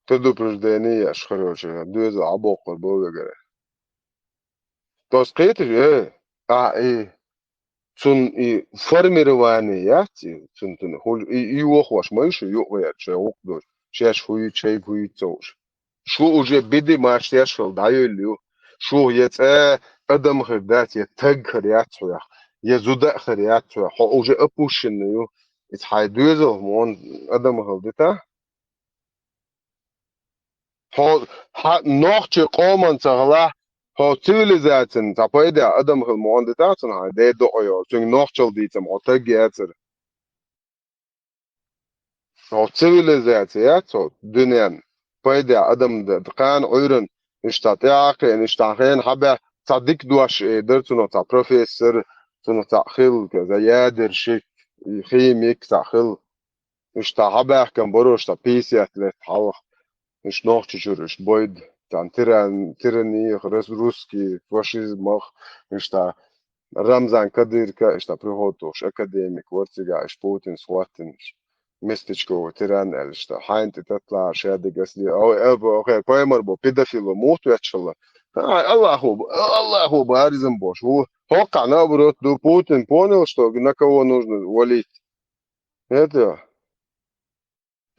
Предупреждение еш, короче, доьзал Ӏабоккхур бу вегара. Тос кхеташ, э, а, и, цун и формирование яц, и, цун, цун, хуж-, и, и вохваш ма ю шу юкъера, шайн гӀукъ долуш, шаьш хӀу ю, шайга хӀу ю ца хууш. Шу уже биди машдешал дӀайолла ю. Шу я цӀа адам хир дац, я таг хир яц хьоьх, я зуда а хир яц хьоьх. Хьо уже опущенный ю. Иза хьайн доьзал муон адам хила дита. Хьо, хьан нохчи къоман ца хала, хьо цивилизацин ца пайда адам хила муон дита, цун хьайн ден докъо йолу, цуьнга нохчал дийцам хьо таг яцара. Хьо цивилизация яц хьо дуьнен, пайда адам д-, кхана Ӏуьйран, иштта тӀаьхьакхиъна, иштта хена хьабаьхна, цхьа дика дош э дара цунах, цхьа профессор, цунах цхьаъ хилла, яза ядерщик, и химик цхьаъ хилла. Иштта хьабаьхкина баро, иштта пятьдесят лет хьалха, иштта Нохчийчуьра иштта бойда, царна тиран-, тираниях, рас-, русский фашизмах, иштта Рамзан Кадырка, иштта приходит долуш академик вара цигахь, иштта Путин схваттина, иштта местечковый тиран аьлла, иштта хьайна тӀе татлахьара шадерг ас де-, ой, э, бо-, хе, паймар бо, педофило мухт ветташ хилла. А, Аллаху, Аллаху баризм бош ву. ХӀоккхахь наоборот ду, Путин понял, что на кого нужно валить. Это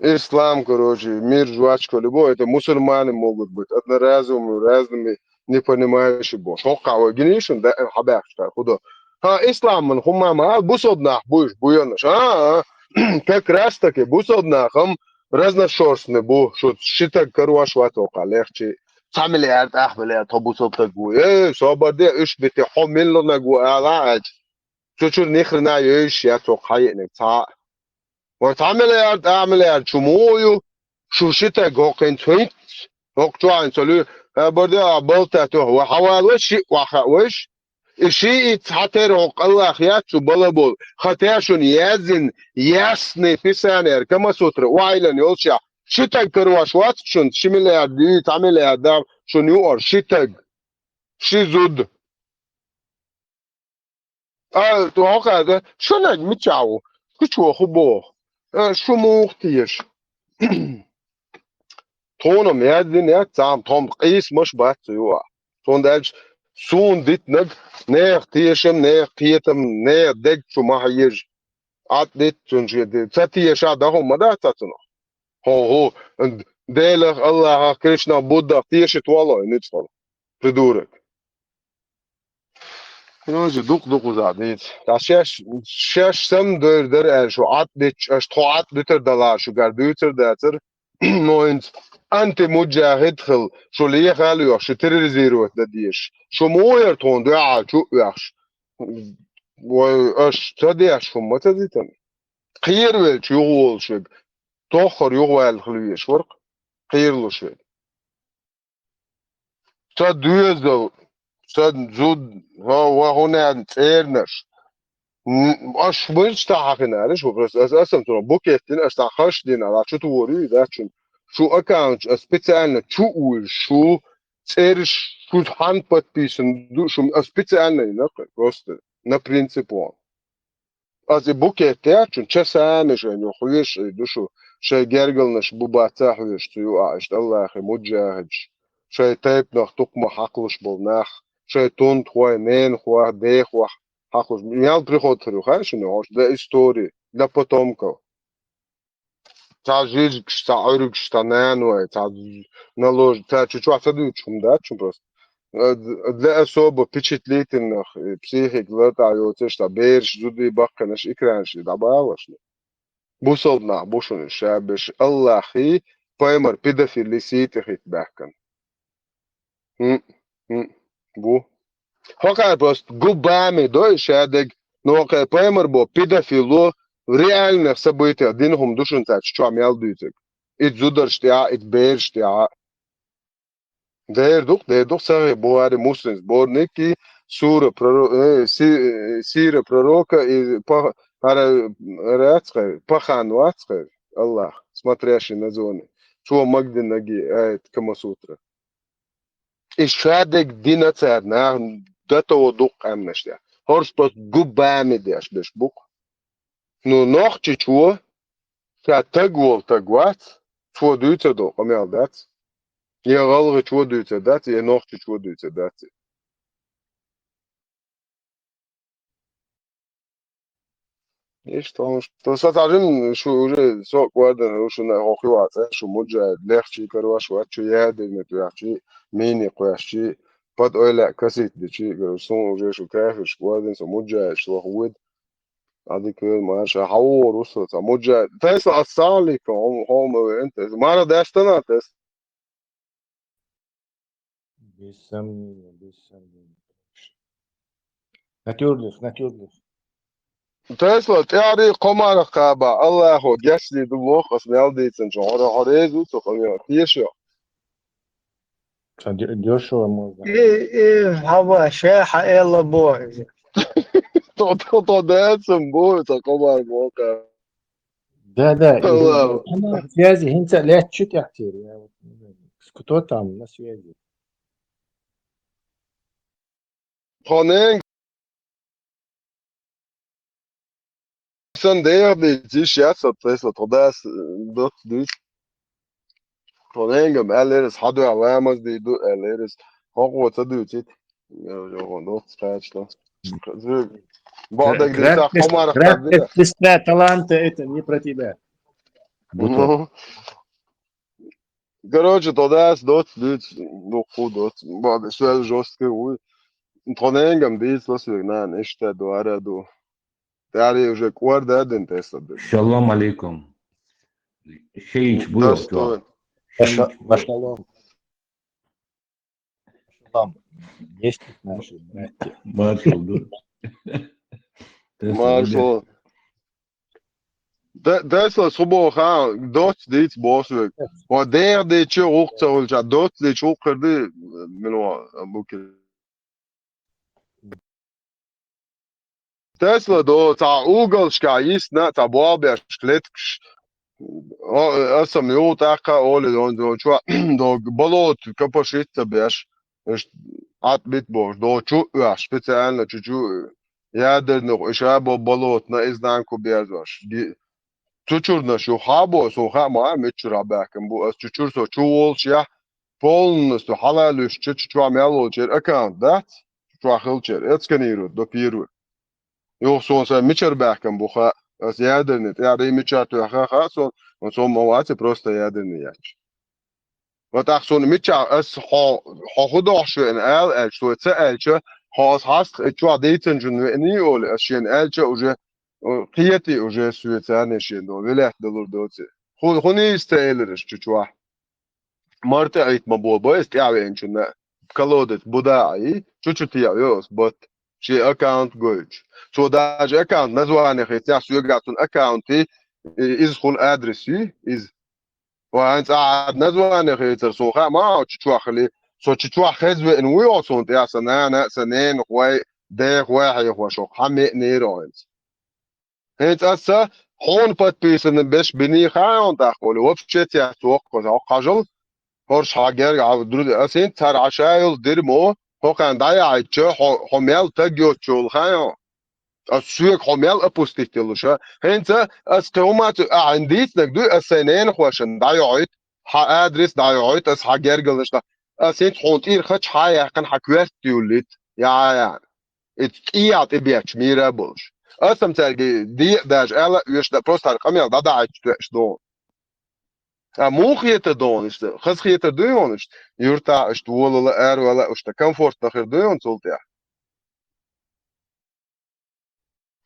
ислам, короче, мир, жвачка, любовь, это мусульмане могут быть одноразовыми, разными, не понимающие Бога. ХӀоккхахь вай гиний шуна даим хьабаьхча кара хӀу до. Ха, исламан хӀума ма, бусалба нах буйш, буянаш. А, а, как раз таки бусалба нахам разношерстный бу, шу ши таг карош вац оккха легчи. Цхьа миллиард, ах миллиард, тхо бусалба таг ву. Э, собар де, уьш бите, хьо миллионаг ву, ала, аьлча. Цу чуьра ни хрена йойуш яц оккха хьаеъниг цхьа а. Вай цхьа миллиард, а миллиард шу муха ю? Шу ши таг хӀокхуьнца хӀинца, хӀокху чохь хӀинца луьйр, а, барде а, балтат ваха, вай хьавалалаш шиъ ваха вайш? И шиъ и цхьа тера хӀокху Аллах яц шу бала болу, хатя шуна яздина ясный писанера Камасутра охьайиллина йолчохь, ши таг карош вац шуна, ши миллиард дуьйцу, цхьа миллиард дам шуна юкъара ши таг, ши зуда. А, ту хьо хаьдда, шуьнаг мичахь ву? Шу чу ваху боху? А, шу муха теша? Тхуна-м яздина яц цхьа а, тхо-м къийсамаш бац цу юкъахь. Цундела аьлча суна дитинарг нехан тешам, нехан кхетам, нехан дерг чу ма хьежа. Ӏад дитта цунна шен де-, ца теша а дан хӀума ма дац цхьа цунах. ХӀо, хӀу, Делах, Аллахах, Кришнах, Буддах тешийта вало и нуьцкъала. Придурок. Короче, дукха-дукха уза дийца. Ткъа шаьш, шаьш санна дойр дара аьлла, шу Ӏад дитча, аша тхо Ӏад дуьтур далахь, шу гар дуьйцур дацара. Но хӀинца антимуджахид хила, шу леха а лоьхуш, шу терроризировать дан дезаш. Шу муха яра тхуна дуьхьал чу а оьхуш? Вай, аша ца деш хӀума ма ца дитина. Кхеравелча юхаволуш верг, тоххара юхаваьлла хила везаш вара-кх, кхералуш верг. Ца доьзал, ца зуда, ва, ва хӀунан цӀернаш. М, аш муьлча тӀехь хьахинараш ву, просто ас, ас ам цунах букеттина, аш цхьа хаш дина, ала чу тухур ю, и дац шуна. Шу аккаунт аш специально чу увуьйш, шу цӀераш, шу хьан подписан ду, шу ас специально йина, просто на принципе. Ас и букет яц шуна, часами шайна юхавеш ду шу, шайн гергалнаш бу бац а хьоьжуш цу юкъахь, иштта Аллахе муджахидаш. шайн тайпанах, тукхамах хьакхалуш болу нах, шайн тунтахой, ненахой, дехой хьакхалуш. Мел приход хир ю хаьий шуна, хӀорш для истории, для потомков. Цхьа жижигаш, цхьа Ӏуьргаш, цхьа наной, цхьа наложи, цхьа чу чохь ца дуьйцуш хӀума дац шуна просто. Э, для особо впечатлительных, э, психика лартӀахь йоцуш, цхьа бераш, зудий, баккхинаш, экранаш дӀабалаш. Бусалба нах бу шуна ша беш, Аллахий, пайхамар педофилий сий тӀе хӀитта баьхкина. ХӀм, хӀм, бу. ХӀокхара просто губами дой шадерг, но кхе пайхамар бо педофило, в реальных событиях дина хӀума ду шуна цаьрца чохь мел дуьйцург. Ит зударш тӀехь, ит бераш тӀехь. Дер ду-кх, дер ду-кх, Сахьихь Бухари, Муслим сборники, сура проро-, э, си-, э, сира пророка и па-, ара-, рацкъа, пахан вацкъа, Аллах, смотрящий на зоны. Цо магдинаги аят Камасутра. И шадерг дина цара нах датово дукха къаьмнаш тӀехь. ХӀорш просто губами деш беш бу-кх. Ну, нохчичо, ша таг волу таг вац, цо дуьйцур долу къамел дац. Я гӀалгӀачо дуьйцур дац, я нохчичо дуьйцур дац. Иштта хӀума ду, со цхьа жимма шу уже со кӀордан, шуна хӀокху вацахь, шу муджахид лехчий карош вац, шу ядерный тӀехь чи, мини кхоьш чи, под ойла касит дичи, короче, суна уже шу кафирш кӀордан, со муджахид шу лаха вуьйда. Ӏадика вела, маша, хьан вогӀур ву со, цхьа муджахид. Тесла, ассалам алейкум, хьо-, хьо ма веана, Тесла. Мара даьстана, Тесла? Без сомнения, без сомнения. Натюрлих, натюрлих. Тесла, тӀаьхьарий кхо марха кхаба, Аллахо гечдийр ду боху, ас мел дийцинчу, хьо, хьо реза ву цу къамелах, теша йо. Ца де-, дешево можно. И, и, хьава, ша хьан элла боху иза. То, то, то дацам бу, ца къомар боху. Да, да, и Аллах. Она на связи, хӀинца лаьттачу тӀехь тера. Я вот, кто там на связи? Тхо ненга сан деха дийца йиш яц, аса тхо дас, э, доц дуьйцу. Тхо ненгам аьллера, аса хьан дуьхьа ламаз дийр ду, аьллера, аса хӀокхо ца дуьйцийта. Я уже хӀун доц кхача. Баъ даг дийца, хӀумар хадира. Сестра таланта, это не про тебя. Ну. Короче, тхо дас доц дуьйцу, ну, хӀун доц, бада, связь жёсткая вуй. Тхо ненгам дийца ласвиг нана, иштта ду, ара ду. ТӀаьхьарий уже кӀорда а дина тесла ду. Шалом алейкум. Шейч буй. Здравствуй. Шалом. Шалом. Есть наши братья. Маршал ду. Маршал. Де-, десла субо хан доц диц босвиг. Ва дех дичи гӀуллакх ца хуьлча, доц дичи гӀуллакх хир ди, мила букир. Тесла до цхьа уголшка йисна, цхьа болх беш клеткаш. О, аса ма юха тӀаккха олий, он, он чо, дог болот капошица беш. Иш Ӏад бит бохуш, до чу а оьхуш, специально чу-чу ядерных, и ша бо болот наизнанку берзош. Ди-, Цучурнаш ю хьа бо, сон хаа ма миччура баьккхина бу, ас чучур со чу волчу яхь, полностью хьалалуьйш чу чу чохь мел волчеран аккаунт дац, чу чохь хилчеран, эцканийру до пиру. Юха сон сайн мичара баьккхина бу хаа, ас ядерный, тӀаьхьарий мичара тоьхна хаа сон, сон ма вац и просто ядерный яц. Ва тӀаккха суна мичахь ас хьо, хьо хӀун дохьуш веана ала аьлча, цо ца аьлча, хьо ас хьастах и чохь дийцинчун веаний олий, ас шена аьлча уже, э, кхетий уже соьца а шена до, вилет далур доций. ХӀун, хӀун нийса ца элира ас чу чохь? Марта Ӏийта ма бо, бо ас тӀаьхьавеанчунна колодец буда а Ӏий, чу-чу тӀе а йо ас бат, шен аккаунт гойтуш. Цо даже аккаунт название хийцахь, соьгахь цун аккаунтий, и, иза хула адрес ю, иза. Ва хӀинца ахьа название хийцар, сон хаа ма хьо чу чохь хили. Со чу чохь хеза веана вуй хьо суна тӀехь, сан нана, сан ненахой, дехой, хьехош хьо, хьан меънера хьо хӀинца. ХӀинца аса хьуна подписаны беш биний хаа хьуна тӀаккха олий, вообще цец воккха, хьо хьажал, хӀорш хьан герга хьан друзья. Аса хӀинца цара хьан ша йолу дира мо, хӀокхарна дӀаяхьийтча, хьо, хьо мел таг йоцучу йолу хаа хьо. Ас соьга хьо мел опустить йолуш, а? ХӀинца ас кхин хӀума ца, а, хьайн дийцинарг дуй, ас сайн ненахошна дӀайохьуьйту, хьан адрес дӀайохьуьйту, ас хьан гергаллаш дӀа. Ас хӀинца хьуна тӀера хача хьаяьккхина хьа коьрта юллита. Я, я. И тӀехьа тӀебетташ мийра болуш. Ас-м цаьрга диъ даже аьлла а оьшуш да, просто хӀара къамел дӀадахьийташ тоьаш догӀу. А муха хетар догӀу иштта? Хаза хетар дуй хьуна иштта? Юртахь иштта волала, аравала иштта комфортно хир дуй хьуна цул тӀехьа?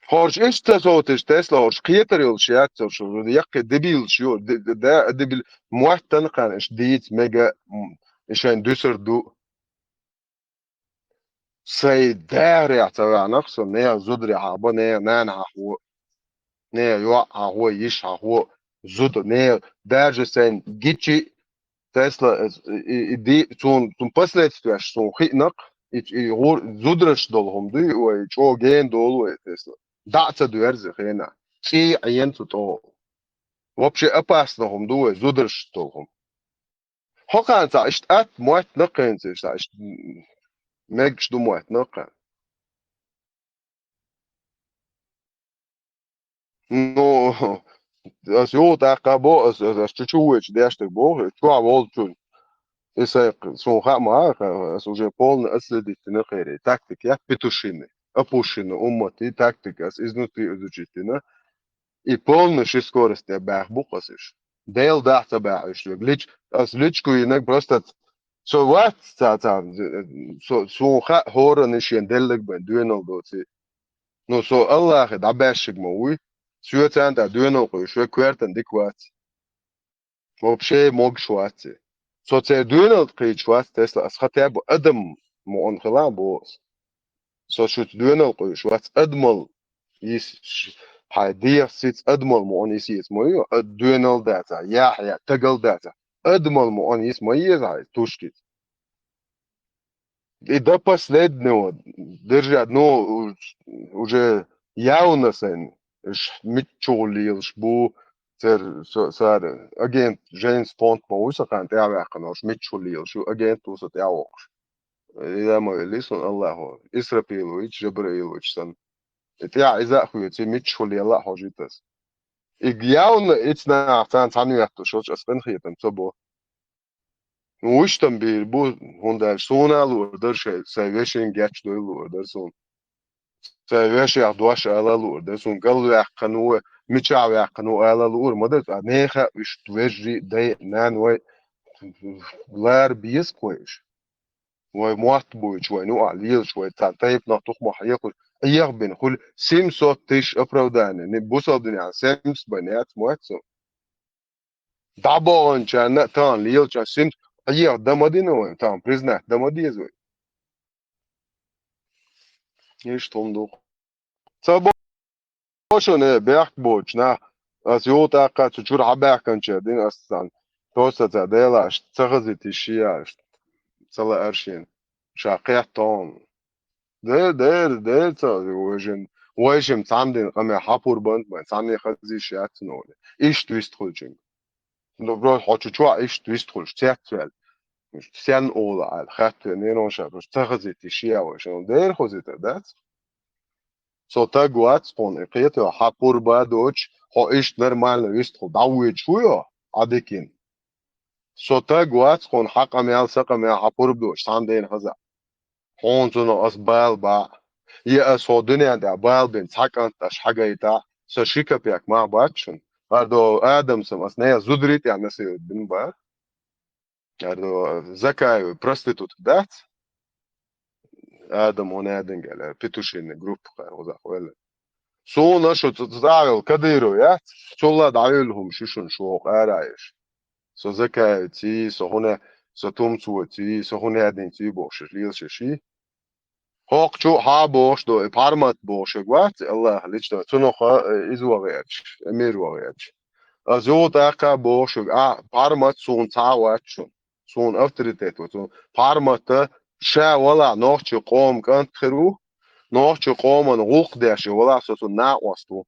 ХӀорш иштта совташ, Тесла, хӀорш кхетар йолуш яц, хӀорш яккхий дебилаш ю, де-, де-, де-, дебил моттан кхаьна, иштта дийца мега, м, и шайн дуьсур ду. Сайн дагӀарехь ца ваьхьнах со, нехан зударехь хьахо, нехан нанахь хьахо, нехан йоӀ хьахо, йиша хьахо, зуда, нехан, даже сайн гичи, Тесла, и, и, и ди-, цун, цун последствияш суна хиънакх, и, и гӀур-, зудараш долу хӀума дуй, вай чӀогӀа гена долу вай, Тесла. ДӀа а ца доьрзу хенахь. ЦӀий а Ӏена цу тӀо. Вообще опасно хӀума ду вай, зудараш долу хӀума. ХӀокханца иштта атта моттана кхайнца иштта, иштта мегаш ду моттана кхайна. Ну, ас юха тӀаккха бо, ас, ас, ас чу-чу вуьйчу деш дерг боху, чохь волчун. И сайн, суна хаа ма, ас уже полный отследить дина кхерий. Тактика яц петушиный, опущенный уммат, и тактика ас изнутри изучить дина. И полный ши скорость тӀе баьхна бу ас уьш. Дела дахь ца баьхьа уьш вега. Лич-, ас личку йинарг просто со вац ца, ца, со, суна хаа хӀоранна шен деллаг бен доьналла доций. Ну, со Аллахе дӀабаьшшиг ма вуй. Соьцан тӀа доьналла кхуьйсуш вега коьртан дика вац. Вообще могуш вац и. Со церан доьналла кхийчуш вац, Тесла, ас хотя бы адам мукъана хила а боху ас. Со шуьца доьналла кхуьйсуш вац, адамал йис ш-, хьайн дегӀаца сица адамал мукъана йисийца ма ю, а, доьналла дацахь, яхь я, тагал дацахь, адамал мукъана йис ма еза хьайн тушкица. И до последнего держать, ну, уж-, уже явно сайн, уьш мичча гӀур лелаш бу, цер-, со-, сара агент Джеймс Бонд ма ву со кхана тӀаьхьаваьккхина, уьш мичча гӀур лелаш ю, агент ву со тӀаьхьавоккхуш. И да ма вели сон Аллахо, Исрапилович, Джабраилович санна. И тӀаьхьа иза а хуьйцу, и мичча гӀур лела а хьожуьйту ас. И явно ица нах царна цхьаьна ветталуш волчу ас къинхетам ца бо. Ну, вуьш там бийр бу, хӀунда аьлча суна а луур дара шайн, сайн вешин гечдойла луур дара суна. Сайн вешех дош ала а луур дара суна. Гал ваьккхина ву, мичахь ваьккхина ву ала а луур ма дара, ткъа нехан а уьш вежарий а, дай а, нана вай а лара беза кхойуш. Вай мотт буйчу, вай ну а лелаш, вай царна тайпанах тухмах хьекхуш, Ӏеха бина хуьлу семьсот тысяч оправдание. Ни бусал дуьнен семьдесят бан яц, мотт со. ДӀабогӀанчарна а, тахана лелачарна синт Ӏеха дан ма дина вайн, тахана признать дан ма деза вай. Иштта хӀума ду. Ца бо-, бо шуна, э, бехк боцу нах, ас юха тӀаккха цу чуьра хьабаьхканчара дина ас царна. Тосаца Дела аш ца хазийта ши яш, ца лаьара шена. Ша кхетта хьуна. Дер, дер, дер ца вайшим, вайшим цхьаьна дина къамел хьапур бан, вайн цхьаьна хаза йиш яц нуни. Иштта вистхуьлчуьнга. Ну, просто хьо чу чохь иштта вистхуьлуш, цецваьлла. Сен ола аьлла, хаьттина нерон ша, просто ца хазийта ши я вайшим. Дер хозийта, дац? Со таг вац хьуна, и кхетаве хьапур ба доцуш, хьо иштта нормально вистхуьлу, дӀавоьдуш ву йо, Ӏадикин. Со таг вац хьуна, хьан къамел, сан къамел хьапур ба доцуш, цхьаьна дена хаза. Хьуна цунах ас бала баьӀ. Я ас хьо дуьнен тӀехь бала бина цхьа кӀант аш хьагайтахь, сан ши капек мах бац шуна. ХӀара до Адамсам ас нехан зударий тӀехь насиловать бина бара. ХӀара до Закаева проститутка дац? Адам хьуна аьдинга аьлла, петушиный группа кхара хӀузахь велла. Суна шу ц-, ц-, цӀа а йолу Кадыров яц? Цулла дӀавуьллу хӀума шу шуна шу хӀокху ара а еш. Со Закаевций, со хӀуна, со Тумцоций, со хӀуна аьдинций бохуш лелаш ши. ХӀокху чу хьан бохуш до, и Пармат бохуш вац, Аллах лична, цунах, э, иза вагӀерча, эмир вагӀерча. Ас юха тӀаккха бохуш, а, Пармат суна цхьа а вац шуна. Суна авторитет ву, цуна Пармата ша валахь нохчи къоман кӀант хир ву, нохчи къоман гӀуллакх деш валахь со цуьнан накъост ву.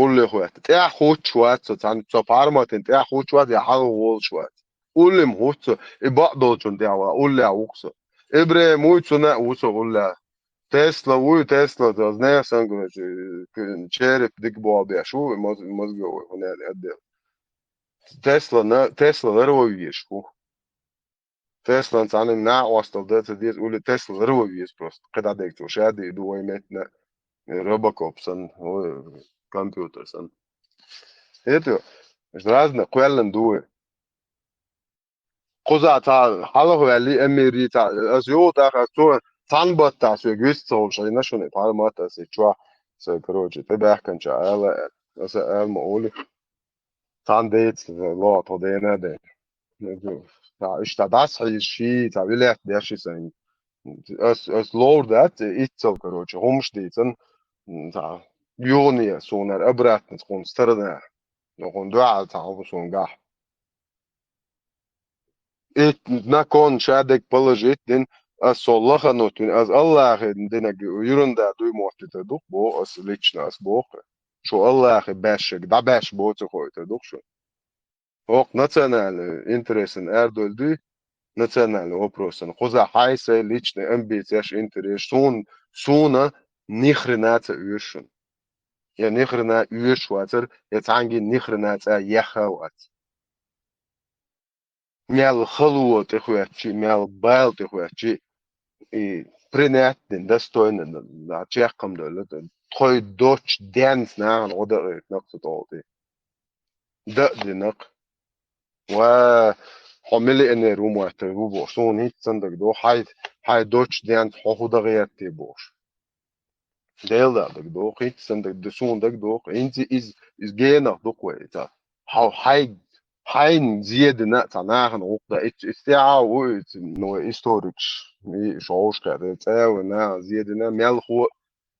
Улле хӀоьтта. ТӀаьхьа хӀуттуш вац со, цхьаьна со Парматин тӀаьхьа хӀуттуш вац, я хьалха волуш вац. Уллим хӀутту со, и бакъдолчун тӀехь ван, улле ву-кх со. ИбрахӀим вуй, цунна а ву со улле. Тесла вуй, Тесла, со нехан санна, короче, череп дика боху беш ву, моз-, мозговой, хӀунда аьлла, отдел. Тесла на, Тесла ларван везаш ву. Теслан цхьаннен наӀостал дан ца деза, ули Тесла ларва веза просто. КхидӀа дег цо шади ду вай меттина. Робокоп сан, ой, компьютер сан. Это, разно, кхоьллан ду вай. Кхуза ца хьалха ваьлли, Эмири ца, ас югӀу тӀаккха, ас цо цхьана баттахь соьга вист ца ховш, айна шуна, пхьармат ас и чохь, аса, короче, тӀебаьхканча ала, аса ала ма олу. Цхьана деца, ло, тхо дена де. Ца, иштта дас хьийза ши, ца, вилет деш и сайн. Ас, ас ловр дац, иццал, короче, хӀумаш дийцан, ца, югӀане, сунара обратно, хӀун сторона, хӀун дуьхьал, ца, хӀун суна гахь. Ит на кон шадерг положить дин, ас со лаханут вин, ас Аллахе динаг юрунда дуй моттуьйтар ду, бо ас лично ас боху. Шу Аллахе баьшшаг, дӀабаьшш боцу хойтар ду шу. ХӀокху национальный интересан арадойла дуй, национальный вопросан. Кхуза хьайн сайн личный амбицеш, интерес, суна, суна ни хрена ца оьшу шуна. Я ни хрена оьшуш вацар, я цхьаьнгге ни хрена цӀа яхха вац. Мел хало тӀехӀоьттичи, мел бала тӀехӀоьттичи, и принять дина, достойно, да, чекхам долу, тхой доцчу денца нахана гӀо дакъийтинарг цу тӀолгӀа тӀе. Да а динарг. Ва, хьо миллионер ву моттур ву бохуш, суна хӀинца сан дагадогӀу, хьайн, хьайн доцчу денца хьо хӀун дан гӀерта те бохуш. Дела даг доху, хӀинца сан даг, суна даг доху. ХӀинца иза, иза генах дукха вай ца. Хьо хьайга, хьайна зедина ца нахана гӀукъ дан. Ицу, ицу тӀаьхьа ву, ицу, ну, историкаш, и шовшкхетта, цӀа а вай нахана зедина, мелхо а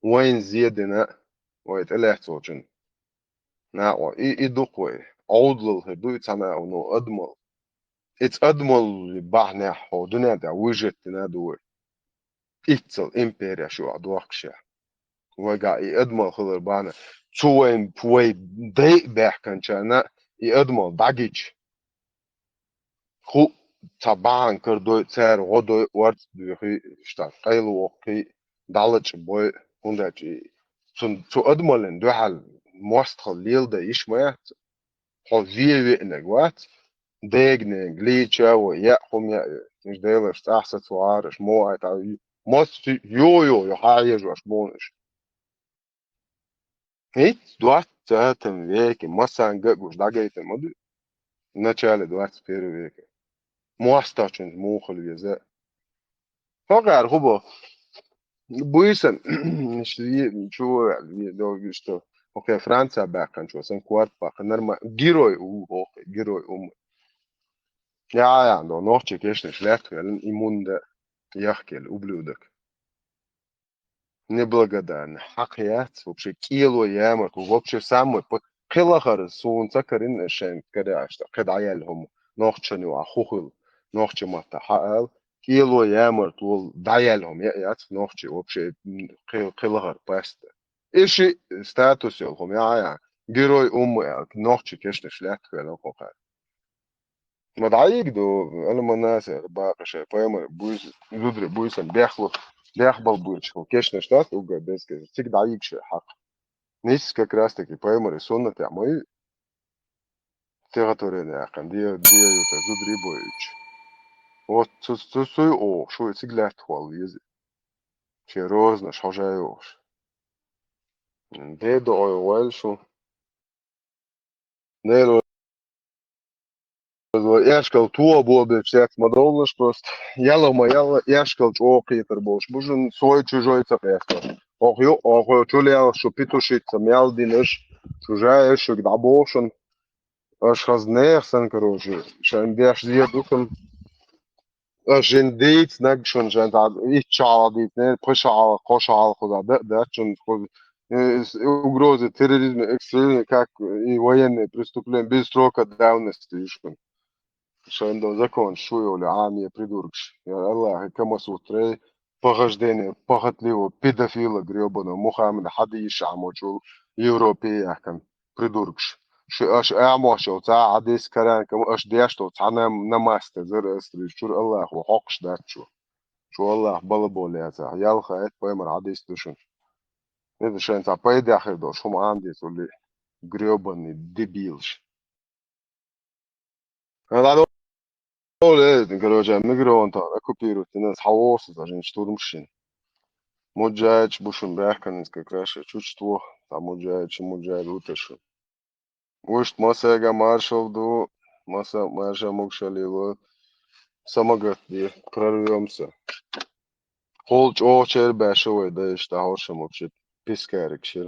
вайна зедина, вай тӀелаьцначун. Накъо, и, и дукха вай. Ӏовдалал хир ду и цхьана а вуно адамал. Ицу адамал бахьанехь хьо дуьнен тӀехь вуьжеттина ду вай. Иццал империя шу а дохкуш я. Вайга и адамал хилар бахьана. Цу вайн вай дай а баьхканчарна и адамал дӀагича. Ху ца бахьана кара дой, цара гӀо дой, орца дуьйхи, штат, къайла воккхи, дӀалача бой, хӀунда аьлча и цун, цу адамаллин дуьхьал мостагӀалла леладан йиш ма яц. Хьо вен веанарг вац, дегненга лийча а вой, яа хӀума яа, уьш Делаш цӀахь сацо гӀараш, мо ай тӀа, мости йо-йо, йо хьан хьежош бохуш. ХӀинца двадцатом веке, массанга а гуш дӀагайта ма ду, в начале двадцать первого века. МостагӀчунца муха хила веза. ХӀокхара хӀун бо? Буьйсан, чу, чу, что, окей, Франция баьккханчо, сан корта баккха, норма-, герой у, охе, герой у. Я, я, но нохчи кешнаш лаьтта хилан, и мунда яхкел, ублюдок. Неблагодарный, хьакха яц, вообще, кӀело ямарт, вообще, самый, п-, кхелахара суна ца карина шайн караьшта, кхе дӀаяьлла хӀума, нохчан ю а хӀу хила, нохча матта хьаал, кӀело ямарт вол дӀаяьлла хӀума, я, яц, нохчи, вообще, м, кхе-, кхелахара паста. И ши статус йолу хӀума, я, я, герой умма аьлла, нохчи кешнаш лаьтта хилан кхокхара. Ма дӀайига ду, ала ма насер бакъа шайн пайхамар буьйса, зударий буьйсан бехло, бехбал буьйцуш хӀу кешнаш дац уггар деза кешнаш, цига дӀайига шайн хьакха. Нийсса как раз таки пайхамар и суннатехь ма ю, стихотворение яьккхина, де, де ю тӀе зударий бойуьйтуш. Вот цу, цу, цуй оха, шу и цига лаьтта хӀолла веза. Шен розанаш хьожа йохуш. Де до ой вайл шу. Дела ваза, эшкал тоба бобеш цец ма довлуш просто. Ялла ма ялла, эшкал чӀогӀа кхетар болуш бу шуна, свой чужой ца къеста. Охьа ю, охьа чу лелаш шу петушица мел динаш, чужая шуьга дӀабохушун. Аша хаза нехан санна, короче, шайн деш зен ду шуна. Аша жин дийцинарг шуна шайн цхьа итт шо хьалха дийцинера, пхи шо хьалха, кхо шо хьалха кхуза да, да, шуна кхуза, э, с-, угрозы терроризма, экстремизма, как и военные преступления без срока давности ю шуна. Шайн до закон шу йолу, Ӏамия придуркаш. Я Аллах, Камасутрей, похождение похотливого педофила грёбаного Мухаммада Хьадиша Ӏамочул Европе яхкан. Придуркаш. Шу аша амош йолу цхьа а хьадис, Коран, кам аша деш долу цхьа нам-, намаз тезар ас риш чуьра Аллахо хьокхуш дац шу. Шу Аллах балаболла яцахь, ялха эт пайхамар хьадис ду шуна. Иза шайн цхьа пайда хир долуш хӀума Ӏамдецули, грёбаный дебилш. Оле, короче, мигрант оккупирует, и нас хаос, даже не штурмшин. Муджач бушун бяхканинска краша, чучтво, а муджач, муджач уташу. Ушт масага маршал ду, маса марша мукшалила, самагат ди, прорвёмся. Хол чохчер бяшовой, да ишта хорша мукшит, пискарик шир.